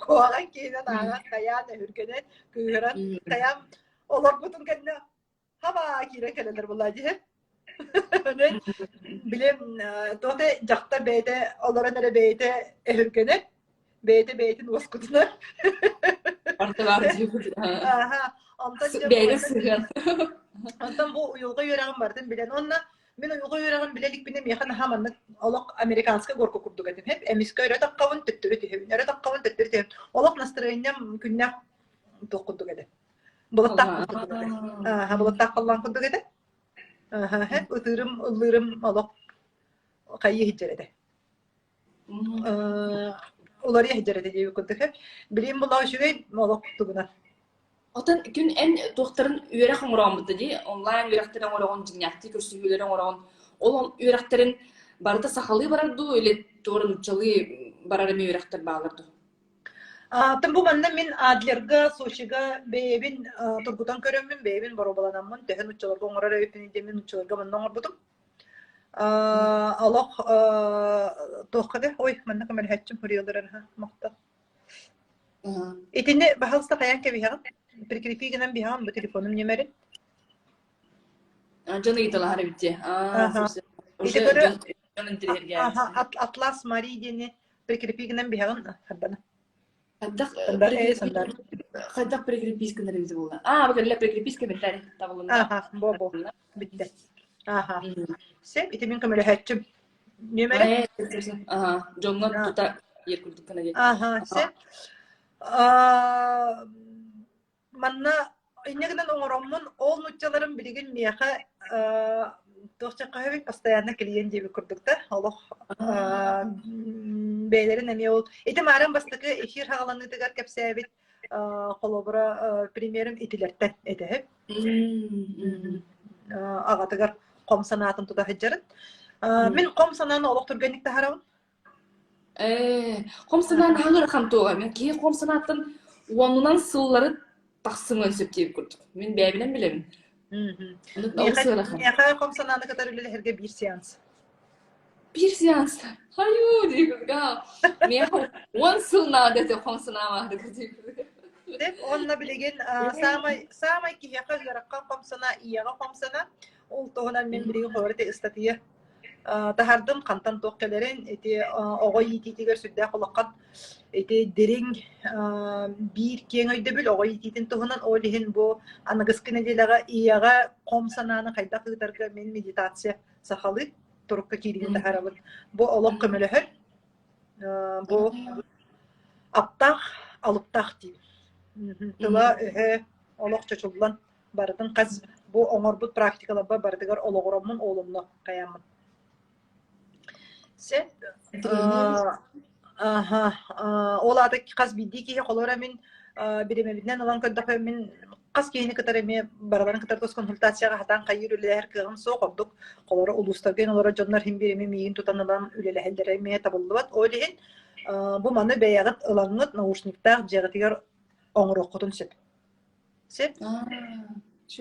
куһаҕан киһинэн ааҕан хайаан өһүргэнэн кыыһыран хайаан олорбутун кэннэ хабаа киирэн кэлэллэр буоллаа дии. Онон били туох да дьахтар бэйэтэ олорон эрэ бэйэтэ өһүргэнэр, бэйэтэ бэйэтин уоскутунар. Аха, онтон Бэйэтэ сыһыан. Онтон бу уйулҕа үөрэҕин барытын билэн уонна мин уйулҕа үөрэҕин билэ иликпинэ миэхэ наһаа маннык олох американскай горка курдук этим. Хэп эмискэ өрө таххабын төттөрү түһэбин, өрө таххабын төттөрү түһэбин. Олох настарыанньам күннээх туох курдук этэ. Былыттаах курдук этэ. Аха, былыттаах халлаан курдук этэ. Аха, ытыырым, ыллыырым олох хайыы иһдьэр этэ. Уларыйа иһдьэр этэ диэбит курдук. Билим булаа үчүгэй олох тугунан. Отон күн эн туохтарын үөрэх оҥорооммут дии, онлайн үөрэхтэри оҥороҕун, дьиҥнээхтии көрсүһүүлэри оҥороҕун. Ол үөрэхтэрин барыта сахалыы барар дуу или туора нууччалыы барар эмиэ үөрэхтэр бааллар дуу? Тым бу манна мин Адлерга, Сочига бэйэбин тургутан көрөммүн, бэйэбин боруобаланаммын, төһө нуччаларга оҥорор эбиппин диэммин нуччаларга манна оҥорбутум. Олох туохха да, ой, манна көмөлөһөөччүм суруйаллар махтал. Итини баһалыста хайаан кэбиһэҕин? Прикрепи гынан биһэҕин бу телефонум нүмерин. Дьон ыйыталаһар эбит дии. Ити Атлас Мари диэни Прикрепи гынан биһэҕин харбана. Хайдах хайдах прикрепись гынар эбит буолла? Аа, бу кэллэ прикрепись кэмиттэр табылынна. Аха, бо бо. Бүттэ. Аха. Сеп, ити мин көмөлөһөөччүм. Нүөмэрэ? Аха, дьоҥҥо тута ер курдук гына Аха, сеп. Манна инньэ гынан оҥороммун, ол нууччаларым билигин миэхэ туох диэххэ постоянно клиент диэбит курдук да, олох бэйэлэрин эмиэ ол ити мааран бастакы эфир хаҕаланыытыгар кэпсээбит холобура примерим итилэртэн этэһит аҕатыгар хом санаатын тута сылдьарын. Мин хом санааны олох түргэнник таһарабын. Ээ, хом санаан аһаҥ ыарахан туоҕа. Мин киһи хом санааттан уонунан сыллары тахсымыан сөп диэбит курдук. Мин бэйэбинэн билэбин. Олус ыарахан. Миэхэ хом санааны кытары үлэлэһэргэ биир сеанс. Биир сеанс. Хаю диэбит Миэхэ уон сыл наада этэ хом санаамаһыга диэбит. Деп, онно билигин саамай саамай киһиэхэ ыарахан хом санаа, ийэҕэ хом санаа. Ол туһунан мин билигин холобур ити ыстатыйа таһардым хантан туох кэлэрин ити оҕо иитиитигэр сүрдээх улахан ити дириҥ биир киэҥ өйдөбүл оҕо иитиитин туһунан ол иһин бу аныгыскы нэдиэлэҕэ ийэҕэ хом санааны хайдах ыытарга мин медитация сахалыы турукка киириини таһаарабын бу олох көмөлөһөр бу аптаах алыптаах диибин тыла-өһө олох чочуллан барытын хас бу оҥорбут практикаларбар барытыгар олоҕураммын олунна хайааммын. Сеп аха ол аата хас биирдии киһи холоро мин бириэмэбитинэн ылан көрдөххө мин хас киһини кытары эмиэ барыларын кытары тус консультацияҕа хатаан хайыыр үлэлэһэр кыаҕым суох ордук холоро улуустарга олорор дьоннор иһин биир эмиэ миигин тутан ылан үлэлэһэллэрэ эмиэ табыллыбат ол иһин бу маны бэйэҕит ылаҥҥыт наушниктаах дьиэҕитигэр оҥоруоххутун сөп Сөп.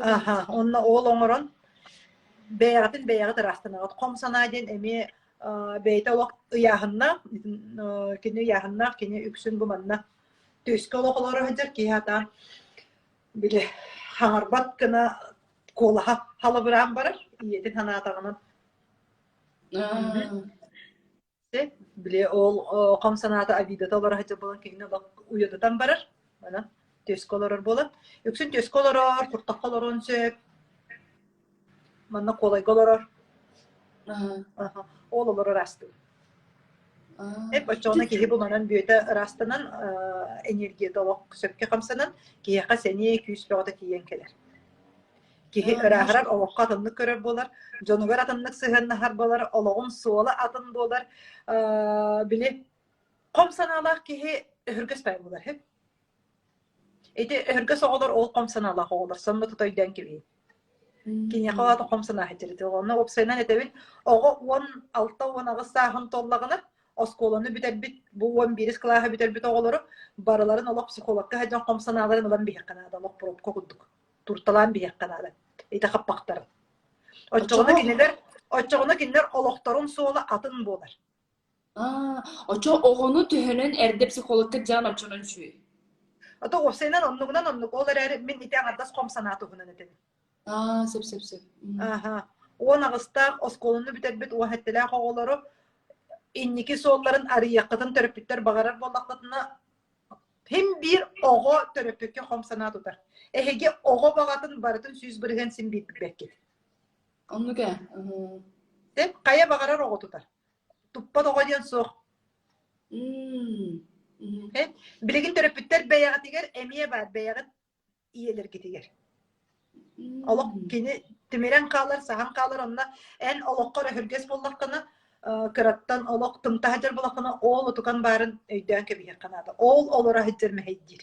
Аха, онно ол оҥорон бэйэҕитин бэйэҕит ыраастанаҕыт. Хом санаа диэн эмиэ бэйэтэ олох ыйааһыннаах, кини ыйааһыннаах, кини үксүн бу манна түөскэ олох олоро сылдьар киһи атаан били хаҥарбат гына куолаһа халабыраан барар, ийэтин санаатаҕынан. Били ол хом санаата обидата олоро сылдьар буолан киһини олох уйадытан барар. Манан түөскэ олорор буолан. Үксүн түөскэ олорор, куртахха олоруон сөп. Манна куолайга олорор. Аха. Ол олорор астыыр. Эп оччоҕуна киһи бу манан бүөтэ ыраастанан, энергията олох сөпкө хамсанан, киһиэхэ сэниэ, күүс бөҕөтө тиийэн кэлэр. Киһи ырааһырар, олоххо атыннык көрөр буолар, дьонугар атыннык сыһыаннаһар буолар, олоҕун суола атын буолар. Били хом санаалаах киһи өһүргэс баай буолар үһү. Ити өһүргэс оҕолор ол хом санаалаах оҕолор, сонно тута өйдөөн кэбиһин. Киниэхэ оҕото хом санаа сылдьар. Онно уопсайынан этэбин, оҕо 16-18 сааһын туоллаҕына, оскуоланы бүтэрбит, бу 11 кылааһы бүтэрбит оҕолору барыларын олох психологка сылдьан хом санааларын ылан биһиэххэ наада, олох пробка курдук. Турталаан биһиэххэ наада. Ити хаппахтарын. Оччоҕуна кинилэр оччоҕуна кинилэр олохторун суола атын буолар. Аа, оччо оҕону төһөнөн эрдэ психологка дьаан оччонон үчүгэй. Ото уопсайынан оннугунан оннук. Ол эрээри мин ити аҥардас хом санаа туһунан этэбин. Аа, сөп сөп сөп. Аха. 18-таах оскуоланы бүтэрбит 17-лээх оҕолору инники суолларын арыйыаххытын төрөппүттэр баҕарар буоллаххытына Һин биир оҕо төрөппүккэ хом санаа тутар. Эһиги оҕо баҕатын барытын 100% син биэрбэккит. Оннук ээ. Тэн хайа баҕарар оҕо тутар. Туппат оҕо диэн суох. Билигин төрөппүттэр бэйэҕитигэр эмиэ баар бэйэҕит ийэлэргитигэр. Олох кини тимирэн хаалар, саһан хаалар, онно эн олоххор өһүргэс буоллаххына, кыраттан олох тымта сылдьар буоллаххына, ол утукан баарын өйдөөн кэбиһиэххэ наада. Ол олоро сылдьар мэһэйдиир.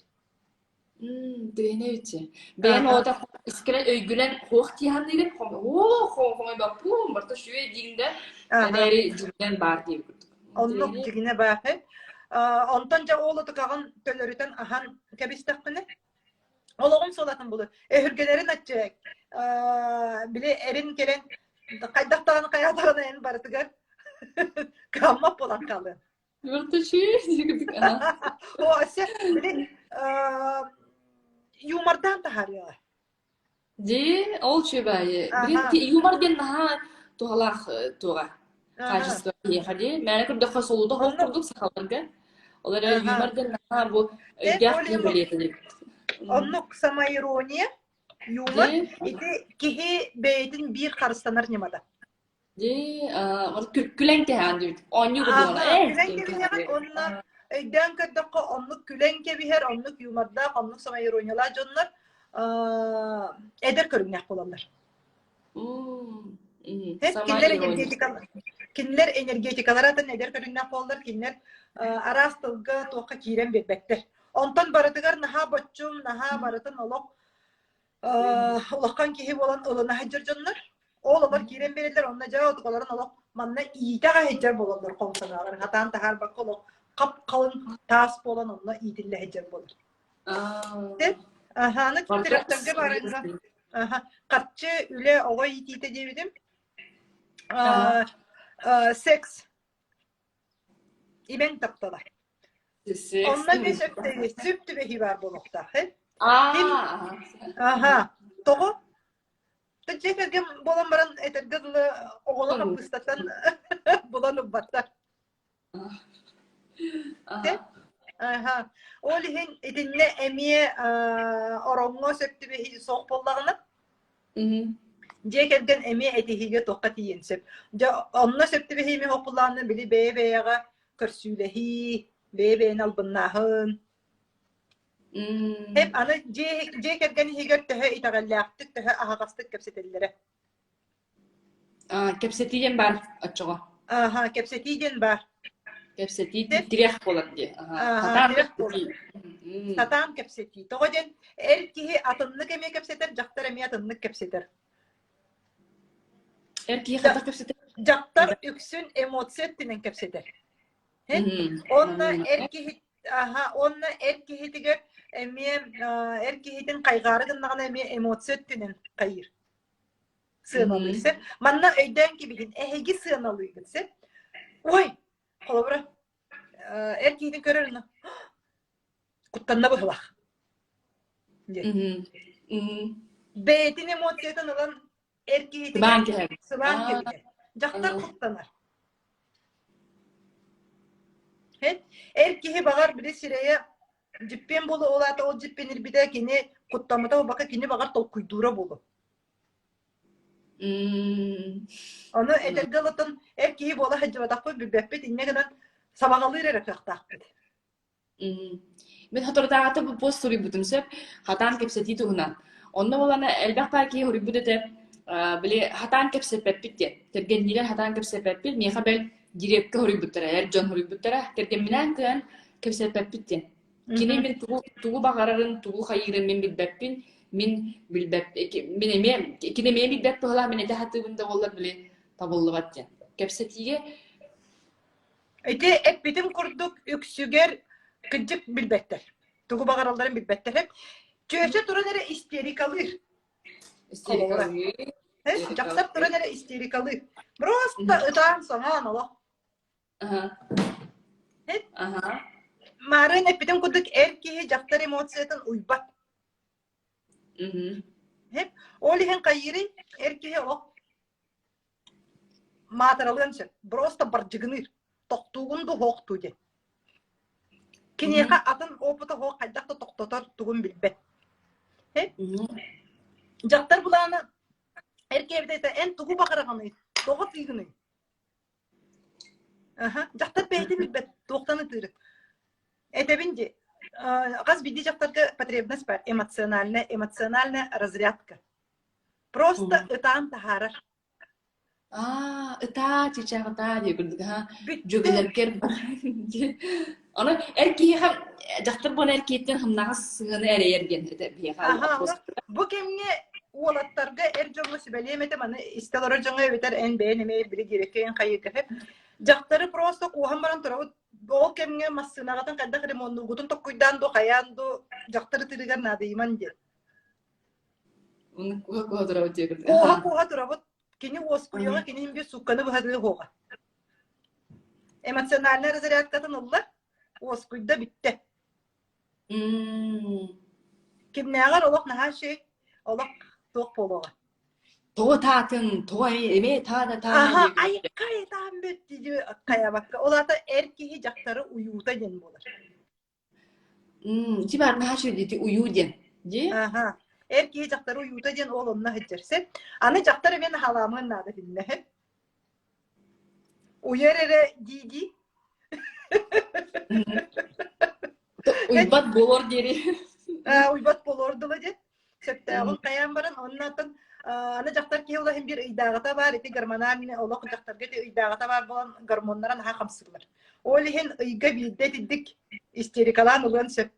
Тыынабыччы. Бэйэм оҕото искрен өйгүнэн хуох тиһанныгын оо хомойбаппуун барта шүө диин да эрээри дьиҥинэн баар диэбит курдук. Оннук дьиҥинэ баар. Онтон дьэ ол утукаҕын төлөрүтэн аһан кэбистэхпинэ олоҕун суолатын булу. Өһүргэлэрин аччык. Били эрин кэлэн хайдах даҕаны хайаатаҕына эн барытыгар кыаммат буолан хаалыан. О, өссө били юмордаан таһаарыаҕа. Дии, ол үчүгэйи. Билин юмор диэн наһаа туһалаах туоҕа качество киһиэхэ дии. Мээнэ көрдөххө солуута хоһ курдук сахаларга. Ол эрэ юмор диэн наһаа бу өйдөөх киһи бэлиэтэнэр. Оннук самоирония, юмор ити киһи бэйэтин биир харыстанар ньымата. Дии, күлэн кэһээн диэбит. Оонньуу курдук Ааһа, күлэн кэбиһэҕин уонна өйдөөн көрдөххө оннук күлэн кэбиһэр, оннук юмордаах, оннук самоирониялаах дьоннор эдэр көрүҥнээх буолаллар. Кинилэр энергетика кинилэр энергетикалара атын эдэр көрүҥнээх буолаллар, кинилэр араас тылга туохха киирэн биэрбэттэр. Онтон барытыгар наһаа боччум, наһаа барытын олох улахан киһи буолан ылына сылдьар дьоннор ол олор киирэн биэрэллэр онно дьэ отукаларын олох манна иитэ сылдьар буолаллар хом санааларын хатаан таһаарбакка олох хап-халыҥ таас буолан онно иитиллэ сылдьар буолар. Аны төрөптөргө барарга харчы, үлэ, оҕо иитиитэ диэбитим. Секс Имэҥ таптала. Онно эмиэ сөп сөп түбэһии баар буолуохтаах. Аха. Тоҕо? Дьиэ кэргэн буолан баран этэргэ дылы оҕолор хаппыыстаттан булан ылбаттар. Аха. Ол иһин итиннэ эмиэ ороҥҥо сөп түбэһии суох буоллаҕына Дьиэ кэргэн эмиэ этиһиигэ туохха тиийиэн сөп. Дьэ, онно сөп түбэһиими уһукулаанна били бэйэ-бэйэҕэ көрсүүлэһии, бэйэ-бэйэни албыннааһын. Эп аны дьиэ, дьиэ кэргэн иһигэр төһө итэҕэллээхтик, төһө аһаҕастык кэпсэтэллэрэ. Аа, кэпсэтии диэн баар оччоҕо. Ааха, кэпсэтии диэн баар. Кэпсэтии тирэх буолар дии. Сатаан кэпсэтии. Сатаан кэпсэтии. Тоҕо диэн эр киһи атыннык эмиэ кэпсэтэр, дьахтар эмиэ атыннык кэпсэтэр. Эр киһи хайдах кэпсэтэр? Дьахтар үксүн эмоция өттүнэн кэпсэтэр. Онно эр киһи аха, уонна эр киһитигэр эмиэ эр киһитин хайҕаары гыннаҕына эмиэ эмоция өттүнэн хайыыр. Сыаналыыр сөп. Манна өйдөөн кэбиһин, эһиги сыаналыыгыт сөп. Ой, холобура, эр киһитин көрөр куттанна быһылах диэн. Бэйэтин эмоциятын ылан эр киһитигэр сыбаан кэбиһэр. Дьахтар куттанар. Эр киһи баҕар били сирэйэ дьиппиэн буолуо, ол аата ол дьиппиэнирбитэ кини куттаммыта буолбакка кини баҕар толкуйдуура буолуо. Ону этэргэ ылытын эр киһи буола сылдьыбатахпыт, билбэппит, инньэ гынан сабаҕалыыр эрэ кыахтаахпыт. Мин соторутааҕыта бу пост суруйбутум сөп, хатаан кэпсэтии туһунан. Онно буолана элбэх баар киһи суруйбут этэ, били хатаан кэпсэппэппит диэн. Кэргэнниилэр хатаан кэпсэппэппит, миэхэ бэл дирекка суруйбуттара, эр дьон суруйбуттара. Кэргэмминээн кыайан кэпсэппэппит диэн. Кини мин тугу, тугу баҕарарын, тугу хайыырын мин билбэппин. Мин билбэт, мин эмиэ, кини эмиэ билбэт быһыылаах, мин этэ сатыыбын да буоллар, били табыллыбат диэн. Кэпсэтиигэ Ити эппитим курдук үксүгэр кырдьык билбэттэр. Тугу баҕаралларын билбэттэр. Чүөчэ туран эрэ истерикалыыр. Истерикалыыр. Дьахтар туран эрэ истерикалыыр. Просто ытаан-соҥоон олох. Маарыын эппитим курдук эр киһи дьахтар эмоциятын уйбат. Ол иһин хайыырый эр киһи олох маатыралыан сөп. Просто бардьыгыныыр. Тохтуугун дуу, суохтуу диэн. Киниэхэ атын опыта суох хайдах да тохтотор тугун билбэт. Дьахтар былаана эр киһи эн тугу баҕараҕыный? Тоҕо тыыгыный? Аха, дьахтар бэйэтэ билбэт, туохтан ытыырын. Этэбин дии, хас биирдии дьахтарга потребность баар, эмоциональная, эмоциональная разрядка. Просто ытаан таһаарар. Аа, ытаа, чычаах ытаа диye курдук аха дьүөгэлэргэр Ону эр киһиэхэ дьахтар буолан эр киһиттэн хымнаҕас сыһыаны эрэйэр диэн этэ биһиэхэ Аха, бу кэмҥэ уолаттарга эр дьоҥҥо сүбэлиэм этэ маны истэ олорор дьоҥҥо эбэтэр эн бэйэн эмиэ били диэбэккэ эн хайыырга дьахтары просто кууһан баран турабыт ол кэмҥэ массыынаҕытын хайдах ремоннуугутун токкуйдаан ду хайаан ду дьахтар ытыырыгар наадыйыман диэн Куһа-куһа турабыт диэбит. Куһа-куһа турабыт. Кини уоскуйуоҕа, кини биир суукканы быһатыы уоҕа. Эмоциональная разрядкатын ылла, уоскуйда бүттэ. Кимнээҕэр олох наһаа үчүгэй, олох туох буолуоҕа. Тоҕо таатын, тоҕо эмиэ таана таана Аха, айыкка таан бүт дии хайабакка. Ол аата эр киһи дьахтары уйуута диэн буолар. Ити баар наһаа үчүгэй ити уйуу диэн. Дии? Аха. Эр киһи дьахтары уйуута диэн ол онно сылдьар. Сөп. Аны дьахтар эмиэ наһаалаамыан наада итиннэ. Уйар эрэ дии-дии. Уйбат буолуор диэри. Уйбат буолуор дылы диэн. Сөптөөҕүн хайаан баран, оннуттан аны дьахтар киһи улахан биир ыйдааҕыта баар, ити гормональный олох дьахтарга ити ыйдааҕыта баар буолан гормоннара наһаа хамсыыллар. Ол иһин ыйга биирдэ итинник истерикалаан ылыан сөп.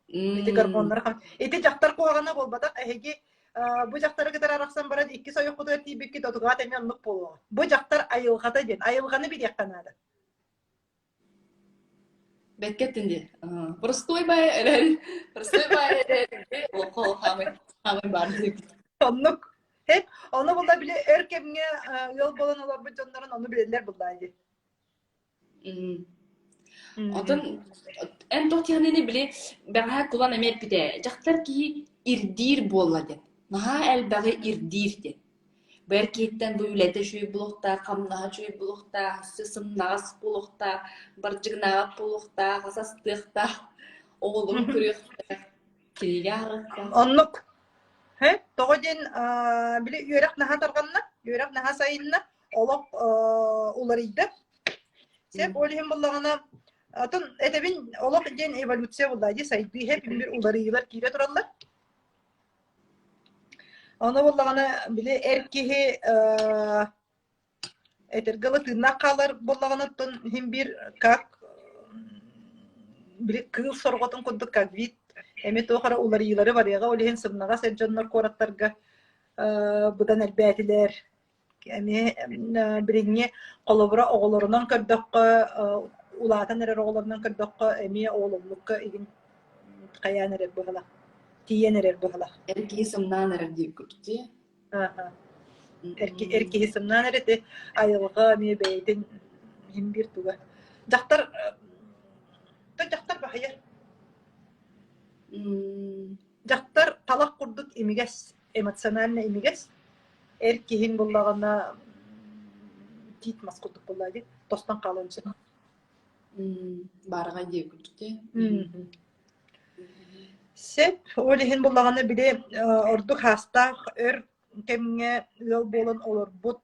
Ити гормоннара Ити дьахтар куһаҕана буолбатах, эһиги бу дьахтары кытары арахсан баран иккис ойоххутугар тиийбиккит отугаат эмиэ оннук буолуоҕа. Бу дьахтар айылҕата диэн, айылҕаны билиэххэ наада. Бэккэ эттин дии. Простой бай эрэл, простой бай эрэл олоххо хаамай хаамай баар диэбит. Оннук. Хеп, ону була били өр кэмҥэ ыал буолан олорбут дьоннорун ону билэллэр буллаа дии. Отон эн туох тиһэнини били бэҕэһээ кулан эмиэ эппитэ дьахтар киһи ирдиир буолла диэн. Наһаа элбэҕи ирдиир диэн. Бу эр киһиттэн бу үлэтэ үчүгэй буолуохтаах, хамнаһа үчүгэй буолуохтаах, өссө сымнаҕас буолуохтаах, бардьыгынаабат буолуохтаах, ас астыахтаах, оҕолорун көрүөхтээх, кинигэ ааҕыахтаах. Оннук. Һэ? Тоҕо диэн били үөрэх наһаа тарҕанна, үөрэх наһаа сайынна, олох уларыйда. Сөп, ол иһин буллаҕына, атын этэбин олох диэн эволюция булла дии сайдыы һэп бир уларыйыылар киирэ тураллар. Ону буоллаҕына, били эр киһи этэргэ дылы тыыннаах хаалар буоллаҕына, оттон иһин биир как били кыыл сорҕотун курдук как вид эмиэ туох эрэ уларыйыылары барыаҕа, ол иһин сымнаҕас эр дьоннор куораттарга быдан элбээтилэр. Эмиэ билиҥҥи холобура оҕолорунан көрдөххө, улаатан эрэр оҕолорунан көрдөххө, эмиэ оҕоломмукка игин хайаан эрэр быһалах, тиийэн эрэр быһалах. Эр киһи сымнаан эрэр диир курдук дии. Ааһа. Эр киһи сымнаан эрэр ити айылҕа эмиэ бэйэтин иһин биир туга. Дьахтар дьахтар баһыйар. Дьахтар талах курдук имигэс, эмоционально имигэс. Эр киһин буллаҕына тиит мас курдук буоллаа дии, тостон хаалан сөп. Баараҕай диye курдук дии. Сөп. Ол иһин буллаҕына били ордук хаастаах өр кэмҥэ ыал буолан олорбут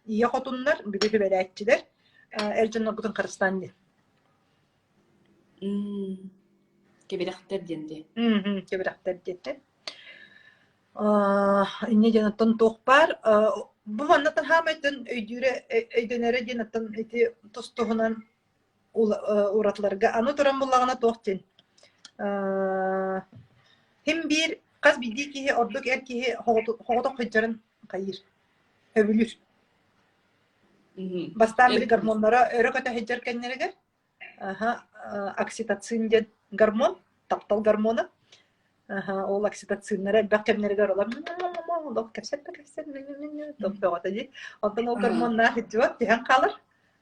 ийэ хотуннар, били сүбэлээччилэр эр дьонноргутун харыстаан диэн. Кэбирэхтэр диэн дии. Кэбирэхтэр диэтэ. Инньэ диэн оттон туох баар бу манна хаамайтын өйдүүрэ өйдөнөрө диэн оттон ити тус-туһунан уратыларга аны туран буллаҕына туох диэн. Ким биир хас биирдии киһи ордук эр киһи соҕотох сылдьарын хайыыр, сөбүлүүр. Бастаан били гормоннара өрө көтө сылдьар кэннэригэр аха, окситоцин диэн гормон, таптал гормона. Аха, ол окситоциннара элбэх кэмнэригэр олор олох кэпсэт да кэпсэт топ бөҕөтө дии. Онтон ол гормоннаах идиот түһэн хаалар.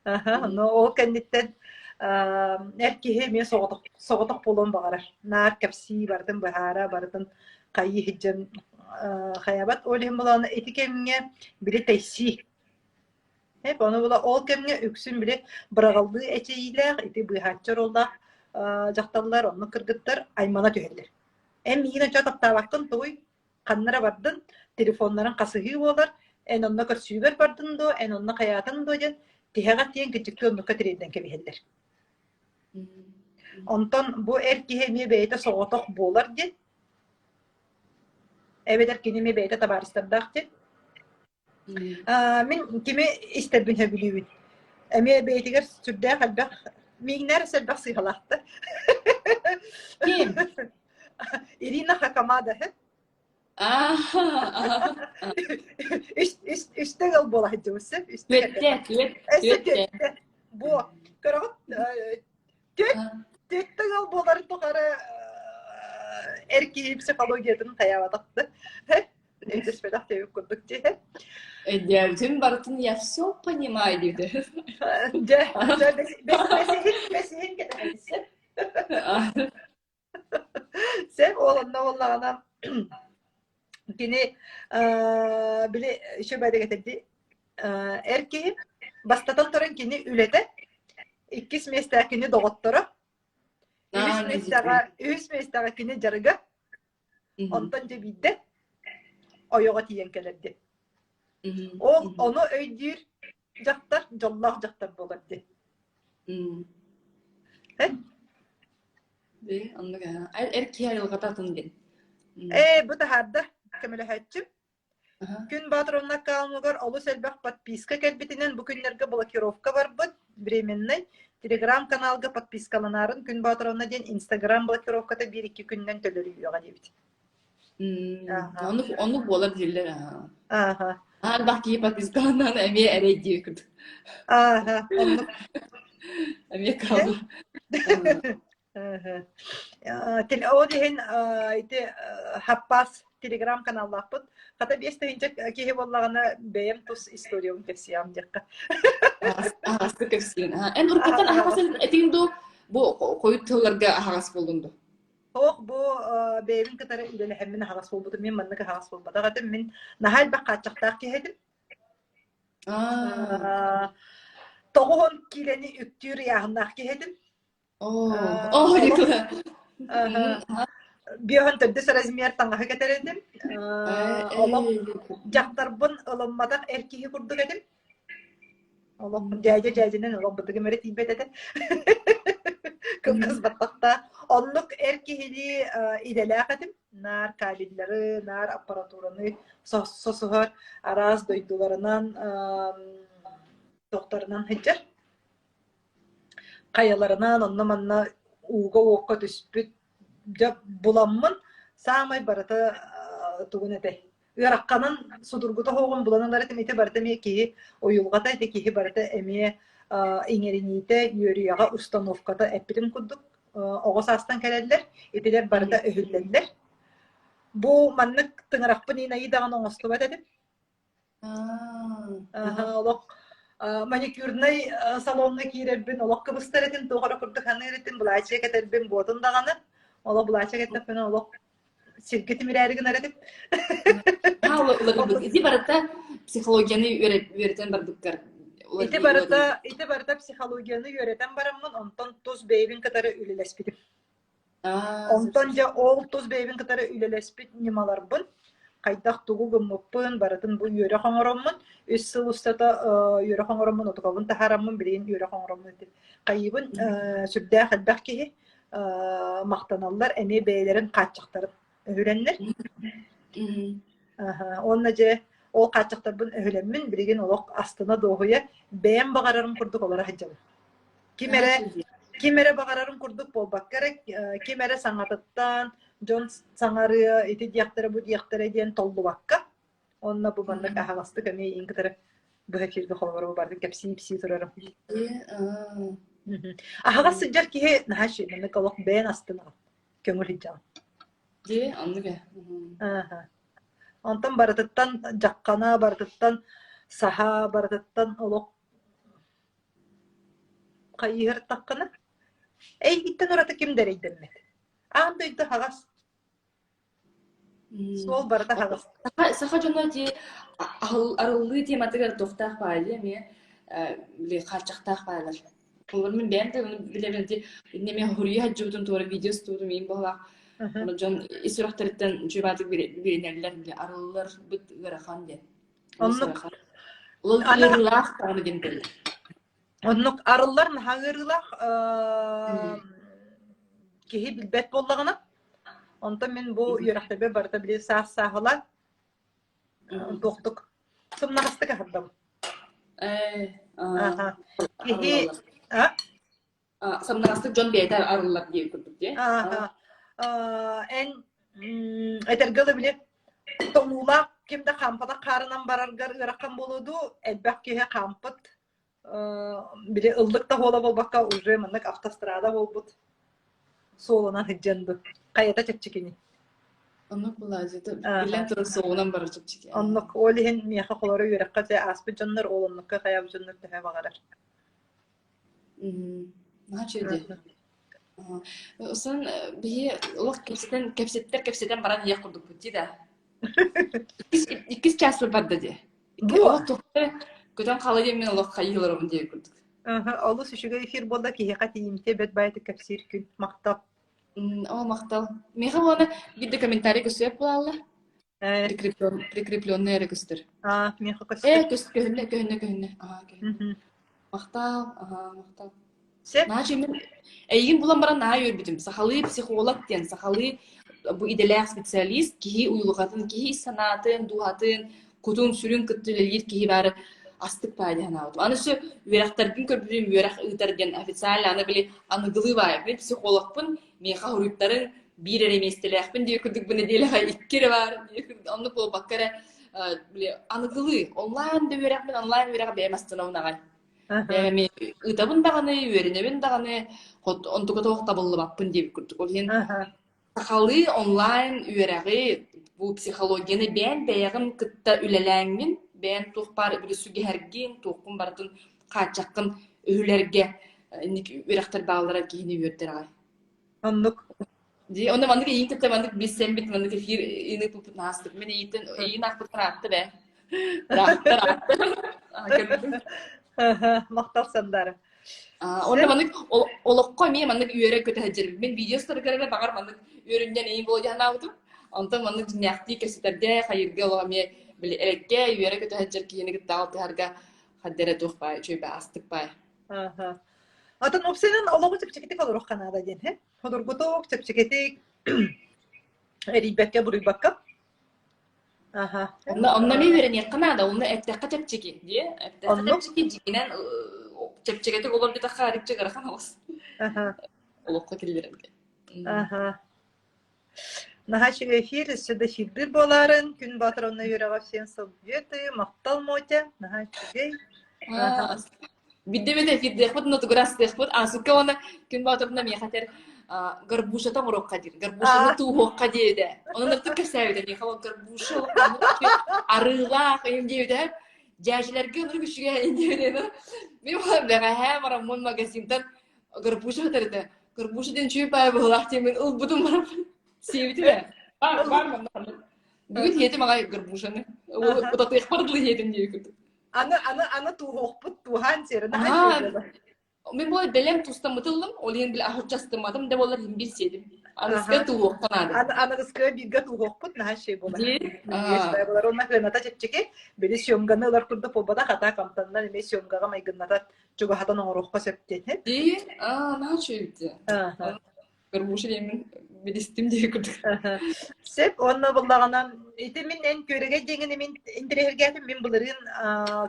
Аха, но ол кэнниттэн эр киһи эмиэ соҕотох соҕотох буолуон баҕарар. Наар кэпсии, барытын быһаара, барытын хайыы сылдьан хайабат. Ол иһин буолан ити кэмҥэ били тэйсии. Эп ону була ол кэмҥэ үксүн били быраҕыллыы эчэйиилээх, ити быыһааччы оруоллаах дьахталлар, оннук кыргыттар аймана түһэллэр. Эн миигин оччо таптаабаккын тугуй? Ханна эрэ бардын, телефоннарын хасыһыы буолар, эн онно көрсүүгэр бардын дуо, эн онно хайаатын дуо диэн тиһэҕэр тиийэн кырдьыктыы оннукка тириэрдэн кэбиһэллэр. Онтон бу эр киһи эмиэ бэйэтэ соҕотох буолар диэн, эбэтэр кини эмиэ бэйэтэ табаарыстардаах диэн. Мин кими истэрбин сөбүлүүбүн. Эмиэ бэйэтигэр сүрдээх элбэх, миигинээр элбэх сыыһалаахтар. Ким? Ирина Хакамада. Үстэ ыал буола сылдьыбыт Түөттэ, түөт, түөттэ. Бу, көрөҕүт, түөттэ ыал буоларын тухары эр киһи психологиятын хайаабатахты. Өйдөспөтөх диэбит курдук дии. Өйдөөбүтүн барытын я все понимаю диэбитэ. Дьэ, дьэ, бэсиһин кэтэһэбит. Сеп ол онно буоллаҕына кини били үчүгэй этэрди эр киһи бастатан туран кини үлэтэ иккис миэстэҕэ кини доҕотторо үһүс миэстэҕэ үһүс миэстэҕэ кини дьарыга онтон дьэ биирдэ ойоҕо тиийэн кэлэр диэн ол ону өйдүүр дьахтар дьоллоох дьахтар буолар диэн Оннук эр киһи айылҕата атын диэн. Ээ, бу таһаарда көмөлөһөөччүм. Күн Баатыровна аккаунугар олус элбэх подписка кэлбитинэн бу күннэргэ блокировка барбыт, временный. Телеграм-каналга подпискаланаарын Күн Баатыровна диэн Инстаграм блокировката биир-икки күнүнэн төлөрүйүөҕэ диэбит. Оннук оннук буолар дииллэр. Ааха. Элбэх киһи подпискаланан эмиэ эрэй диир курдук. Ааха, оннук. Эмиэ кыһалҕа. Ол иһин ити хаппаас телеграм-каналлаахпыт. Хата 5000 киһи буоллаҕына бэйэм тус историябын кэпсиэҕим диэххэ. Аһаҕастык кэпсиэн. Эн уруккуттан аһаҕас этиҥ дуу? Бу хойут тылларга аһаҕас буоллуҥ дуу? Ох, бу бэйэбин кытары үлэлэһэммин аһаҕас буолбутум. Мин маннык аһаҕас буолбатах этим. Мин наһаа элбэх хааччахтаах киһи этим. 90 киилэни үктүүр ыйааһыннаах киһи этим. Биоһон төрдүс размер таҥаһы кэтэр этим. Олох дьахтарбын ылымматах эр киһи курдук этим. Олох дьээдьэ дьээдьэнэн олох бытыгым эрэ тиийбэт этэ. Кылгас баттахтаах. Оннук эр киһилии идэлээх этим. Наар кабеллары, наар аппаратураны сосуһар араас дойдуларынан тохторунан сылдьар. Хайаларынан онно-манна ууга-уокка түспүт дьэ буламмын саамай барыта тугун этэй ыарахханын судургута оһоҕун булан ылар этим ити барыта эмиэ киһи уйулҕата ити киһи барыта эмиэ иҥэриниитэ үөрүйэҕэ установката эппитим курдук оҕо саастан кэлэллэр итилэр барыта өһүллэллэр бу маннык тыҥырахпын иинайыы даҕаны оҥостубат этим олох маникюрнай салоҥҥа киирэрбин олох кыбыстар этим туох эрэ курдук саныыр этим былаачыйа кэтэрбин буотун даҕаны олох былаачыйа кэттэхпинэ олох сиргэ тимирээри гынар этим. Ити барыта психологияны үөрэтэн барбыккар. Ити барыта ити барыта психологияны үөрэтэн бараммын, онтон тус бэйэбин кытары үлэлэспитим. Онтон дьэ ол тус бэйэбин кытары үлэлэспит ньымаларбын, хайдах тугу гыммыппын, барытын бу үөрэх оҥороммун, үс сыл устата үөрэх оҥороммун, отукабын таһаараммын, билигин үөрэх оҥороммун хайыыбын сүрдээх элбэх киһи махтаналлар эмиэ бэйэлэрин хааччахтарын өһүрэннэр. Уонна дьэ ол хааччахтарбын өһүлэммин билигин олох астына дуоһуйа бэйэм баҕарарым курдук олоро сылдьабын. Ким эрэ ким эрэ баҕарарым курдук буолбакка эрэ ким эрэ саҥатыттан, дьон саҥарыа, ити диэхтэрэ, бу диэхтэрэ диэн толлубакка, уонна бу маннык аһаҕастык эмиэ иин кытары быһа кииргэ холобура бардык кэпсии-ипсии турарым. Аһаҕас сылдьар киһи наһаа үчүгэй, маннык олох бэйэн астынаҕын, көҥүл сылдьаҕын. Дии, оннук ээ. Ааһа. Онтон барытыттан дьаххана, барытыттан саһа, барытыттан олох хайыһыртаххына, эйигиттэн ураты ким да эрэйдэммэт. Аан дойду аһаҕас. Суол барыта аһаҕас. Саха, саха дьоно ити арыллыы тематыгар туохтаах баайы эмиэ били хааччахтаах баайлар. Олор мин бэйэм да билэбин ити иннэ эмиэ хоруйа сылдьыбытым туора видео устубутум иин баҕалаах. Ону дьон ис сүрэхтэриттэн үчүгэй биэринэллэр били арылларбыт ыарахан диэн. Оннук. Ол ыарыылаах даҕаны диэн этэллэр. Оннук арыллар наһаа ыарыылаах киһи билбэт буоллаҕына. Онтон мин бу үөрэхтэрбэр барыта били саас-сааһылаан туохтук сымнаҕастык аһардым. Ээ, Киһи сымнаҕастык дьон бэйэтэ арыллар диэн курдук дии. Эн этэргэ дылы били тоҥуулаах ким да хаампатах хаарынан бараргар ыарахан буолуо дуу, элбэх киһи хаампыт били ыллык да буола буолбакка уже маннык автострада буолбут суолунан сылдьан ду хайата чэпчэкини. Оннук булаадьы биллэн турар суолунан барар чэпчэки. Оннук ол иһин миэхэ холоро үөрэххэ дьэ ааспыт дьоннор ол оннукка хайаабыт дьоннор төһө баҕарар. Наһаа үчүгэй дии. Усан биһи олох кэпсэтэн кэпсэттэр кэпсэтэн баран иһиэх курдукпут дии да. Иккис иккис чааспыт барда дии. Олох туохта көтөн хаала диэн мин олох хайыы олоробун диэн курдук. Олус үчүгэй эфир буолла киһиэхэ тиийимтиэ бэт баайытык кэпсиир күн. Махтал. Оо, махтал. Миэхэ уонна биир да комментарий көстүбэт буолла. Прикрепленный эрэ көстөр. Аа, миэхэ көстөр. Ээ, көһүннэ, көһүннэ, көһүннэ. Аа, көһүннэ. Махтал, аһаа, махтал. Сөп. Наһаа мин эйигин булан баран наһаа үөрбүтүм. Сахалыы психолог диэн, сахалыы бу идэлээх специалист киһи уйулҕатын, киһи ис санаатын, дууһатын, кутун, сүрүн кытта үлэлиир киһи баары астык баай диэн санаабытым. Аны өссө үөрэхтэрбин көрбүтүм, үөрэх ыытар диэн официально аны били аныгылыы баай. Мин психологпын, миэхэ хоруйдарын биир эрэ миэстэлээхпин диye курдук бу нэдиэлэҕэ икки эрэ баар диye курдук оннук буолбакка эрэ били аныгылыы онлайн да үөрэхпин онлайн үөрэҕи бэйэм астынабын аҕай. Бэйэм эмиэ ыытабын даҕаны, үөрэнэбин даҕаны, онтука туох табыллыбаппын диэбит курдук. Ол иһин сахалыы онлайн үөрэҕи, бу психологияны бэйэн бэйэҕин кытта үлэлээҥҥин, бэйэн туох баар били сүгэһэргин, туоххун барытын хааччаххын өһүлэргэ инник үөрэхтэр бааллара киһини үөрдэр аҕай. Оннук. Дии, онно маннык эйиин кытта маннык билсэммит, маннык эфир ыыппыт наастык. Мин эйииттэн эйиин аахпыттан аатта бээ. Ыраахта, ыраахта. Көрбүтүм. Махтал Сандара. Онно маннык олоххо эмиэ маннык үөрэ көтө сылдьарбын. Мин видео устарыгар эрэ баҕар маннык үөрүнньэн эйиин буолуо дии санаабытым. Онтон маннык дьиҥнээхтии кэпсэтэргэ, хайыырга олох эмиэ били эрэккэ үөрэ көтө сылдьар киһини кытта алтыһарга ханна эрэ туох баай, үчүгэй баай, астык баай. Атын уопсайынан олоҕу чэпчэкитик олоруохха наада диэн, һэ? Судургутук, чэпчэкитик, эрийбэккэ, буруйбакка. Аха. Онно онно эмиэ үөрэниэххэ наада, онно эттэххэ чэпчэки диэ. Эттэххэ Оннук. чэпчэки, дьиҥинэн чэпчэкитик олорбутахха арыычча ыарахан оҕус. Аха. Олоххо киллэрэргэ. Аха. Наһаа үчүгэй эфир, өссө да эфирдиир буолаарын. Күн Боотуровна үөрэҕэ всем советы. Махтал, Мотя. Наһаа үчүгэй. Аха. Бидде бит эфирдиэхпит, нотугар астыахпыт. Аасыкка уонна Күн Боотуровна миэхэ этэр горбушата оҥоруохха диир. Горбушаны тууһуохха диэбитэ. Онон ыртык кэпсээбитэ миэхэ ол горбуша арыылаах ыйым диэбитэ. Дьээдьилэргэ оннук үчүгэй диэбитэ. Мин бэҕэһээ бараммын магазинтан горбуша этэ. Горбуша диэн үчүгэй паайа быһыылаах диэммин ылбытым баран сиэбитим ээ. Баар, баар манна. Бүгүн иһиэтим аҕай горбушаны. Утатыахпар дылы иһиэтим диэбит курдук. Аны, аны, аны тууһуохпут, тууһаан сиэрин аһа Мин буолар бэлэм тустаммыт ыллым, ол иһин били аһыччастымматым да буоллар иһин биир сиэтим. Аныгыска тууһуохха наада. Аныгыска бииргэ тууһуохпут наһаа шей буолар. Буолар. Онно хыаната чэпчэки, били съемганы ылар курдук буолбатах, ата амтаннар эмиэ съемгаҕа майгыннатар чугаһатан оҥоруохха сөп диэн. Дии, аа, наһаа үчүгэй Горбуша диэммин билистим диye курдук. Сөп, уонна буллаҕына ити мин эн күөрэгэй диэҥин мин интэриэһиргээтим. Мин былырыын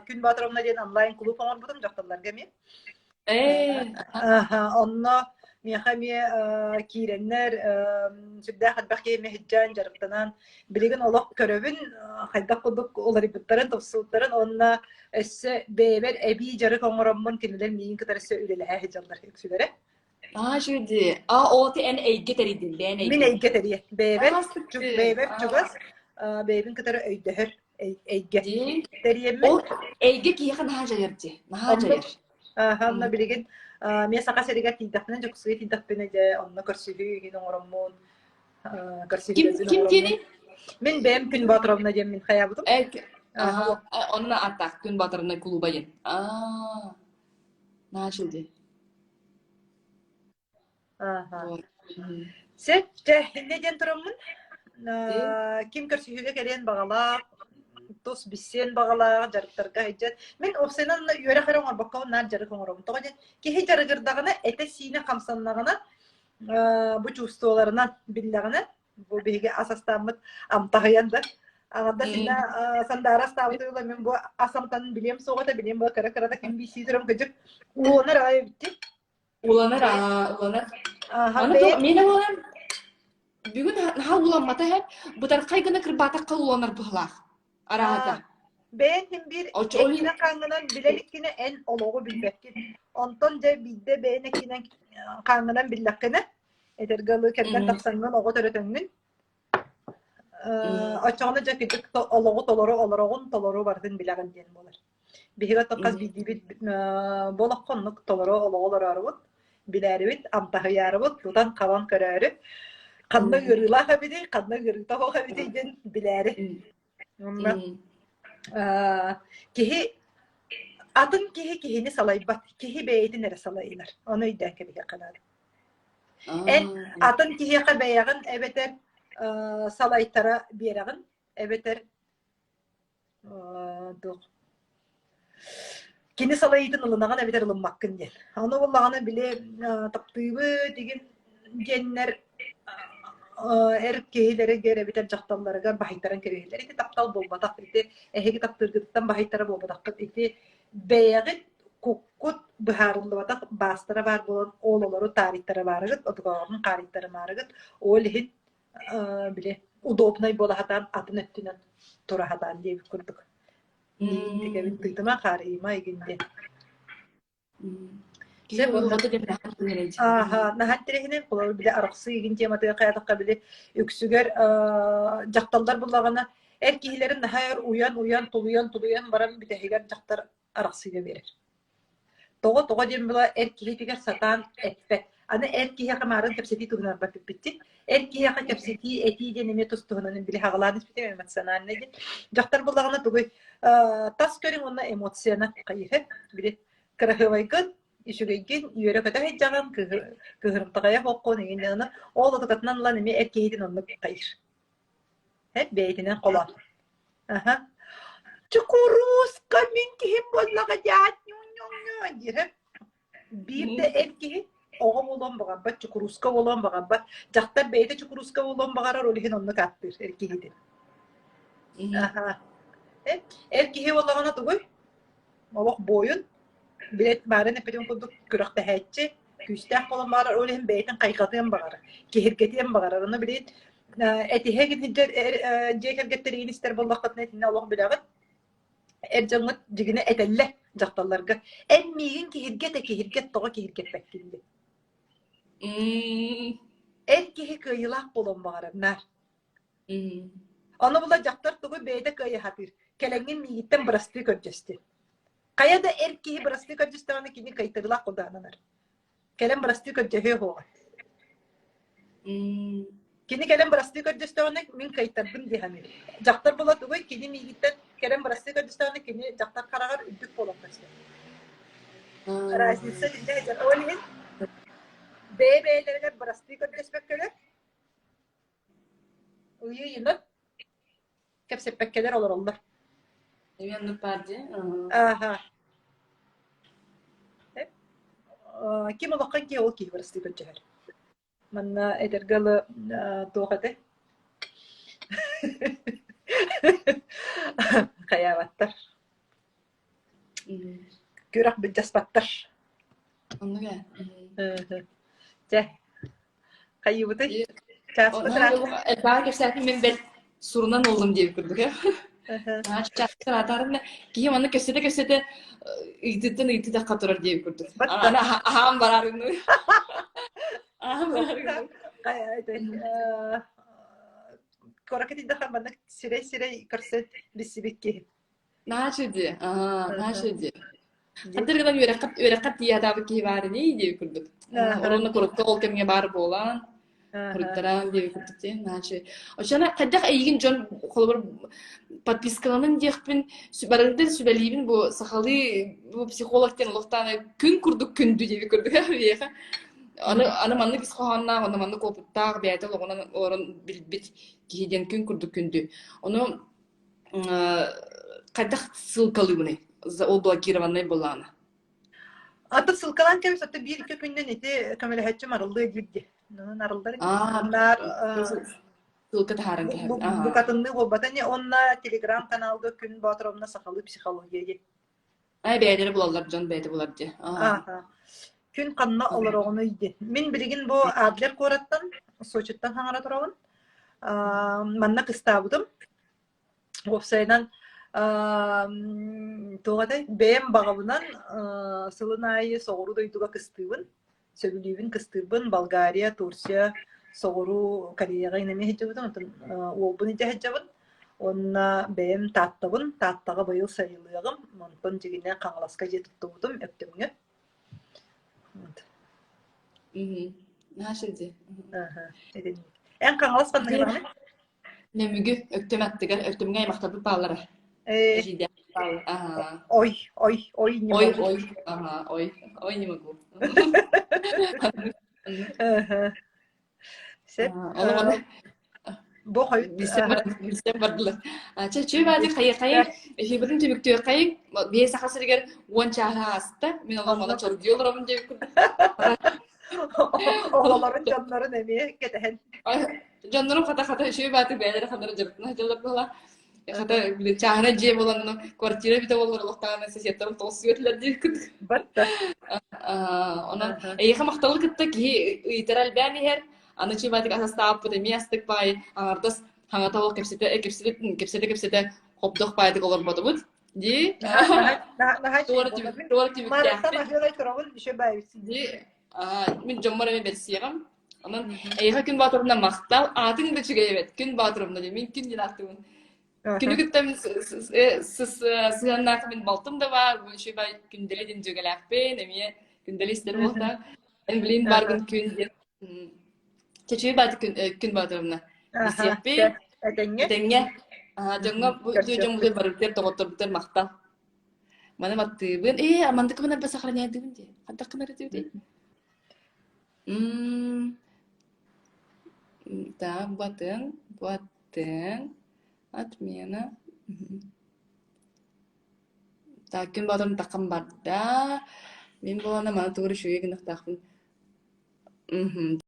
Күн Боотуровна диэн онлайн клуб оҥорбутум дьахталларга эмиэ. Ээ. Онно. Миэхэ эмиэ киирэннэр сүрдээх элбэх киһи мэһэйдээн дьарыктанан билигин олох көрөбүн хайдах курдук уларыйбыттарын, тупсубуттарын уонна өссө бэйэбэр эбии дьарык оҥороммун кинилэр миигин кытары өссө үлэлэһэ сылдьаллар үксүлэрэ. Аа, үчүгэй. Аа, ол эн эйгэ тэрийдин, бэйэн эйгэ. Мин эйгэ тэрийэ. Бэйэбэр, бэйэбэр чугас, бэйэбин кытары өйдөһөр эйгэ тэрийэммин. Ол эйгэ киһиэхэ наһаа дьайар дии. Наһаа дьайар. Ааха, онно билигин мен Саха сиригэр тиийдэхпинэ, Дьокуускайга тиийдэхпинэ дьэ, онно көрсүһүү игин оҥороммун, Ким ким диэний? Мин бэйэм Күн Боотуровна диэммин хайаабытым. Аха, онно аттаах Күн Боотуровна клуба диэн. Аа, начал дии. Ааха. Сөп, дьэ, инньэ диэн тураммын, ким көрсүһүүгэ кэлиэн баҕалаах, тус билсиэн баҕалаах, дьарыктарга сылдьар. Мин уопсайынан үөрэх эрэ оҥорбокко наар дьарык оҥоробун. Тоҕо диэн киһи дьарыгырдаҕына, этэ-сиинэ хамсаннаҕына, бу чувстволарынан биллэҕинэ, бу биһиги ас астааммыт амтаһыйан да аҥардас инна сандаара астаабыт ыла мин бу ас амтанын билиэм суоҕа да билиэм бу кыра-кырата ким биисии турам кыдьык ууланар аҕай эбиттик Уланар, аа, уланар. Аны мен уланар бүгүн наһаа уламмата иһэн бытархай гына кырбаатахха уланар быһылаах. Арааһата. Бэйэн син биир эккинэн хааҥҥынан билэ иликкинэ эн олоҕу билбэккин. Онтон дьэ биирдэ бэйэн эккинэн хааҥҥынан биллэххинэ, этэргэ ылы кэргэн тахсаҥҥын оҕо төрөтөҥҥүн, оччоҕуна дьэ кырдьык олоҕу толору олороҕун, толору барытын билэҕин диэн буолар. Биһиги оттон хас биирдиибит бу олоххо оннук толору олоҕу олороорубут, билээрибит, амтаһыйаарыбыт, тутан-хабан көрөөрү, ханна ыарыылаах эбитий, ханна ыарыыта суох эбитий диэн билээри. Онно киһи атын киһи киһини салайбат, киһи бэйэтин эрэ салайынар. Ону өйдөөн кэбиһиэххэ наада. Эн атын киһиэхэ бэйэҕин эбэтэр салайтара биэрэҕин, эбэтэр туох кини салайыытын ылынаҕын эбэтэр ылыммаккын диэн. Ону буоллаҕына били таптыыбыт игин диэннэр эр киһилэригэр эбэтэр дьахталларыгар баһыйтаран кэбиһэллэр. Ити таптал буолбатах. Ити эһиги таптыыргытыттан баһыйтара буолбатаххыт. Ити бэйэҕит куккут быһаарыллыбатах баастара баар буолан ол олору таарыйтара баарыгыт, отугаҕын хаарыйтарымаарыгыт. Ол иһин били удобнай буола сатаан атын өттүнэн тура сатаан диэбит курдук. Миигин тыытыма, хаарыйыма игин диэн. Ааха, наһаа интэриэһинэй. Холобур, били арахсыы игин тематыгар хайатахха били үксүгэр дьахталлар буллаҕына эр киһилэрин наһаа өр уйан-уйан, тулуйан-тулуйан баран бүтэһигэр дьахтар арахсыыга биэрэр. Тоҕо тоҕо диэн була эр киһитигэр сатаан эппэт. Аны эр киһиэхэ маарын кэпсэтии туһунан барбыппыт Эр киһиэхэ кэпсэтии, этии диэн эмиэ тус туһунан били хаҕалаан испитим эмоциональный диэн. Дьахтар буллаҕына тугуй тас көрүҥ уонна эмоцияны хайыһы били кыраһыабайгын, үчүгэйгин, үөрэ-көтө сылдьаҕын, кыһырымтаҕайа хоққун игин ол отукатынан ылан эмиэ эр киһитин оннук хайыр. Эт бэйэтинэн холоон. Аха. Чукурууска мин киһим буоллаҕа дьаат ньуҥ-ньуҥ-ньуҥ диир. Биир да эр киһи оҕо буолуон баҕарбат, чукурууска буолуон баҕарбат. Дьахтар бэйэтэ чукурууска буолуон баҕарар, ол иһин оннук ааттыыр эр киһитин. Аха. Эр киһи буоллаҕына тугуй? Олох буойун, билэт баарын эппитим курдук күрэхтэһээччи, күүстээх буолан баҕарар, ол иһин бэйэтин хайҕатыан баҕарар, киһиргэтиэн баҕарар. Ону билигин этиһэ сылдьар дьиэ кэргэттэригин истэр буоллаххытына итиннэ олох билэҕит. Эр дьоҥҥут дьигинэ этэллэр дьахталларга эн миигин киһиргэт э киһиргэт тоҕо киһиргэппэккин диэн. Эр киһи кыайыылаах буолуон баҕарар наар. Ону була дьахтар тугу бэйэтэ кыайа сатыыр. Кэлэҥҥин миигиттэн бырастыы көрдөстү. Хайа да эр киһи бырастыы көрдөстөҕүнэ кини кыайтарыылаах кудаананар. Кэлэн бырастыы көрдөһүө суоҕа. Кини кэлэн бырастыы көрдөстөҕүнэ мин кыайтардым дии саныыр. Дьахтар була тугуй кини миигиттэн кэлэн бырастыы көрдөстөҕүнэ кини дьахтар хараҕар үрдүк буолан көстөр. Разница итиннэ сылдьар. Ол иһин бэйэ-бэйэлэригэр бырастыы көрдөспөккөлөр Ыйы-ыйынан кэпсэппэккэлэр олороллор. Эмиэ оннук баар дии. Ааха. Ким улахан киһи ол киһи бырастыы көрдөһөр. Манна этэргэ дылы туох этэй? Хайаабаттар. Күрэх былдьаспаттар. Оннук ээ. Чэ, хайыыбытый? Чааспыт ыраатта. Элбэҕи кэпсээтим мин бэл сурунан ыллым диэбит курдук ээ. Чааспыт ыраатаарына киһи манна кэпсэтэ-кэпсэтэ ыйытыттан ыйытыы турар диэбит курдук. Аны аһаан бараарыҥныы. Аһаан бараарыҥныы. Куоракка тиийдэххэ маннык сирэй-сирэй көрсөн билсибит киһи. Наша дии, аа, наша дии. Хантан гынан үөрэххэ үөрэххэ тиийэ киһи баар ини диэбит курдук. Оруонна курукка ол кэмҥэ баар буолан, хоруйтараан диэбит курдук дии, наша. Оччоҕуна хайдах эйигин дьон холобур подпискаланын диэхпин барытын сүбэлиибин бу сахалыы бу психолог диэн олохтоон күн курдук күндү диэбит курдук биһиэхэ. Аны аны маннык ис хоһоонноох, аны маннык опыттаах бэйэтэ олоҕунан олорон билбит киһи диэн күн курдук күндү. Ону хайдах ссылкалыыбыный ол блокированнай буоллаҕына Аты ссылкалаан кэбис, аты биир-икки күннэн ити көмөлөһөччүм арыллыа диир дии. Онон арыллар Наар ссылка таһааран кэһэбин. Букатынныы буолбата не онно телеграм-каналга Күн Боотуровна сахалыы психология диэн. Ай бэйэлэрэ булаллар дьон бэйэтэ булар дии. Ааха. Күн ханна олороҕунуй диэн. Мин билигин бу Адлер куораттан, Сочиттан хаҥара турабын. Манна кыстаабытым. Уопсайынан, туох этэй, бэйэм баҕабынан сылын аайы соҕуруу дойдуга кыстыыбын, сөбүлүүбүн кыстыырбын. Болгария, Турция, соҕуруу Кореяҕа эмиэ сылдьыбытым, онтон уолбун илдьэ сылдьабын. Уонна бэйэм Тааттабын, Тааттаҕа быйыл сайылыаҕым, онтон дьигинэ Хаҥаласка дьиэ туттубутум Өктөмҥө. Наша дии. Эн Хаҥалас ханныгынаҕыный? Нөмүгү Өктөм аттыгар Өктөмҥө аймахтарбыт бааллара. Э, Эдьиийдээх бааллар. Аһаа. ой, ой, ой, не Ой, могу. ой, аһаа, ой, ой, не могу. Ыһы. Сөп. Ону маны Бу хойут билсэн бар- билсэн бардылар. Чэ, чүө баадык хайыахайыҥ, эһиибитин түмүктүөххэйиҥ. Биһи Саха сиригэр уон чааһы ааста. Мин олох мана чоргуйа олоробун диэбит курдук. Оҕолорун, дьоннорун эмиэ кэтэһэн. Дьоннорум хата-хата үчүгэй баатык бэйэлэрэ ханара дьарыктана сылдьаллар буолла. Хата чааһына дьиэ буолан квартира бүтэ буоллар олохтоон соседтарым тоҕус этилэр диир курдук. Батта. Онон эйиэхэ махталы кытта киһи ыйытар элбээн иһэр. Аны чүй баатык асастааппыт эмиэ астык баай аҥардас хаҥата ол кэпсэтэ кэпсэтэ кэпсэтэ кэпсэтэ хобдох баайдык олорботубут. Дии. Туора түбүктээхпит. Аһыалай туробун еще баайбыт. Дии. Мин дьоммор эмиэ бэрсиэҕим. Онон эйиэхэ Күн Боотурумна махтал. Аатыҥ да үчүгэй эбит. Күн Боотурумна диэн. Мин Күн диэн ааттыыбын. Күнү кытта мин сыһыаннаах мин балтым да баар. Бу үчүгэй Күндэли диэн дьүөгэлээхпин. Эмиэ Күндэли истэр буолта. Эн билин баргын Күн диэн. Чэчүүй бааты Күн, Күн Боотурумна. Билсиэхпин. Этэҥҥэ. Этэҥҥэ. Дьоҥҥо бу дьоммутугар барыбытыгар доҕотторбутугар махтал. Маны маттыыбын. Ээ, амандыкы мын сохраняйдыыбын дии. Хантах гынар этибитий? М, Так, батын, батын, отмена. Мгм. Так, күн боотурум таххан барда. Мин буолана маны тугу эрэ үчүгэй гыныахтаахпын. Мгм.